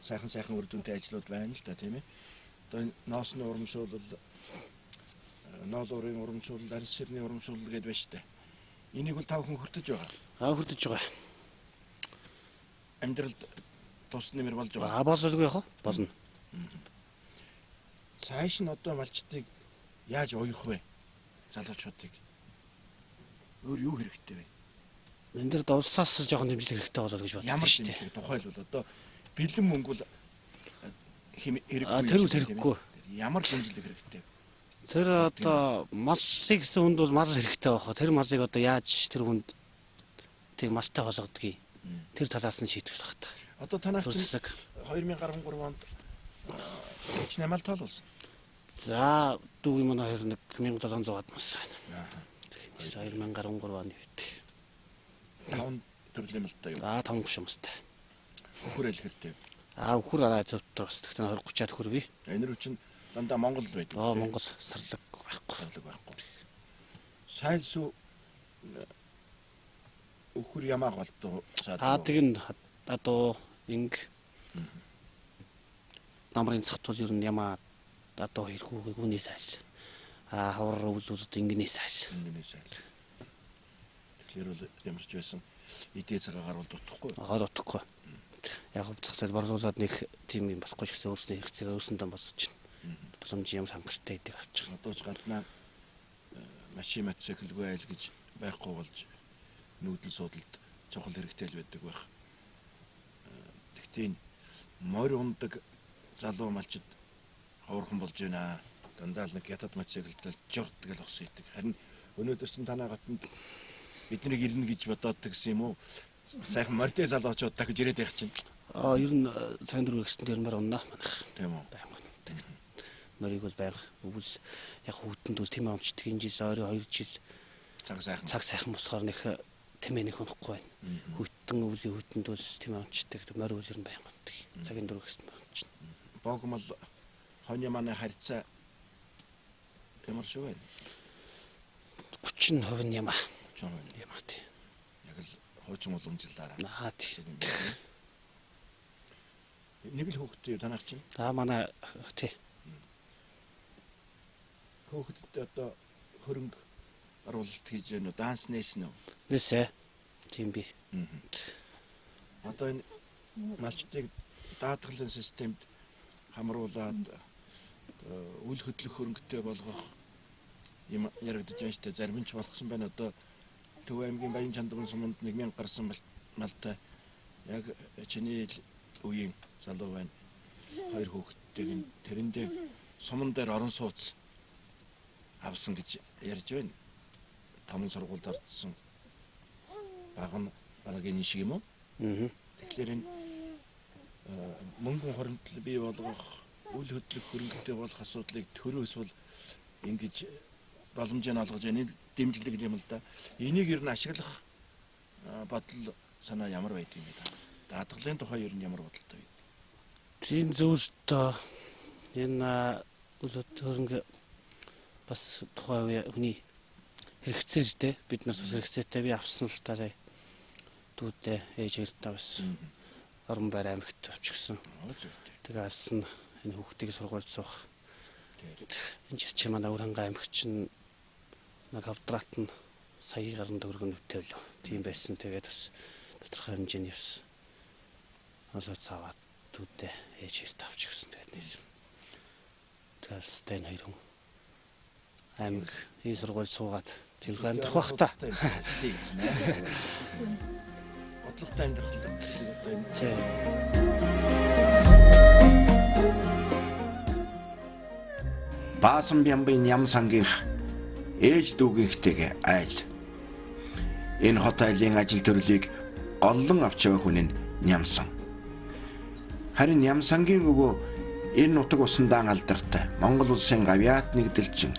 сайхан сайхан үр дүнтэй ажлууд байна л да, тийм ээ. Одоо ноосны урамшуулал, ноол уурын урамшуулал, арьс ширний урамшуулал гээд байна шүү дээ. Энийг бол та бүхэн хүртэж байгаа. Аа, хүртэж байгаа. Амьдралд тус нэмэр болж байгаа. Аа, болсоогүй яах вэ? Болно. Цааш нь одоо малчдыг яаж уях вэ? Залуучуудыг. Өөр юу хэрэгтэй вэ? Энэ дэр улсаас жоохон дэмжлэг хэрэгтэй болоо гэж боддог Ямар шүү дээ. дэмжлэг тухайлбал одоо бэлэн мөнгө бол хэрэггүй. Аа, тэр үл хэрэггүй. Ямар дэмжлэг хэрэгтэй вэ? Тэр одоо малыг гэсэн хүнд бол мал хэрэгтэй байх. Тэр малыг одоо яаж тэр хүнд тэг малтай болгодгийг тэр талаас нь шийтгэх хэрэгтэй. Одоо танайх чинь Төрсөг. 2013 онд хичнээн мал тоолуулсан. За, дүүгийн манай хоёр нэг 1700 гадмас байна. 2013 оны үед. 5 төрлийн малтай юу? Аа, 5 гүшин малтай. Үхэр элхэртэй. Аа, үхэр арай зөв дотор бас тэгтэн 20 30-аад үхэр бий. Энэ рүү чинь дандаа Монгол л байдаг. Аа, Монгол сарлаг байхгүй. Сарлаг байхгүй. Сайлсуу үхэр ямааг болтоо саад. Аа, тэгин адуу инг намрын цогт бол ер нь ямаа адуу хэрэггүй гүний сайл. Аа, хавар өвз үзд ингэний сайл. Ингэний сайл. Тэгэхээр бол ямар ч байсан идээ цагаагаар бол дутхгүй. Аа, дутхгүй. Яг зах зээл борлуулад нэг тийм юм болохгүй ч гэсэн өөрснөө хэрэгцээгээ өөрсөндөө босч чинь. Боломж юм хангалттай идэг авчих. Одоо ч гаднаа машин мотоциклгүй айл гэж байхгүй болж нүүдэл суудалд чухал хэрэгтэй л байдаг байх. Тэгтээ энэ морь ундаг залуу малчид ховорхон болж байна. Дандаа л нэг хятад мотоциклтэй журд гэл ус идэг. Харин өнөөдөр чинь танаа гатанд биднийг ирнэ гэж бодоод тэгсэн юм уу? Сайхан морьтой залуучууд дахиж ирээд байх чинь. Аа, ер нь цагаан дөрөв гэсэн дээр морь уннаа манайх. Тийм үү. Байнга ундаг. Морийг бол байнга өвөл яг хүүтэнд бол тэмээ унцдаг. Энэ жил ойрын 2 жил цаг сайхан. Цаг сайхан болохоор нэг тэмээ нэг унахгүй байна. Хүүтэн өвлийн хүүтэнд бол тэмээ унцдаг. Морь бол ер нь байнга ундаг. Цагаан дөрөв гэсэн морь унцна. Богмол хонь манай харьцаа ямар шиг байна? 30% нь ямаа. 30% ямаа тий. Яг л хуучин уламжлалаараа. Аа тий. Нэг л хүүхэдтэй танах чинь. Аа, манай тий. Хүүхэдтэй одоо хөрөнгө оруулалт хийж гэнэ үү? Данс нээсэн үү? Нээсэ. Тийм би. Одоо энэ малчдыг даатгалын системд хамруулад үл хөдлөх хөрөнгөтэй болгох юм яригдаж байна шүү дээ. Зарим нь ч болцсон байна. Одоо Төв аймгийн Баян Чандагын суманд 1000 гарсан малтай яг чиний үеийн залуу байна. Хоёр хүүхэдтэйг нь тэрэндээ суман дээр орон сууц авсан гэж ярьж байна. Томон сургуульд орсон баг нь бараг энэ шиг юм уу? Тэгэхээр энэ мөнгөн хоримтлал бий болгох, үл хөдлөх хөрөнгөтэй болох асуудлыг төрөөс бол ингэж боломжийг олгож байна. Энэ дэмжлэг юм л да. Энийг ер нь ашиглах бодол санаа ямар байдаг юм бэ та? Даатгалын тухай ер нь ямар бодолтой вэ? Тийм зөвлөлтөө энэ үл хөрөнгө бас тухайн хүний хэрэгцээ л дээ. Бид нар бас хэрэгцээтэй би авсан л та дүүдээ ээж хоёртаа бас орон байр аймагт авчихсан. Тэгээ алсан энэ хүүхдийг сургуульд суух. Энэ жил чи манай Өрхангай аймагт чинь нэг квадрат нь сая гаруй төгрөг нөвтэй лөө. Тийм байсан. Тэгээд бас тодорхой хэмжээний бас олоо цаваад дүүдээ ээж хоёртаа авчихсан. Тэгээд нийлсэн. Тэгээд алстай энэ хоёр хүн аймаг энэ сургуульд суугаад тэрхүү амьдрах бах та. Бодлоготой амьдрах л одоо энэ. Тий. Баасан Бямбын Нямсангийнх ээж дүүгийнхтэйгээ айл. Энэ хот айлын ажил төрлийг голлон авч яваа хүн нь Нямсан. Харин Нямсангийн өвөө энэ нутаг усандаан алдартай Монгол улсын гавьяат нэгдэлчин,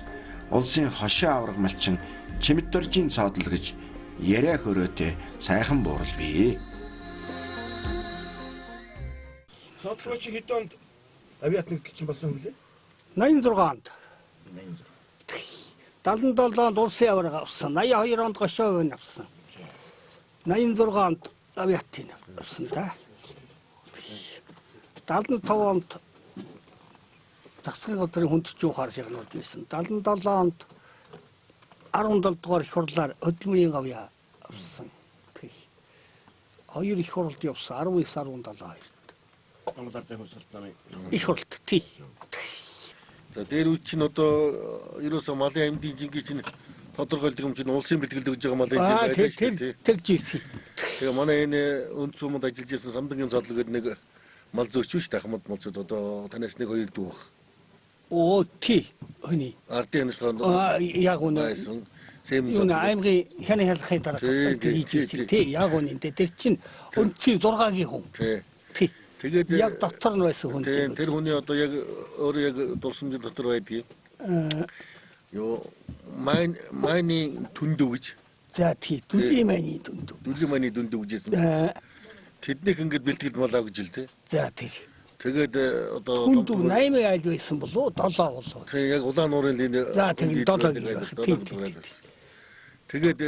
улсын хошин авраг малчин Чимэд доржийн цоодол гэж яриа хөрөөтэй сайхан буурал бий. Цоодлогоо чи хэдэн онд авиат нэгдэлчин болсон юм блэ? 86 онд. 86. 77 онд улсын аварга авсан. 82 онд Гошоо авсан. 86 онд Авиатын авсан да. 75 онд засгийн газрын хүндч юухаар шагнуулж байсан. 77 онд 17 дугаар их хурлаар хөдөлмөрийн гавьяа авсан. Хоёр их хуралд явсан. 19 17 хоёрт. Монгол Ардын хувьсгалт намын их хуралд тий. За дээр үе чинь одоо ерөөсөө малын амьдын жингийн чинь тодорхойлдог юм чинь улсын бэлтгэлд өгж байгаа малын жин байлаа шүү дээ. Тэгж ийсэн. Тэгээ манай энэ өнц суманд ажиллаж исэн Самдангийн зодлог гэдэг нэг мал зөөч биш ахмад мал зөөч одоо танаас нэг хоёр дүү баг. Оо тий. Хөний. Ардын ханшлага Аа яг үнэ. Сэм зодлог. Аймгийн хяны хялахын дараа хийж ийсэн. Тий яг үнэ. Тэр чинь өнцгийн 6-гийн хүн. Тий. Тий. Тэгээд яг дотор нь байсан хүн. Тийм тэр хүний одоо яг өөрөө яг дурсамжийн дотор байдгийг. Юу майны түндүү гэж. За тий дүлийн майны дүндүү. Дүлийн майны дүндүү гэж хэлсэн. Тэднийх ингээд бэлтгэл малаа гэж л тий. За тий. Тэгээд одоо түндүү 8 айл байсан болов уу 7 болов уу? Тий яг улаан нуурын энэ За тий 7 тий. Тэгээд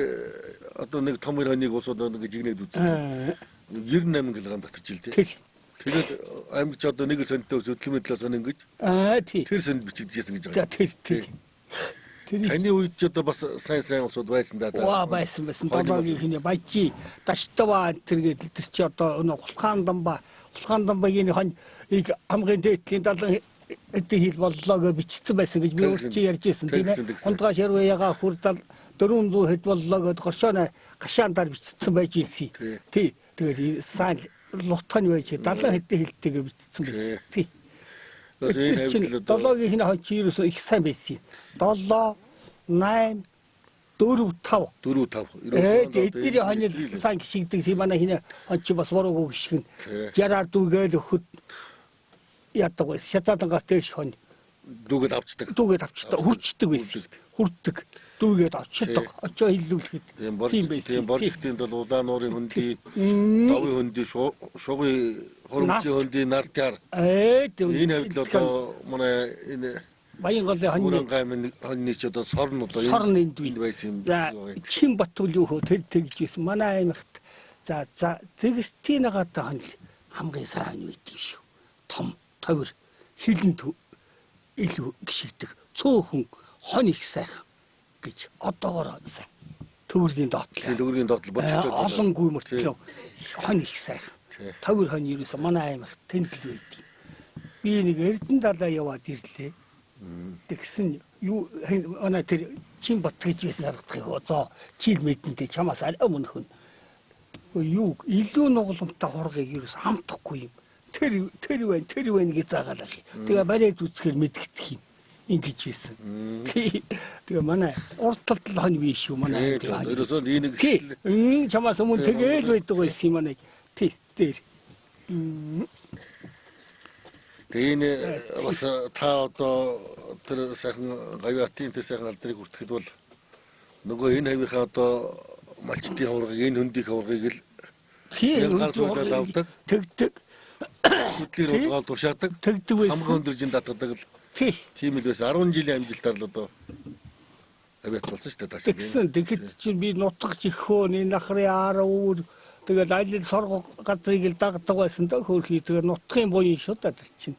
одоо нэг том хоног улсууд нэг жигнээд үзсэн. 98 кг татчих л тий. Тэгээд аймагч одоо нэг л сонтой хөдөлмөрийн талаас нь ингэж. Аа тий. Тэр сонд бичигдэжсэн гэж байгаа. За тэр тий. Таны үед ч одоо бас сайн сайн улсууд байсан да. Waa байсан. Долоогийн хинэ баячи даштава энэ тэр тэр чи одоо өнө Хулхаан дамбагийн хонь их хамгийн дээдлийн 70 эдийн хил боллоо гэж бичсэн байсан гэж би урьд чи ярьж байсан тийм ээ. Хондгоо ширвэ яга хүрдал 400 хэд боллоо гэд горшооно гашаан дээр бичсэн байж ирсэн. Тий. Тэгээд сайн лутхан байж 70 хэдэн хилтэйгээ бичсэн байсан. Тий. Долоогийн хинэ хонь чи ерөөсөө их сайн байсан. 7 8 4 5 4 5. Эдний хонь сайн гიშгдэг тийм манай хинэ хонь чи бас буруугүй гიშгэн. 60-аар дүүгээл өгөхөд яадаг байсан. Шатаадангаас дээш хонь дүүгээд авчдаг. Дүүгээд авчдаг. Хүрчдэг байсан. Хүрдэг. Дүүгээд очдог. Очоо хиллүүлэхэд тийм байсан. Тийм боржигтын бол улаан нуурын хөндөй, давын хөндөй, шугын хөрөмжийн хөндөй, нартяар. Энэ хавьд л одоо манай энэ Баян голын хонь Мөрөнгаймын хоньны ч одоо сорн одоо сорн энд байсан юм. За Чин Батүл юу хөө тэр тэгж байсан. Манай аймагт за зэгстийн нагатай хонь хамгийн сайн хонь байт юм шүү. Том товер хилэнд илүү гიშгдэг. Цөөхөн хонь их сайхан гэж одоогоор сайн. Төвөргийн доотлоо. Төвөргийн доотлол болчихлоо. Олонгүй мөртлөө хонь их сайхан. Товер хонь ерөөсөө манай аймагт тэнд л байт юм. Би нэг Эрдэнэ далаа яваад ирлээ. Тэгсэн юу манай тэр Чин Бат гэж байсан харагдах юм. Зоо чил мэдэнтэй чамаас арай өмнөхөн. Юу илүү нугламтай хургийг ерөөс хамтахгүй юм. Тэр байна гэж заагаалах. Тэгээ бариад үзэхээр мэдгдэх юм. Ингэж хийсэн. Тэгээ манай урд талд л хонь биш шүү манай. Ерөөсөө нэг чамаас өмнө тэгээл байдаг байсан юм манай. Тий дээр. Тэгээ энэ бас та одоо тэр сайхан гавьяатын тэр сайхан алдрыг хүртэхэд бол нөгөө энэ хавийнхаа одоо малчдын хаврагыг энэ хөндийн хаврагыг л гар суулгаад авдаг. Тэгдэг. Хөдлөөр болгоод тушаадаг. Тэгдэг байсан. Хамгийн өндөр жин татгадаг л. Тийм л байсан. 10 жилийн амжилтаар л одоо авиат болсон шүү дээ тааш. Тэгсэн. Тэгэхэд чинь би нутагч их хөө энэ нахрын аар үүр тэгэл аль сорго газрыг л дагдаг байсан даа хөөрхий тэгээ нутгийн буян шүү дээ тэр чинь.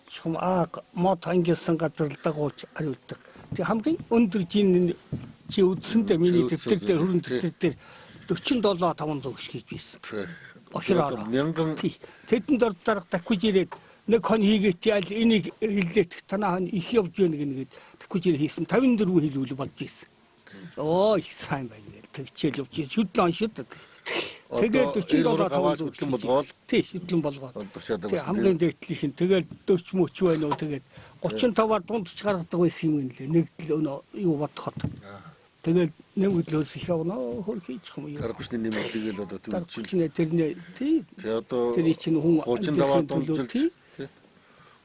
Чухам аа мод ангилсан газар л дагуулж хариулдаг. Тэг хамгийн өндөр жин чи үдсэндээ миний дэвтэр дээр хөрөн дэвтэр дээр 47 500 гэж хийж байсан. Бохироо. Мянган тэдэнд ор дарга таквиж ирээд нэг хон хийгээт аль энийг хиллээх танаа хон их явж гэнэ гэнэ таквиж ирээ хийсэн 54 хилүүл болж ийсэн. Оо их сайн байна гэл тэгчээл явж шүдлэн шүү дээ. Тэгээд 47 500 хөтлөн болгоол. Тий, хөтлөн болгоод. Тий, хамгийн дээдлийнх нь тэгээд 40 мөч байна уу тэгээд 35-аар дундч гаргадаг байсан юм лээ. Нэг л юу бодоход. Тэгээд нэмэгдлөөс их явна хөр хийчих юм юу. Даргүчний нэмэгдэл одоо тэр тэрний тий. Тэгээ одоо тэр чинь хүн 35-аар дундчилж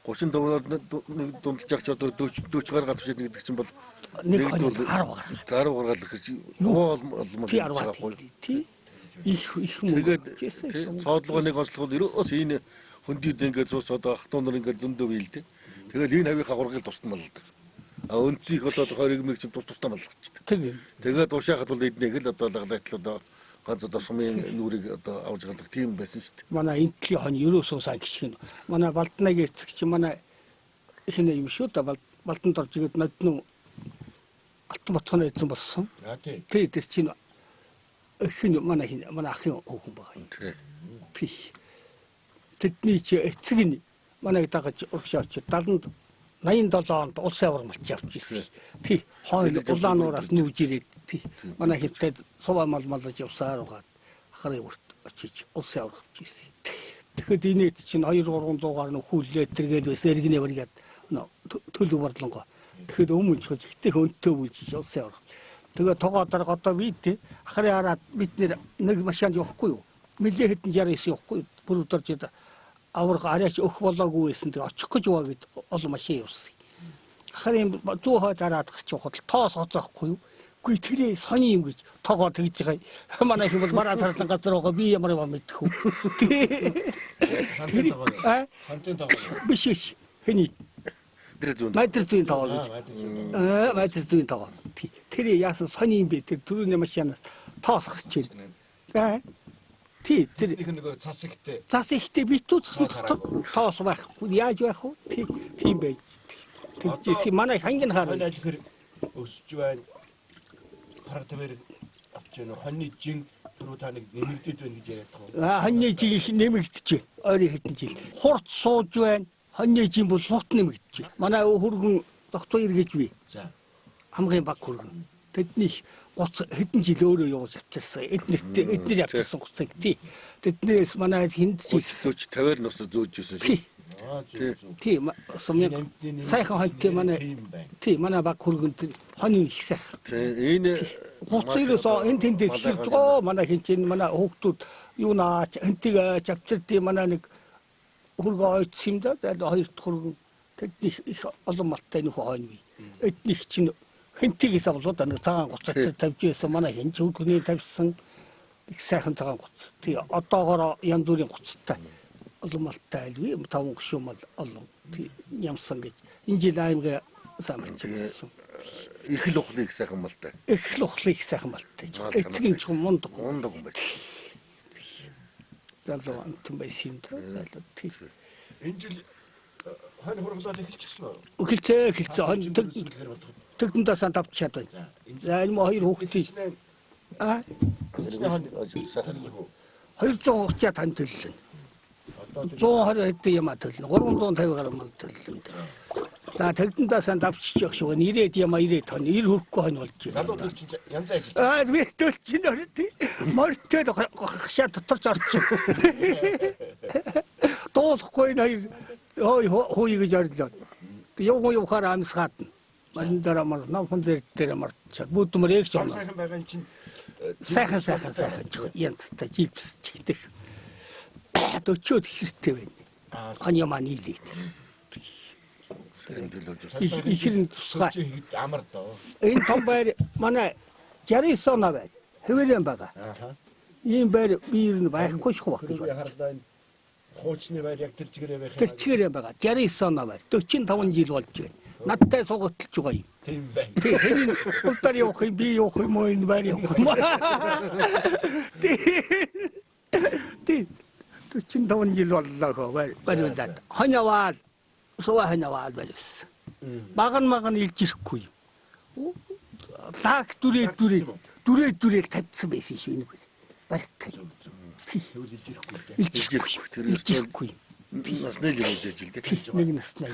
35-аар нэг дундалж явах чи одоо 40 гаргаад тушаад гэдэг чинь бол нэг 10 гаргаад 10 гаргаад гэж олмол тий 10 тий их их мөнгө. Тэгээд цоодлогоо нэг онцлогод ерөөс энэ хөндийд ингээд цуц одоо ах トゥ нар ингээд зөндөө биелдэг. Тэгэл энэ хавийнхаа хургийг тусдан болдог. А өнцгийх бол 20 мэг чим тус тусдаа малгачдаг. Тийм. Тэгээд уушаахад бол эднийг л одоо лаглайтал одоо ганц одоо сумын нүрийг одоо авч гардаг тийм байсан шүү дээ. Манай энтлийн хон ерөөсөө сайн гიშгэн. Манай Балднагийн эцэг чи манай ихнэ юм шүү дээ. Балдан дорж игээд нодноо Алтан ботхоны эзэн болсон. Аа тий. Тий, тэр чинь эх нь манай хин манай ахын хүүхэн байгаа юм. Тий. Тэдний чи эцэг нь манай дагаж урагшаа очив. 87 онд улсын авар малч явж ирсэн. Тий. Хойно Улаануураас нүүж ирээд тий. Манай хөвтэй суваа мал малж явсаар угаад ахрын бүрт очиж улсын авар авч ирсэн. Тэгэхэд инээд чинь 2 300 гаруй хүллээ тэргээл байсан эргэнэ барьгаад төлөв борлонгоо. Тэгэхэд өмнө ч ихтэй хөнтөө бүлжиж улсын авар. Тэгээ тогоо дарга одоо би тий ахрын хараад бид нэг машинд явахгүй юу? Нэлээ хэдэн 69 явахгүй бүр өдөрж аварга арайч өх болоогүй байсан. Тэгээ очих гэж байгаа гэд олон машин явсан. Ахрын зүү хой дараад гарч явахад тоос хоцоохгүй юу? Үгүй тэрээ сони юм гэж тоогоо тэгж байгаа. Манай их бол мараа царлан газар байгаа би ямар юм мэдэх үү. Сантын тоогоо. Сантын тоогоо. Биш биш. Хэний? Майдэр зүүн тоогоо гэж. Аа майдэр зүүн тоогоо. Тэр яасан сони юм бэ? Тэр түрүүний машинаас тоос гарч ирнэ. Аа. Тий, тэр их нөгөө цас ихтэй. Цас ихтэй битүү цасны дотор тоос байхгүй. Яаж байх вэ? Тий, тийм байж. Тэгжээс манай хангин хаар. Хонь аль хэр өсөж байна. Хараг тавиар авч байна. Хоньны жин түрүү та нэг нэмэгдээд байна гэж яриад байгаа. Аа, хоньны жин их нэмэгдэж байна. Ойрын хэдэн жил. Хурц сууж байна. Хоньны жин бол лут нэмэгдэж байна. Манай хөргөн тогтуу эргэж бий. За. Хамгийн баг хөргөн. Тэдний гоц хэдэн жил өөрөө явуулж авчирсан. Эднэрт эднэр авчирсан гоцыг тий. Тэднээс манай хинд ч зөөж тавиар нус зөөж юусэн шүү. Тий. Сумын сайхан хоньтой манай тий манай баг хөргөн хонь их сайхан. Тий энэ гоц ерөөсөө энэ тэндээс хэрж байгаа манай хин чинь манай хүүхдүүд юу наач хэнтийг авчирдیں۔ Манай нэг хөргөө ойцсон юм да. За хоёр дахь хөргөн тэдний их олон малтай нөхөө хойно бий. Эднийх чинь хэнтигээс авлууд нэг цагаан гоцтой тавьж байсан манай хин ч хөргөний тавьсан их сайхан цагаан гоц. Тий одоогоор янз бүрийн гоцтой олон малтай альви таван гишүүн мал олон тий ямсан гэж энэ жил аймгийн сайн малчсан. Их л ухлыг их сайхан малтай. Их л ухлыг их сайхан малтай. Эцгийн ч мундаг. Мундаг юм байна. Залуу амтан байсан юм даа. Залуу тий. Энэ жил хонь хурглаад эхэлчихсэн үү? Эхэлцээ эхэлцээ хонь Тэгдэндээ сан тавчаад байна. За энэ хоёр хүүхдийн аа 230 тань төллөн. 120 хэдэн юм төлнө. 350 гаруй мал төллөн. За тэгдэндээ сан тавччих явах шиг байна. 90 юм 90 тонн 90 хүрэхгүй хонь болж байна. Залуу төлчин янз ажил. Аа би төлчин ортой. Морьтой хашаа доторч орчих. Дуулахгүй энэ хоёр хөөе хөөе гэж орлоо. Явган явахаар амсгаадна. Морин дээр мар намхан дээр дээр марчаад бүгд мөр эгч оноо. Сайхан байгаа юм чинь сайхан сайхан сайхан янзтай жилбс чигдэх. 40-од хэртэй байна. Хан ямаа нийлээд. Ихэрэн тусгай. Амар доо. Энэ том байр манай 69 оноо байр. Хэвээрэн байгаа. Ийм байр би ер нь байхгүй ших байх гэж байна. Харлаа энэ хуучны байр яг тэр чигээрээ байх юм. Тэр чигээрээ байгаа. 69 оноо байр. 45 жил болж байна. Надтай суугаталж байгаа юм. Тийм байна. Тий, хэн улдаар явах юм, би явах юм уу, энэ байр явах юм. Тий. Тий. 45 жил боллоо хөө байр. Бариулаад. Хонь аваад суваа хонь аваад барьсан. Маган маган илж ирэхгүй юм. Лаг дүрээ дүрээ дүрээ дүрээ тавьсан байсан шүү энэ бол. Барих гэж. Тэгвэл илж ирэхгүй. Илж ирэхгүй. Тэр илж ирэхгүй. Насны л юм жижиг дээ. Нэг насны.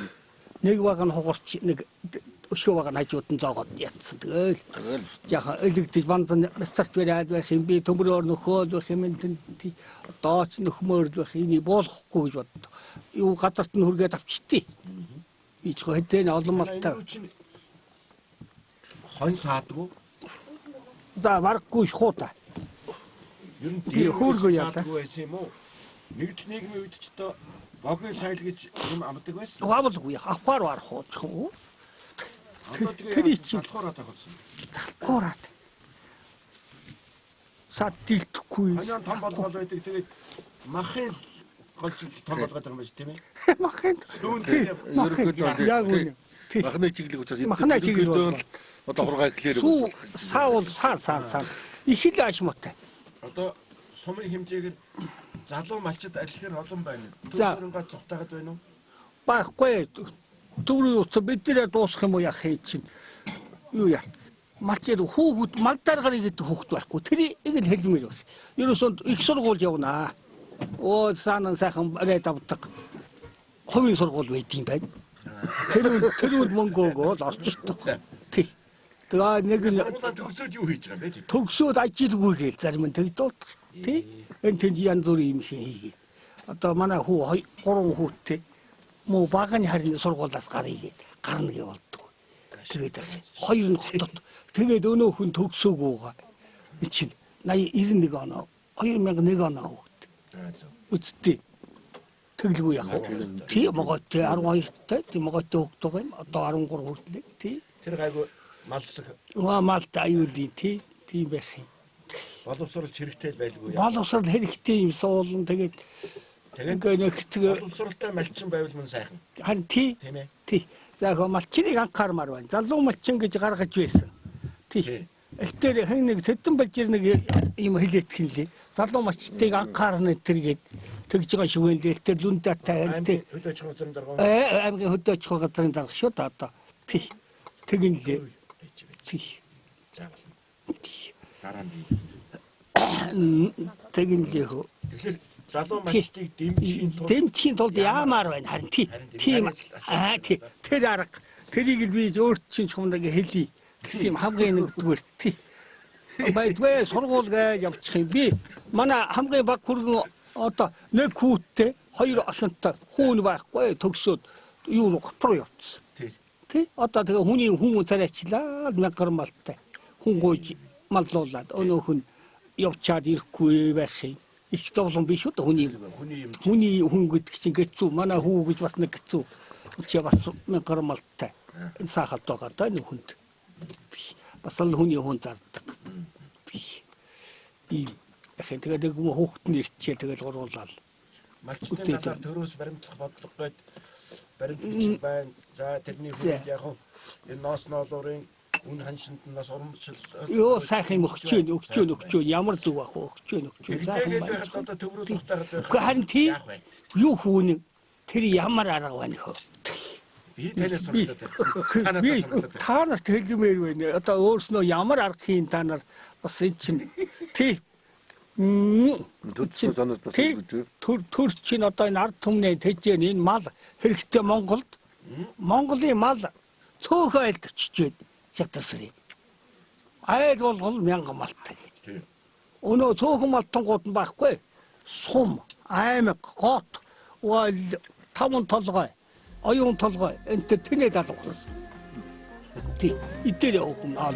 Нэг баг нь хугарч нэг өшөө баг нь хажууд нь зоогоод ятсан. Тэгэл яха элэгдэж банзан бацарч бариад байх юм би төмрөөр нөхөөл байх юм энэ дооч нөхмөр байх энийг буулгахгүй гэж боддог. Юу газарт нь хүргээд авчтий. Би ч хэдэн олон малтай. Хонь саадгүй. За бараггүй шахуу та. Ер нь би хөөргөө яа та. Байсан юм уу? Нэгдэл нийгмийн үед ч одоо богийн соёл гэж юм амдаг байсан. Авалгүй авахар барах уу ч уу. Одоо тэгээ залхуураа тохиолсон. Залхуураад. Сад дилдэхгүй. Хоньон том болгол байдаг. Тэгээд махын голчилж том болгоод байгаа юм байна тийм ээ. Махын Ерөнхийдөө яг үнэ. Махны чиглэл учраас Махны чиглэл бол одоо хургаа эхлэхээр сүү саавал саа саа саа их л ашмуутай. Одоо сумын хэмжээгээр залуу малчид аль ихээр олон байна. За. Төв суурингаа цухтайгаад байна уу? Байхгүй. Төврийн утас бид нэрээ дуусах юм уу яах юм чинь юу яц. Малчид хүүхэд мал даргаар гэдэг хүүхэд байхгүй. Тэрийг л хэлмээр байна. Ерөөсөө их сургууль явнаа. Оо саанан сайхан барай давдаг. Хувийн сургууль байд юм байна. Тэр үнд мөнгө өгөөл орчдөг. Тий. Тэгээ нэг нь Сургуулаа төгсөөд юу хийж байгаа юм бэ? төгсөөд ажилгүй гээл зарим нь тэгдүүлдэг. Тий. Энэ тэнд янз бүрийн юм хийгээ. Одоо манай хүү 3 хүүтэй муу багны харин сургуулиас гарыг гээд гарна гэж болдог. Тэгээд хоёр нь хотод. Тэгээд өнөөх нь төгсөөгүй байгаа. Чинь 91 оноо 2001 оноо хүүхэд. Үсттэй. Тэглгүй яах вэ? Тий могойтой 12-тай, тий могойтой хүүхэд байгаа юм. Одоо 13 хүртлээ. Тий. Тэр гайгүй малсаг Уа малт аюулын тий тийм байх юм. боловсрол хэрэгтэй байлгүй яа. Боловсрол хэрэгтэй юм суулан тэгээд Тэгээд ингээ нэг хэцэг боловсролтой малчин байвал мөн сайхан. харин тий Тийм ээ. тий. За хөө малчныг анхаармаар байна. Залуу малчин гэж гаргаж байсан. Тий. Элтээр хэн нэг сэдэн балжир нэг юм хэлээдэх юм лээ. Залуу малчтыг анхаарна тэр гээд тэгж байгаа шиг байна. Элтээр лүндатай тий. Аймгийн хөдөө аж ахуйн газрын дарга. Аймгийн хөдөө аж ахуйн газрын дарга шүү дээ одоо. Тий. Тэгин лээ. Тий. За болно. Дараа нь би. Тэгин лээ хөө. Тэгэхээр залуу малчдыг дэмжихийн тулд Дэмжихийн тулд яамаар байна харин тий. Тийм аа тий. Тэр арга тэрийг л би өөр чинь чухамдаг хэлье гэсэн юм хамгийн нэгдүгээр тий. Байдгүй сургууль гэж явчих юм би. Манай хамгийн баг хүргэн одоо нэг хүүттэй хоёр охинтой хүүн байхгүй төгсөөд юу руу хот руу явцсан. Тий. Тий. Одоо тэгээ хүний хүн царайчлаа мянган малтай. Хүн гуйж маллуулаад өнөөх нь явчаад ирэхгүй байх юм. Их зовлон биш үү хүний хүний юм хүний хүн гэдэг чинь гэцүү манай хүү гэж бас нэг гэцүү чи бас мянган малтай энэ саахалт байгаа даа нөхөнд бас л хүний хүн зардаг. Тийм яхин тэгээд нэг хүүхэд нь ирчээ тэгэл гуруулаад малчдын талаар төрөөс баримтлах бодлого гээд баримт бичиг байна. За тэрний хүн яг хав энэ ноос ноолуурын үн ханшинд нь бас урамшил ёо сайхан юм өгч өгч өгч өгч ямар зүг ах вэ өгч өгч сайхан Тэгээд байна. байхад одоо төврөө зүхтайгаад байх. Гэхдээ харин тий Яах вэ? юу хүүн тэр ямар арга байна хөө. Би танаас суралцаад байна. Та Би надаас суралцаад байна. та нарт хэлмээр байна. Одоо өөрснөө ямар арга хийн та нар бас эн чинь тий Төр санаад бас тий гэж. төр төр чинь одоо энэ ард түмний тэжээн энэ мал хэрэгтэй Монголд Монголын мал цөөхөн айлд очиж байна. Шатарсрыг. Айл болгол мянган малтай. Тий. Өнөө цөөхөн малтангууд нь байхгүй. Сум, аймаг, гот, уул, таван толгой, оюун толгой энэ тэнэ далгуулсан. Тий. Эдгээр явах юм аа.